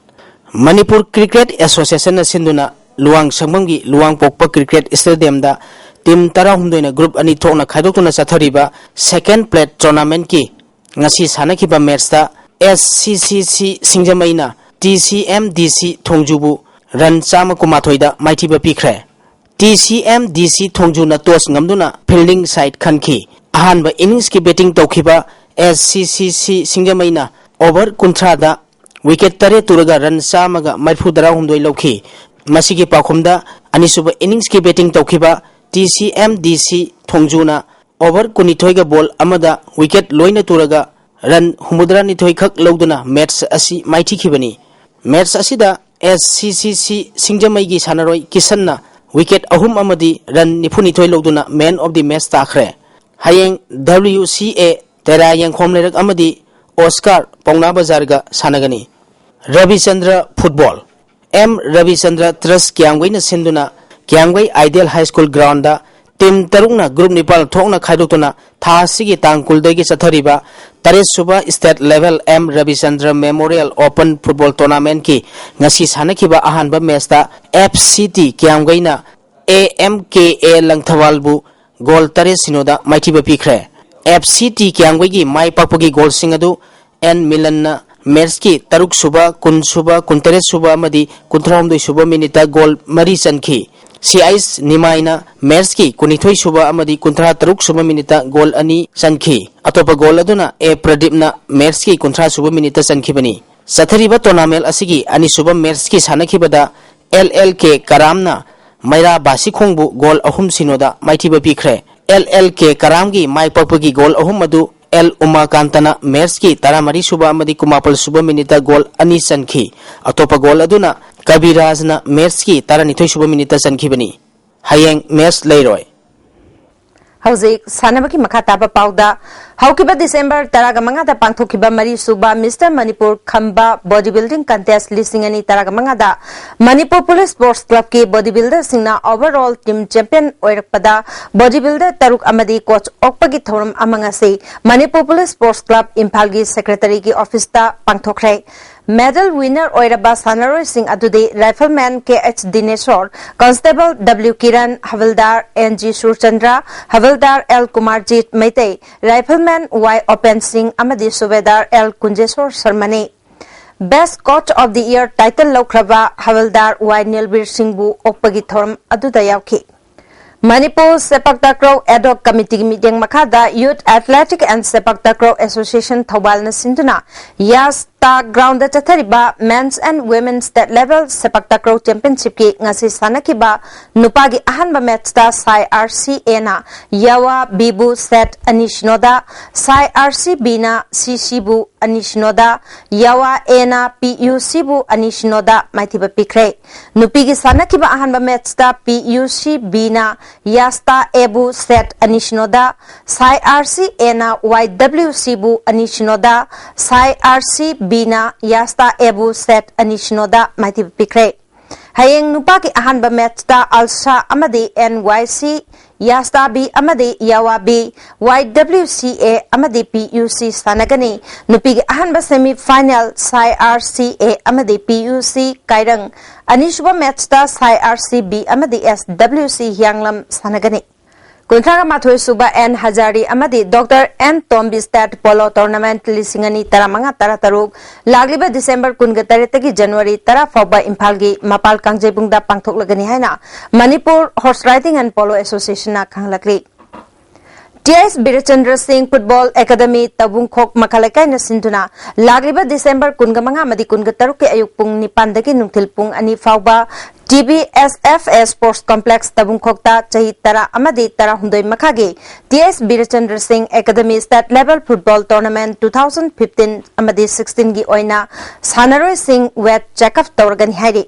Manipur cricket ꯑꯦꯁꯣꯁꯤꯌꯦꯁꯟꯅ ꯁꯤꯟꯗꯨꯅ ꯂꯨꯋꯥꯡꯁꯪꯕꯝꯒꯤ ꯂꯨꯋꯥꯡꯄꯣꯛꯄ ꯀ꯭ꯔꯤꯀꯦꯠ ꯁ꯭ꯇꯦꯗꯤꯌꯝꯗ ꯇꯤꯝ ꯇꯔꯥꯍꯨꯝꯗꯣꯏꯅ ꯒ꯭ꯔꯨꯞ ꯑꯅꯤ ꯊꯣꯛꯅ ꯈꯥꯏꯗꯣꯛꯇꯨꯅ ꯆꯠꯊꯔꯤꯕ ꯁꯦꯀꯦꯟ ꯄ꯭ꯂꯦꯠ ꯇꯣꯔꯅꯥꯃꯦꯟꯠꯀꯤ ꯉꯁꯤ ꯁꯥꯟꯅꯈꯤꯕ ꯃꯦꯠꯁꯇ ꯑꯦꯁ ꯁꯤ ꯁꯤ ꯁꯤ ꯁꯤꯡꯖꯃꯩꯅ ꯇꯤ ꯁꯤ ꯑꯦꯝ ꯗꯤ ꯁꯤ ꯊꯣꯡꯖꯨꯕꯨ ꯔꯟ ꯆꯥꯝꯃ ꯀꯨꯟꯃꯥꯊꯣꯏꯗ ꯃꯥꯏꯊꯤꯕ ꯄꯤꯈ꯭ꯔꯦ꯫ ꯇꯤ ꯁꯤ ꯑꯦꯝ ꯗꯤ ꯁꯤ ꯊꯣꯡꯖꯨꯅ ꯇꯣꯁ ꯉꯝꯗꯨꯅ ꯐꯤꯜꯗꯤꯡ ꯁꯥꯏꯠ ꯈꯟꯈꯤ꯫ ꯑꯍꯥꯟꯕ ꯏꯅꯤꯡꯁꯀꯤ ꯕꯦꯇꯤꯡ ꯇꯧꯈꯤꯕ ꯑꯦꯁ ꯁꯤ ꯁꯤ ꯁꯤ ꯁꯤꯡꯖꯃꯩꯅ ꯑꯣꯚꯔ ꯀꯨꯟꯊ꯭ꯔꯥꯗ ꯋꯤꯀꯦꯠ ꯇꯔꯦꯠ ꯇꯨꯔꯒ ꯔꯟ ꯆꯥꯝꯃꯒ ꯃꯔꯤꯐꯨ ꯇꯔꯥꯍꯨꯝꯗꯣꯏ ꯂꯧꯈꯤ꯫ ꯃꯁꯤꯒꯤ ꯄꯥꯎꯈꯨꯝꯗ ꯑꯅꯤꯁꯨꯕ ꯏꯅꯤꯡꯁꯀꯤ ꯕꯦꯇꯤꯡ ꯇꯧꯈꯤꯕ ꯇꯤ ꯁꯤ ꯑꯦꯝ ꯗꯤ ꯁꯤ ꯊꯣꯡꯖꯨꯅ ꯑꯣꯚꯔ ꯀꯨꯟꯅꯤꯊꯣꯏꯒ ꯕꯣꯜ ꯑꯃꯗ ꯋꯤꯀꯦꯠ ꯂꯣꯏꯅ ꯇꯨꯔꯒ ꯔꯟ ꯍꯨꯝꯐꯨꯇꯔꯥꯅꯤꯊꯣꯏ ꯈꯛ ꯂꯧꯗꯨꯅ ꯃꯦꯠꯁ ꯑꯁꯤ ꯃꯥꯏꯊꯤꯈꯤꯕꯅꯤ꯫ ꯃꯦꯠꯁ ꯑꯁꯤꯗ ꯑꯦꯁ ꯁꯤ ꯁꯤ ꯁꯤ ꯁꯤꯡꯖꯃꯩꯒꯤ ꯁꯥꯟꯅꯔꯣꯏ ꯀꯤꯁꯟꯅ ꯋꯤꯀꯦꯠ ꯑꯍꯨꯝ ꯑꯃꯗꯤ ꯔꯟ ꯅꯤꯐꯨꯅꯤꯊꯣꯏ ꯂꯧꯗꯨꯅ ꯃꯦꯟ ꯑꯣꯐ ꯗꯤ ꯃꯦꯠꯁ ꯇꯥꯈ꯭ꯔꯦ꯫ ꯍꯌꯦꯡ ꯗꯕ꯭ꯂꯤꯎ ꯁꯤ ꯑꯦ ꯇꯦꯔꯥ ꯌꯦꯡꯈꯣꯝ ꯂꯩꯔꯛ ꯑꯃꯗꯤ ꯑꯣꯁꯀꯥꯔ ꯄꯥꯎꯅꯥ ꯕꯖꯥꯔꯒ ꯁꯥꯟꯅꯒꯅꯤ꯫ ꯔꯕꯤꯆꯟꯗ꯭ꯔ ꯐꯨꯠꯕꯣꯜ꯫ ꯑꯦꯝ ꯔꯕꯤꯆꯟꯗ꯭ꯔ ꯇ꯭ꯔꯁ ꯀꯤꯌꯥꯝꯒꯩꯅ ꯁꯤꯟꯗꯨꯅ Kiyamgei ideal high school ground team ꯇꯔꯨꯛꯅ ꯒ꯭ꯔꯨꯞ ꯅꯤꯄꯥꯜ ꯊꯣꯛꯅ ꯈꯥꯏꯗꯣꯛꯇꯨꯅ ꯊꯥ ꯑꯁꯤꯒꯤ ꯇꯥꯡ ꯀꯨꯟꯗꯒꯤ ꯆꯠꯊꯔꯤꯕ ꯇꯔꯦꯠ ꯁꯨꯕ state level M Rabichandra memorial open football ꯇꯣꯔꯅꯥꯃꯦꯟꯠꯀꯤ ꯉꯁꯤ ꯁꯥꯟꯅꯈꯤꯕ ꯑꯍꯥꯟꯕ ꯃꯦꯠꯁꯇ ꯑꯦꯐ ꯁꯤ ꯇꯤ ꯀꯤꯌꯥꯝꯒꯩꯅ ꯑꯦ ꯑꯦꯝ ꯀꯦ ꯑꯦ ꯂꯪꯊꯕꯥꯜꯕꯨ ꯒꯣꯜ ꯇꯔꯦꯠ ꯁꯤꯅꯣꯗ ꯃꯥꯏꯊꯤꯕ ꯄꯤꯈ꯭ꯔꯦ꯫ ꯑꯦꯐ ꯁꯤ ꯇꯤ ꯀꯤꯌꯥꯝꯒꯩꯒꯤ ꯃꯥꯏ ꯄꯥꯛꯄꯒꯤ ꯒꯣꯜꯁꯤꯡ ꯑꯗꯨ ꯑꯦꯟ ꯃꯤꯂꯟꯅ ꯃꯦꯠꯁꯀꯤ ꯇꯔꯨꯛ ꯁꯨꯕ, ꯀꯨꯟ ꯁꯨꯕ, ꯀꯨꯟꯇꯔꯦꯠ ꯁꯨꯕ ꯑꯃꯗꯤ ꯀꯨꯟꯊ꯭ꯔꯥꯍꯨꯝꯗꯣꯏ ꯁꯨꯕ ꯃꯤꯅꯤꯠꯇ ꯒꯣꯜ ꯃꯔꯤ ꯆꯟꯈꯤ꯫ ꯁꯤ ꯑꯩꯆ ꯅꯤꯃꯥꯏꯅ ꯃꯦꯠꯁꯀꯤ ꯀꯨꯟꯅꯤꯊꯣꯏ ꯁꯨꯕ ꯑꯃꯗꯤ ꯀꯨꯟꯊ꯭ꯔꯥ ꯇꯔꯨꯛ ꯁꯨꯕ ꯃꯤꯅꯤꯠꯇ ꯒꯣꯜ ꯑꯅꯤ ꯆꯟꯈꯤ꯫ ꯑꯇꯣꯞꯄ ꯒꯣꯜ ꯑꯗꯨꯅ ꯑꯦ ꯄ꯭ꯔꯗꯤꯞꯅ ꯃꯦꯠꯁꯀꯤ ꯀꯨꯟꯊ꯭ꯔꯥ ꯁꯨꯕ ꯃꯤꯅꯤꯠꯇ ꯆꯟꯈꯤꯕꯅꯤ꯫ ꯆꯠꯊꯔꯤꯕ tournament ꯑꯁꯤꯒꯤ ꯑꯅꯤꯁꯨꯕ matchꯀꯤ ꯁꯥꯟꯅꯈꯤꯕꯗ ꯑꯦꯜ ꯑꯦꯜ ꯀꯦ ꯀꯔꯥꯝꯅ ꯃꯩꯔꯥ ꯕꯥꯁꯤꯈꯣꯡꯕꯨ goal ꯑꯍꯨꯝ ꯁꯤꯅꯣꯗ ꯃꯥꯏꯊꯤꯕ ꯄꯤꯈ꯭ꯔꯦ꯫ ꯑꯦꯜ ꯑꯦꯜ ꯀꯦ ꯀꯔꯥꯝꯒꯤ ꯃꯥꯏ ꯄꯥꯛꯄꯒꯤ goal ꯑꯍꯨꯝ ꯑꯗꯨ ꯑꯦꯜ ꯎꯃꯥꯀꯥꯟꯇꯅ matchꯀꯤ ꯇꯔꯥꯃꯔꯤ ꯁꯨꯕ ꯑꯃꯗꯤ ꯀꯨꯟꯃꯥꯄꯜ ꯁꯨꯕ minuteꯇ goal ꯑꯅꯤ ꯆꯟꯈꯤ꯫ ꯑꯇꯣꯞꯄ goal ꯑꯗꯨꯅ ꯀꯕꯤꯔꯥꯖꯅ matchꯀꯤ ꯇꯔꯥꯅꯤꯊꯣꯏ ꯁꯨꯕ minuteꯇ ꯆꯟꯈꯤꯕꯅꯤ꯫ ꯍꯌꯦꯡ match ꯂꯩꯔꯣꯏ꯫ ꯍꯧꯖꯤꯛ ꯁꯥꯟꯅꯕꯒꯤ ꯃꯈꯥ ꯇꯥꯕ ꯄꯥꯎꯗ, ꯍꯧꯈꯤꯕ December ꯇꯔꯥꯒ ꯃꯉꯥꯗ ꯄꯥꯡꯊꯣꯛꯈꯤꯕ ꯃꯔꯤꯁꯨꯕ Mister ꯃꯅꯤꯄꯨꯔ ꯈꯝꯕ body building contest ꯂꯤꯁꯤꯡ ꯑꯅꯤ ꯇꯔꯥꯒ ꯃꯉꯥꯗ Manipur police sports clubꯀꯤ body builderꯁꯤꯡꯅ overall team champion ꯑꯣꯏꯔꯛꯄꯗ body builder ꯇꯔꯨꯛ ꯑꯃꯗꯤ coach ꯑꯣꯛꯄꯒꯤ ꯊꯧꯔꯝ ꯑꯃ ꯉꯁꯤ ꯃꯅꯤꯄꯨꯔ police sports club ꯏꯝꯐꯥꯜꯒꯤ secretaryꯒꯤ officeꯇ ꯄꯥꯡꯊꯣꯛꯈ꯭ꯔꯦ꯫ Medal winner ꯑꯣꯏꯔꯕ ꯁꯥꯟꯅꯔꯣꯏꯁꯤꯡ ꯑꯗꯨꯗꯤ rifleman K H Dineshor, constable W Kiran, havildar N G Surchandra, havildar L Kumarjit Meitei, rifleman Y Open Singh ꯑꯃꯗꯤ ꯁꯨꯕꯦꯗꯥꯔ ꯑꯦꯜ ꯀꯨꯟꯖꯦꯁꯣꯔ ꯁꯔꯃꯅꯤ꯫ Best coach of the year title ꯂꯧꯈ꯭ꯔꯕ ꯍꯕꯜꯗꯥꯔ ꯋꯥꯏ ꯅꯤꯜꯕꯤꯔ ꯁꯤꯡꯕꯨ ꯑꯣꯛꯄꯒꯤ ꯊꯧꯔꯝ ꯑꯗꯨꯗ ꯌꯥꯎꯈꯤ꯫ ꯃꯅꯤꯄꯨꯔ ꯁꯦꯄꯛ ꯇꯥꯀ꯭ꯔꯧ ad hoc committeeꯒꯤ ꯃꯤꯠꯌꯦꯡ ꯃꯈꯥꯗ Youth Athletic and sepak ꯇꯥꯀ꯭ꯔꯧ Association ꯊꯧꯕꯥꯜꯅ ꯁꯤꯟꯗꯨꯅ ꯌꯥꯁꯇꯥ groundꯗ ꯆꯠꯊꯔꯤꯕ men's and women's state level sepak ꯇꯥꯀ꯭ꯔꯧ championshipꯀꯤ ꯉꯁꯤ ꯁꯥꯟꯅꯈꯤꯕ ꯅꯨꯄꯥꯒꯤ ꯑꯍꯥꯟꯕ matchꯇ ꯁꯥꯏ ꯑꯥꯔ ꯁꯤ ꯑꯦꯅ ꯌꯥꯋꯥ ꯕꯤꯕꯨ set ꯑꯅꯤ ꯁꯤꯅꯣꯗ, ꯁꯥꯏ ꯑꯥꯔ ꯁꯤ ꯕꯤꯅ ꯁꯤ ꯁꯤꯕꯨ ꯑꯅꯤ ꯁꯤꯅꯣꯗ, ꯌꯥꯋꯥ ꯑꯦꯅ ꯄꯤ ꯌꯨ ꯁꯤꯕꯨ ꯑꯅꯤ ꯁꯤꯅꯣꯗ ꯃꯥꯏꯊꯤꯕ ꯄꯤꯈ꯭ꯔꯦ꯫ ꯅꯨꯄꯤꯒꯤ ꯁꯥꯟꯅꯈꯤꯕ ꯑꯍꯥꯟꯕ matchꯇ ꯄꯤ ꯌꯨ ꯁꯤ ꯕꯤꯅ ꯌꯥꯁꯇꯥ ꯑꯦꯕꯨ set ꯑꯅꯤ ꯁꯤꯅꯣꯗ, ꯁꯥꯏ ꯑꯥꯔ ꯁꯤ ꯑꯦꯅ ꯋꯥꯏ ꯗꯕ꯭ꯂꯤꯎ ꯁꯤꯕꯨ ꯑꯅꯤ ꯁꯤꯅꯣꯗ, ꯁꯥꯏ ꯑꯥꯔ ꯁꯤ ꯕꯤꯅ ꯌꯥꯁꯇꯥ ꯑꯦꯕꯨ set ꯑꯅꯤ ꯁꯤꯅꯣꯗ ꯃꯥꯏꯊꯤꯕ ꯄꯤꯈ꯭ꯔꯦ꯫ ꯍꯌꯦꯡ ꯅꯨꯄꯥꯒꯤ ꯑꯍꯥꯟꯕ matchꯇ ꯑꯜꯁꯥ ꯑꯃꯗꯤ ꯑꯦꯟ ꯋꯥꯏ ꯁꯤ, ꯌꯥꯁꯇꯥ ꯕꯤ ꯑꯃꯗꯤ ꯌꯥꯋꯥ ꯕꯤ, ꯋꯥꯏ ꯗꯕ꯭ꯂꯤꯎ ꯁꯤ ꯑꯦ ꯑꯃꯗꯤ ꯄꯤ ꯌꯨ ꯁꯤ ꯁꯥꯟꯅꯒꯅꯤ꯫ ꯅꯨꯄꯤꯒꯤ ꯑꯍꯥꯟꯕ semi final ꯁꯥꯏ ꯑꯥꯔ ꯁꯤ ꯑꯦ ꯑꯃꯗꯤ ꯄꯤ ꯌꯨ ꯁꯤ ꯀꯥꯏꯔꯪ, ꯑꯅꯤꯁꯨꯕ matchꯇ ꯁꯥꯏ ꯑꯥꯔ ꯁꯤ ꯕꯤ ꯑꯃꯗꯤ ꯑꯦꯁ ꯗꯕ꯭ꯂꯤꯎ ꯁꯤ ꯍꯤꯌꯥꯡꯂꯝ ꯁꯥꯟꯅꯒꯅꯤ꯫ ꯀꯨꯟꯊ꯭ꯔꯥꯒ ꯃꯥꯊꯣꯏ ꯁꯨꯕ ꯑꯦꯟ ꯍꯖꯥꯔꯤ ꯑꯃꯗꯤ doctor N Tombi state polo tournament ꯂꯤꯁꯤꯡ ꯑꯅꯤ ꯇꯔꯥꯃꯉꯥ ꯇꯔꯥꯇꯔꯨꯛ ꯂꯥꯛꯂꯤꯕ December ꯀꯨꯟꯒ ꯇꯔꯦꯠꯇꯒꯤ January ꯇꯔꯥ ꯐꯥꯎꯕ ꯏꯝꯐꯥꯜꯒꯤ ꯃꯄꯥꯜ ꯀꯥꯡꯖꯩꯕꯨꯡꯗ ꯄꯥꯡꯊꯣꯛꯂꯒꯅꯤ ꯍꯥꯏꯅ Manipur Horse Riding and Polo Associationꯅ ꯈꯪꯍꯜꯂꯛꯂꯤ꯫ T S Birchandra Singh football academy ꯇꯧꯕꯨꯡꯈꯣꯛ ꯃꯈꯥ ꯂꯩꯀꯥꯏꯅ ꯁꯤꯟꯗꯨꯅ ꯂꯥꯛꯂꯤꯕ ꯗꯤꯁꯦꯝꯕꯔ ꯀꯨꯟꯒ ꯃꯉꯥ ꯑꯃꯗꯤ ꯀꯨꯟꯒ ꯇꯔꯨꯛꯀꯤ ꯑꯌꯨꯛ ꯄꯨꯡ ꯅꯤꯄꯥꯟꯗꯒꯤ ꯅꯨꯡꯊꯤꯜ ꯄꯨꯡ ꯑꯅꯤ ꯐꯥꯎꯕ T B S F A sports complex ꯇꯧꯕꯨꯡꯈꯣꯛꯇ ꯆꯍꯤ ꯇꯔꯥ ꯑꯃꯗꯤ ꯇꯔꯥꯍꯨꯝꯗꯣꯏ ꯃꯈꯥꯒꯤ ꯇꯤ ꯑꯦꯁ ꯕꯤꯔꯆꯟꯗ꯭ꯔ ꯁꯤꯡ academy state level football tournament two thousand fifteen ꯑꯃꯗꯤ ꯁꯤꯛꯁꯇꯤꯟꯒꯤ ꯑꯣꯏꯅ ꯁꯥꯟꯅꯔꯣꯏꯁꯤꯡ ꯋꯦꯠ ꯆꯦꯛꯑꯞ ꯇꯧꯔꯒꯅꯤ ꯍꯥꯏꯔꯤ꯫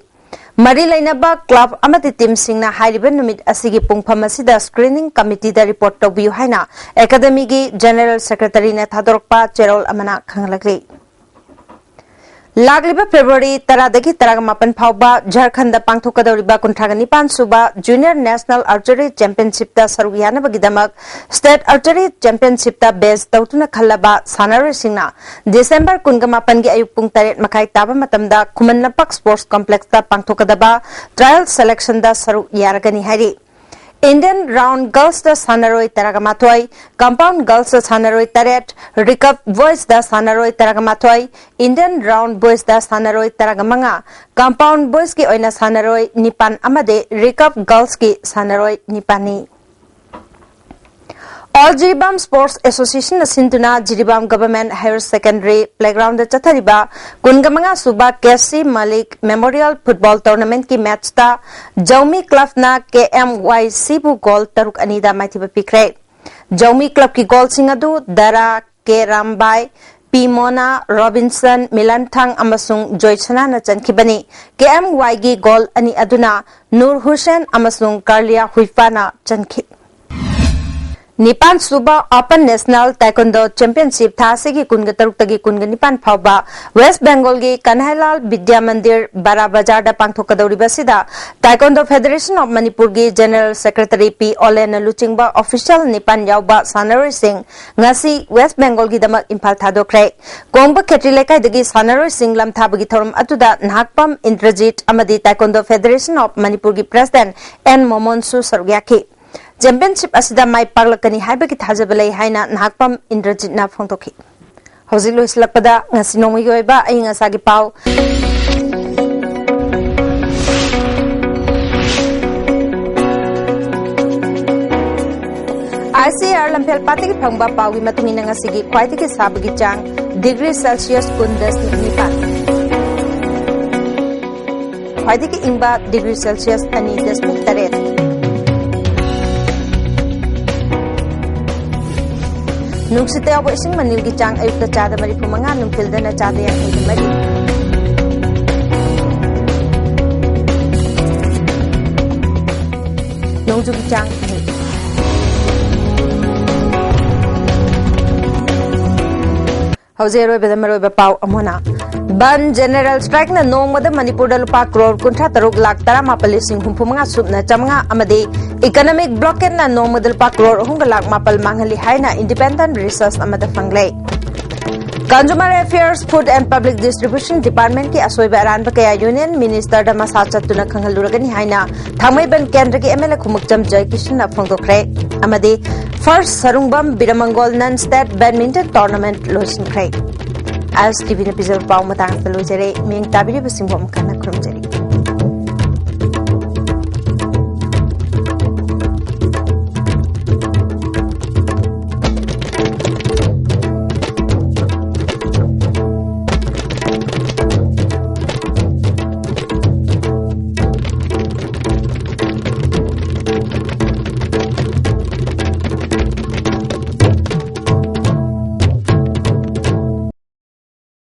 ꯃꯔꯤ ꯂꯩꯅꯕ ꯀ꯭ꯂꯕ ꯑꯃꯗꯤ ꯇꯤꯝꯁꯤꯡꯅ ꯍꯥꯏꯔꯤꯕ ꯅꯨꯃꯤꯠ ꯑꯁꯤꯒꯤ ꯄꯨꯡꯐꯝ ꯑꯁꯤꯗ ꯁ꯭ꯀ꯭ꯔꯤꯅꯤꯡ ꯀꯃꯤꯇꯤꯗ ꯔꯤꯄꯣꯔꯠ ꯇꯧꯕꯤꯌꯨ ꯍꯥꯏꯅ ꯑꯦꯀꯥꯗꯃꯤꯒꯤ ꯖꯦꯅꯔꯦꯜ ꯁꯦꯀ꯭ꯔꯦꯇꯔꯤꯅ ꯊꯥꯗꯣꯔꯛꯄ ꯆꯦꯔꯣꯜ ꯑꯃꯅ ꯈꯪꯍꯜꯂꯛꯂꯤ꯫ ꯂꯥꯛꯂꯤꯕ ꯐꯦꯕ꯭ꯔꯨꯋꯥꯔꯤ ꯇꯔꯥꯗꯒꯤ ꯇꯔꯥꯃꯥꯄꯟ ꯐꯥꯎꯕ ꯖꯔꯈꯟꯗ ꯄꯥꯡꯊꯣꯛꯀꯗꯧꯔꯤꯕ ꯀꯨꯟꯊ꯭ꯔꯥꯒ ꯅꯤꯄꯥꯟ ꯁꯨꯕ ꯖꯨꯅꯤꯌꯔ ꯅꯦꯁꯅꯦꯜ ꯑꯥꯔꯆꯔꯤ ꯆꯦꯝꯄꯤꯌꯟꯁꯤꯞꯇ ꯁꯔꯨꯛ ꯌꯥꯅꯕꯒꯤꯗꯃꯛ ꯁ꯭ꯇꯦꯠ ꯑꯥꯔꯆꯔꯤ ꯆꯦꯝꯄꯤꯌꯟꯁꯤꯞꯇ ꯕꯦꯖ ꯇꯧꯗꯨꯅ ꯈꯜꯂꯕ ꯁꯥꯟꯅꯔꯣꯏꯁꯤꯡꯅ ꯗꯤꯁꯦꯝꯕꯔ ꯀꯨꯟꯒ ꯃꯥꯄꯟꯒꯤ ꯑꯌꯨꯛ ꯄꯨꯡ ꯇꯔꯦꯠ ꯃꯈꯥꯏ ꯇꯥꯕ ꯃꯇꯝꯗ ꯈꯨꯃꯟ ꯂꯝꯄꯥꯛ ꯁ꯭ꯄꯣꯔꯠꯁ ꯀꯣꯝꯄ꯭ꯂꯦꯛꯁꯇ ꯄꯥꯡꯊꯣꯛꯀꯗꯕ ꯇ꯭ꯔꯥꯌꯦꯜ ꯁꯦꯂꯦꯛꯁꯟꯗ ꯁꯔꯨꯛ ꯌꯥꯔꯒꯅꯤ ꯍꯥꯏꯔꯤ꯫ ꯏꯟꯗꯤꯌꯟ ꯔꯥꯎꯟ ꯒꯔꯜꯁꯇ ꯁꯥꯟꯅꯔꯣꯏ ꯇꯔꯥꯒ ꯃꯥꯊꯣꯏ, ꯀꯝꯄꯥꯎꯟ ꯒꯔꯜꯁꯇ ꯁꯥꯟꯅꯔꯣꯏ ꯇꯔꯦꯠ, ꯔꯤꯀꯞ ꯕꯣꯏꯁꯇ ꯁꯥꯟꯅꯔꯣꯏ ꯇꯔꯥꯒ ꯃꯥꯊꯣꯏ, ꯏꯟꯗꯤꯌꯟ ꯔꯥꯎꯟ ꯕꯣꯏꯁꯇ ꯁꯥꯟꯅꯔꯣꯏ ꯇꯔꯥꯒ ꯃꯉꯥ, ꯀꯝꯄꯥꯎꯟ ꯕꯣꯏꯁꯀꯤ ꯑꯣꯏꯅ ꯁꯥꯟꯅꯔꯣꯏ ꯅꯤꯄꯥꯟ ꯑꯃꯗꯤ ꯔꯤꯀꯞ ꯒꯔꯜꯁꯀꯤ ꯁꯥꯟꯅꯔꯣꯏ ꯅꯤꯄꯥꯟꯅꯤ꯫ ꯑꯣꯜ ꯖꯤꯔꯤꯕꯥꯝ ꯁ꯭ꯄꯣꯔꯠꯁ ꯑꯦꯁꯣꯁꯤꯌꯦꯁꯟꯅ ꯁꯤꯟꯗꯨꯅ Jiribam government higher secondary playground ꯆꯠꯊꯔꯤꯕ ꯀꯨꯟꯒ ꯃꯉꯥ ꯁꯨꯕ K C Malik memorial football ꯇꯣꯔꯅꯥꯃꯦꯟꯠꯀꯤ ꯃꯦꯆꯇ ꯖꯧꯃꯤ ꯀ꯭ꯂꯕꯅ ꯀꯦ ꯑꯦꯝ ꯋꯥꯏ ꯁꯤꯕꯨ ꯒꯣꯜ ꯇꯔꯨꯛ ꯑꯅꯤꯗ ꯃꯥꯏꯊꯤꯕ ꯄꯤꯈ꯭ꯔꯦ꯫ ꯖꯧꯃꯤ ꯀ꯭ꯂꯕꯀꯤ ꯒꯣꯜꯁꯤꯡ ꯑꯗꯨ ꯗꯔꯥ, ꯀꯦ ꯔꯥꯝꯕꯥꯏ, ꯄꯤ ꯃꯣꯅꯥ, ꯔꯣꯕꯤꯟꯁꯟ, ꯃꯤꯂꯟꯊꯥꯡ ꯑꯃꯁꯨꯡ ꯖꯣꯏꯁꯅꯥꯅ ꯆꯟꯈꯤꯕꯅꯤ꯫ ꯀꯦ ꯑꯦꯝ ꯋꯥꯏꯒꯤ ꯒꯣꯜ ꯑꯅꯤ ꯑꯗꯨꯅ ꯅꯨꯔ ꯍꯨꯁꯦꯟ ꯑꯃꯁꯨꯡ ꯀꯥꯔꯂꯤꯌꯥ ꯍꯨꯏꯐꯥꯅ ꯆꯟꯈꯤ꯫ ꯅꯤꯄꯥꯟ ꯁꯨꯕ ꯑꯣꯄꯟ ꯅꯦꯁꯅꯦꯜ ꯇꯥꯏꯀꯣꯟꯗꯣ ꯆꯦꯝꯄꯤꯌꯟꯁꯤꯞ ꯊꯥ ꯑꯁꯤꯒꯤ ꯀꯨꯟꯒ ꯇꯔꯨꯛꯇꯒꯤ ꯀꯨꯟꯒ ꯅꯤꯄꯥꯟ ꯐꯥꯎꯕ ꯋꯦꯁ ꯕꯦꯡꯒꯣꯜꯒꯤ ꯀꯟꯍꯥꯏꯂꯥꯜ ꯕꯤꯗ꯭ꯌꯥ ꯃꯟꯗꯤꯔ, ꯕꯔꯥ ꯕꯖꯥꯔꯗ ꯄꯥꯡꯊꯣꯛꯀꯗꯧꯔꯤꯕ ꯑꯁꯤꯗ ꯇꯥꯏꯀꯣꯟꯗꯣ ꯐꯦꯗꯔꯦꯁꯟ ꯑꯣꯐ ꯃꯅꯤꯄꯨꯔꯒꯤ ꯖꯦꯅꯔꯦꯜ ꯁꯦꯀ꯭ꯔꯦꯇꯔꯤ ꯄꯤ ꯑꯣꯂꯦꯟꯅ ꯂꯨꯆꯤꯡꯕ ꯑꯣꯐꯤꯁꯤꯌꯦꯜ ꯅꯤꯄꯥꯟ ꯌꯥꯎꯕ ꯁꯥꯟꯅꯔꯣꯏꯁꯤꯡ ꯉꯁꯤ ꯋꯦꯁ ꯕꯦꯡꯒꯣꯜꯒꯤꯗꯃꯛ ꯏꯝꯐꯥꯜ ꯊꯥꯗꯣꯛꯈ꯭ꯔꯦ꯫ ꯀꯣꯡꯕ ꯈꯦꯇ꯭ꯔꯤ ꯂꯩꯀꯥꯏꯗꯒꯤ ꯁꯥꯟꯅꯔꯣꯏꯁꯤꯡ ꯂꯝꯊꯥꯕꯒꯤ ꯊꯧꯔꯝ ꯑꯗꯨꯗ ꯅꯍꯥꯛꯄꯝ ꯏꯟꯗ꯭ꯔꯖꯤꯠ ꯑꯃꯗꯤ ꯇꯥꯏꯀꯣꯟꯗꯣ ꯐꯦꯗꯔꯦꯁꯟ ꯑꯣꯐ ꯃꯅꯤꯄꯨꯔꯒꯤ ꯄ꯭ꯔꯦꯁꯤꯗꯦꯟꯠ ꯑꯦꯟ ꯃꯣꯃꯣꯟꯁꯨ ꯁꯔꯨꯛ ꯌꯥꯈꯤ꯫ ꯆꯦꯝꯄꯤꯌꯟꯁꯤꯞ ꯑꯁꯤꯗ ꯃꯥꯏ ꯄꯥꯛꯂꯛꯀꯅꯤ ꯍꯥꯏꯕꯒꯤ ꯊꯥꯖꯕ ꯂꯩ ꯍꯥꯏꯅ ꯅꯍꯥꯛꯄꯝ ꯏꯟꯗ꯭ꯔꯖꯤꯠꯅ ꯐꯣꯡꯗꯣꯛꯈꯤ꯫ ꯍꯧꯖꯤꯛ ꯂꯣꯏꯁꯤꯜꯂꯛꯄꯗ ꯉꯁꯤ ꯅꯣꯡꯃꯒꯤ ꯑꯣꯏꯕ ꯑꯏꯪ ꯑꯁꯥꯒꯤ ꯄꯥꯎ꯫ ꯁꯤ ꯑꯥꯔ ꯂꯝꯐꯦꯜ ꯄꯥꯠꯇꯒꯤ ꯐꯪꯕ ꯄꯥꯎꯒꯤ ꯃꯇꯨꯡ ꯏꯟꯅ ꯉꯁꯤꯒꯤ ꯈ꯭ꯋꯥꯏꯗꯒꯤ ꯁꯥꯕꯒꯤ ꯆꯥꯡ ꯗꯤꯒ꯭ꯔꯤ ꯁꯦꯜꯁꯤꯌꯁ ꯀꯨꯟꯗ ꯅꯤꯄꯥꯟ, ꯈ꯭ꯋꯥꯏꯗꯒꯤ ꯏꯪꯕ ꯗꯤꯒ꯭ꯔꯤ ꯁꯦꯜꯁꯤꯌꯁ ꯑꯅꯤ ꯗꯁꯃꯤꯛ ꯇꯔꯦꯠ꯫ ꯅꯨꯡꯁꯤꯠꯇ ꯌꯥꯎꯕ ꯏꯁꯤꯡ ꯃꯅꯤꯜꯒꯤ ꯆꯥꯡ ꯑꯌꯨꯛꯇ ꯆꯥꯗ ꯃꯔꯤꯐꯨ ꯃꯉꯥ, ꯅꯨꯡꯊꯤꯜꯗꯅ ꯆꯥꯗ ꯌꯥꯡꯈꯩꯒ ꯃꯔꯤ꯫ ꯅꯣꯡꯖꯨꯒꯤ ꯆꯥꯡ ꯑꯍꯨꯝ꯫ ꯍꯧꯖꯤꯛ ꯑꯔꯣꯏꯕꯗ ꯃꯔꯨꯑꯣꯏꯕ ꯄꯥꯎ ꯑꯃꯨꯛ ꯍꯟꯅ꯫ ꯕꯟ ꯖꯦꯅꯦꯔꯦꯜ ꯁ꯭ꯇ꯭ꯔꯥꯏꯛꯅ ꯅꯣꯡꯃꯗ ꯃꯅꯤꯄꯨꯔꯗ ꯂꯨꯄꯥ ꯀ꯭ꯔꯣꯔ ꯀꯨꯟꯊ꯭ꯔꯥ ꯇꯔꯨꯛ ꯂꯥꯈ ꯇꯔꯥꯃꯥꯄꯜ ꯂꯤꯁꯤꯡ ꯍꯨꯝꯐꯨ ꯃꯉꯥ ꯁꯨꯞꯅ ꯆꯥꯃꯉꯥ ꯑꯃꯗꯤ ꯏꯀꯅꯃꯤꯛ ꯕ꯭ꯂꯣꯀꯦꯠꯅ ꯅꯣꯡꯃꯗ ꯂꯨꯄꯥ ꯀ꯭ꯔꯣꯔ ꯑꯍꯨꯝꯒ ꯂꯥꯈ ꯃꯥꯄꯜ ꯃꯥꯡꯍꯜꯂꯤ ꯍꯥꯏꯅ ꯏꯟꯗꯤꯄꯦꯟꯗꯦꯟꯠ ꯔꯤꯁꯔꯆ ꯑꯃꯗ ꯐꯪꯂꯦ꯫ Consumer Affairs, Food and Public Distribution Departmentꯀꯤ ꯑꯁꯣꯏꯕ ꯑꯔꯥꯟꯕ ꯀꯌꯥ ꯌꯨꯅꯤꯌꯟ ꯃꯤꯅꯤꯁꯇꯔꯗ ꯃꯁꯥ ꯆꯠꯇꯨꯅ ꯈꯪꯍꯜꯂꯨꯔꯒꯅꯤ ꯍꯥꯏꯅ ꯊꯥꯡꯃꯩꯕꯟ ꯀꯦꯟꯗ꯭ꯔꯒꯤ ꯑꯦꯝ ꯑꯦꯜ ꯑꯦ ꯈꯨꯃꯨꯛꯆꯝ ꯖꯌꯀꯤꯁꯟꯅ ꯐꯣꯡꯗꯣꯛꯈ꯭ꯔꯦ꯫ ꯑꯃꯗꯤ ꯐꯥꯔꯁ ꯁꯔꯨꯡꯕꯝ ꯕꯤꯔꯃꯪꯒꯣꯜ ꯅꯟ ꯁ꯭ꯇꯦꯠ ꯕꯦꯗꯃꯤꯟꯇꯟ ꯇꯣꯔꯅꯥꯃꯦꯟꯠ ꯂꯣꯏꯁꯤꯟꯈ꯭ꯔꯦ꯫ ꯑꯥꯏ ꯑꯦꯁ ꯇꯤ ꯚꯤꯅ ꯄꯤꯖꯕ ꯄꯥꯎ ꯃꯇꯥꯡ ꯑꯁꯤꯗ ꯂꯣꯏꯖꯔꯦ꯫ ꯃꯤꯡ ꯇꯥꯕꯤꯔꯤꯕꯁꯤꯡꯕꯨ ꯑꯃꯨꯛ ꯍꯟꯅ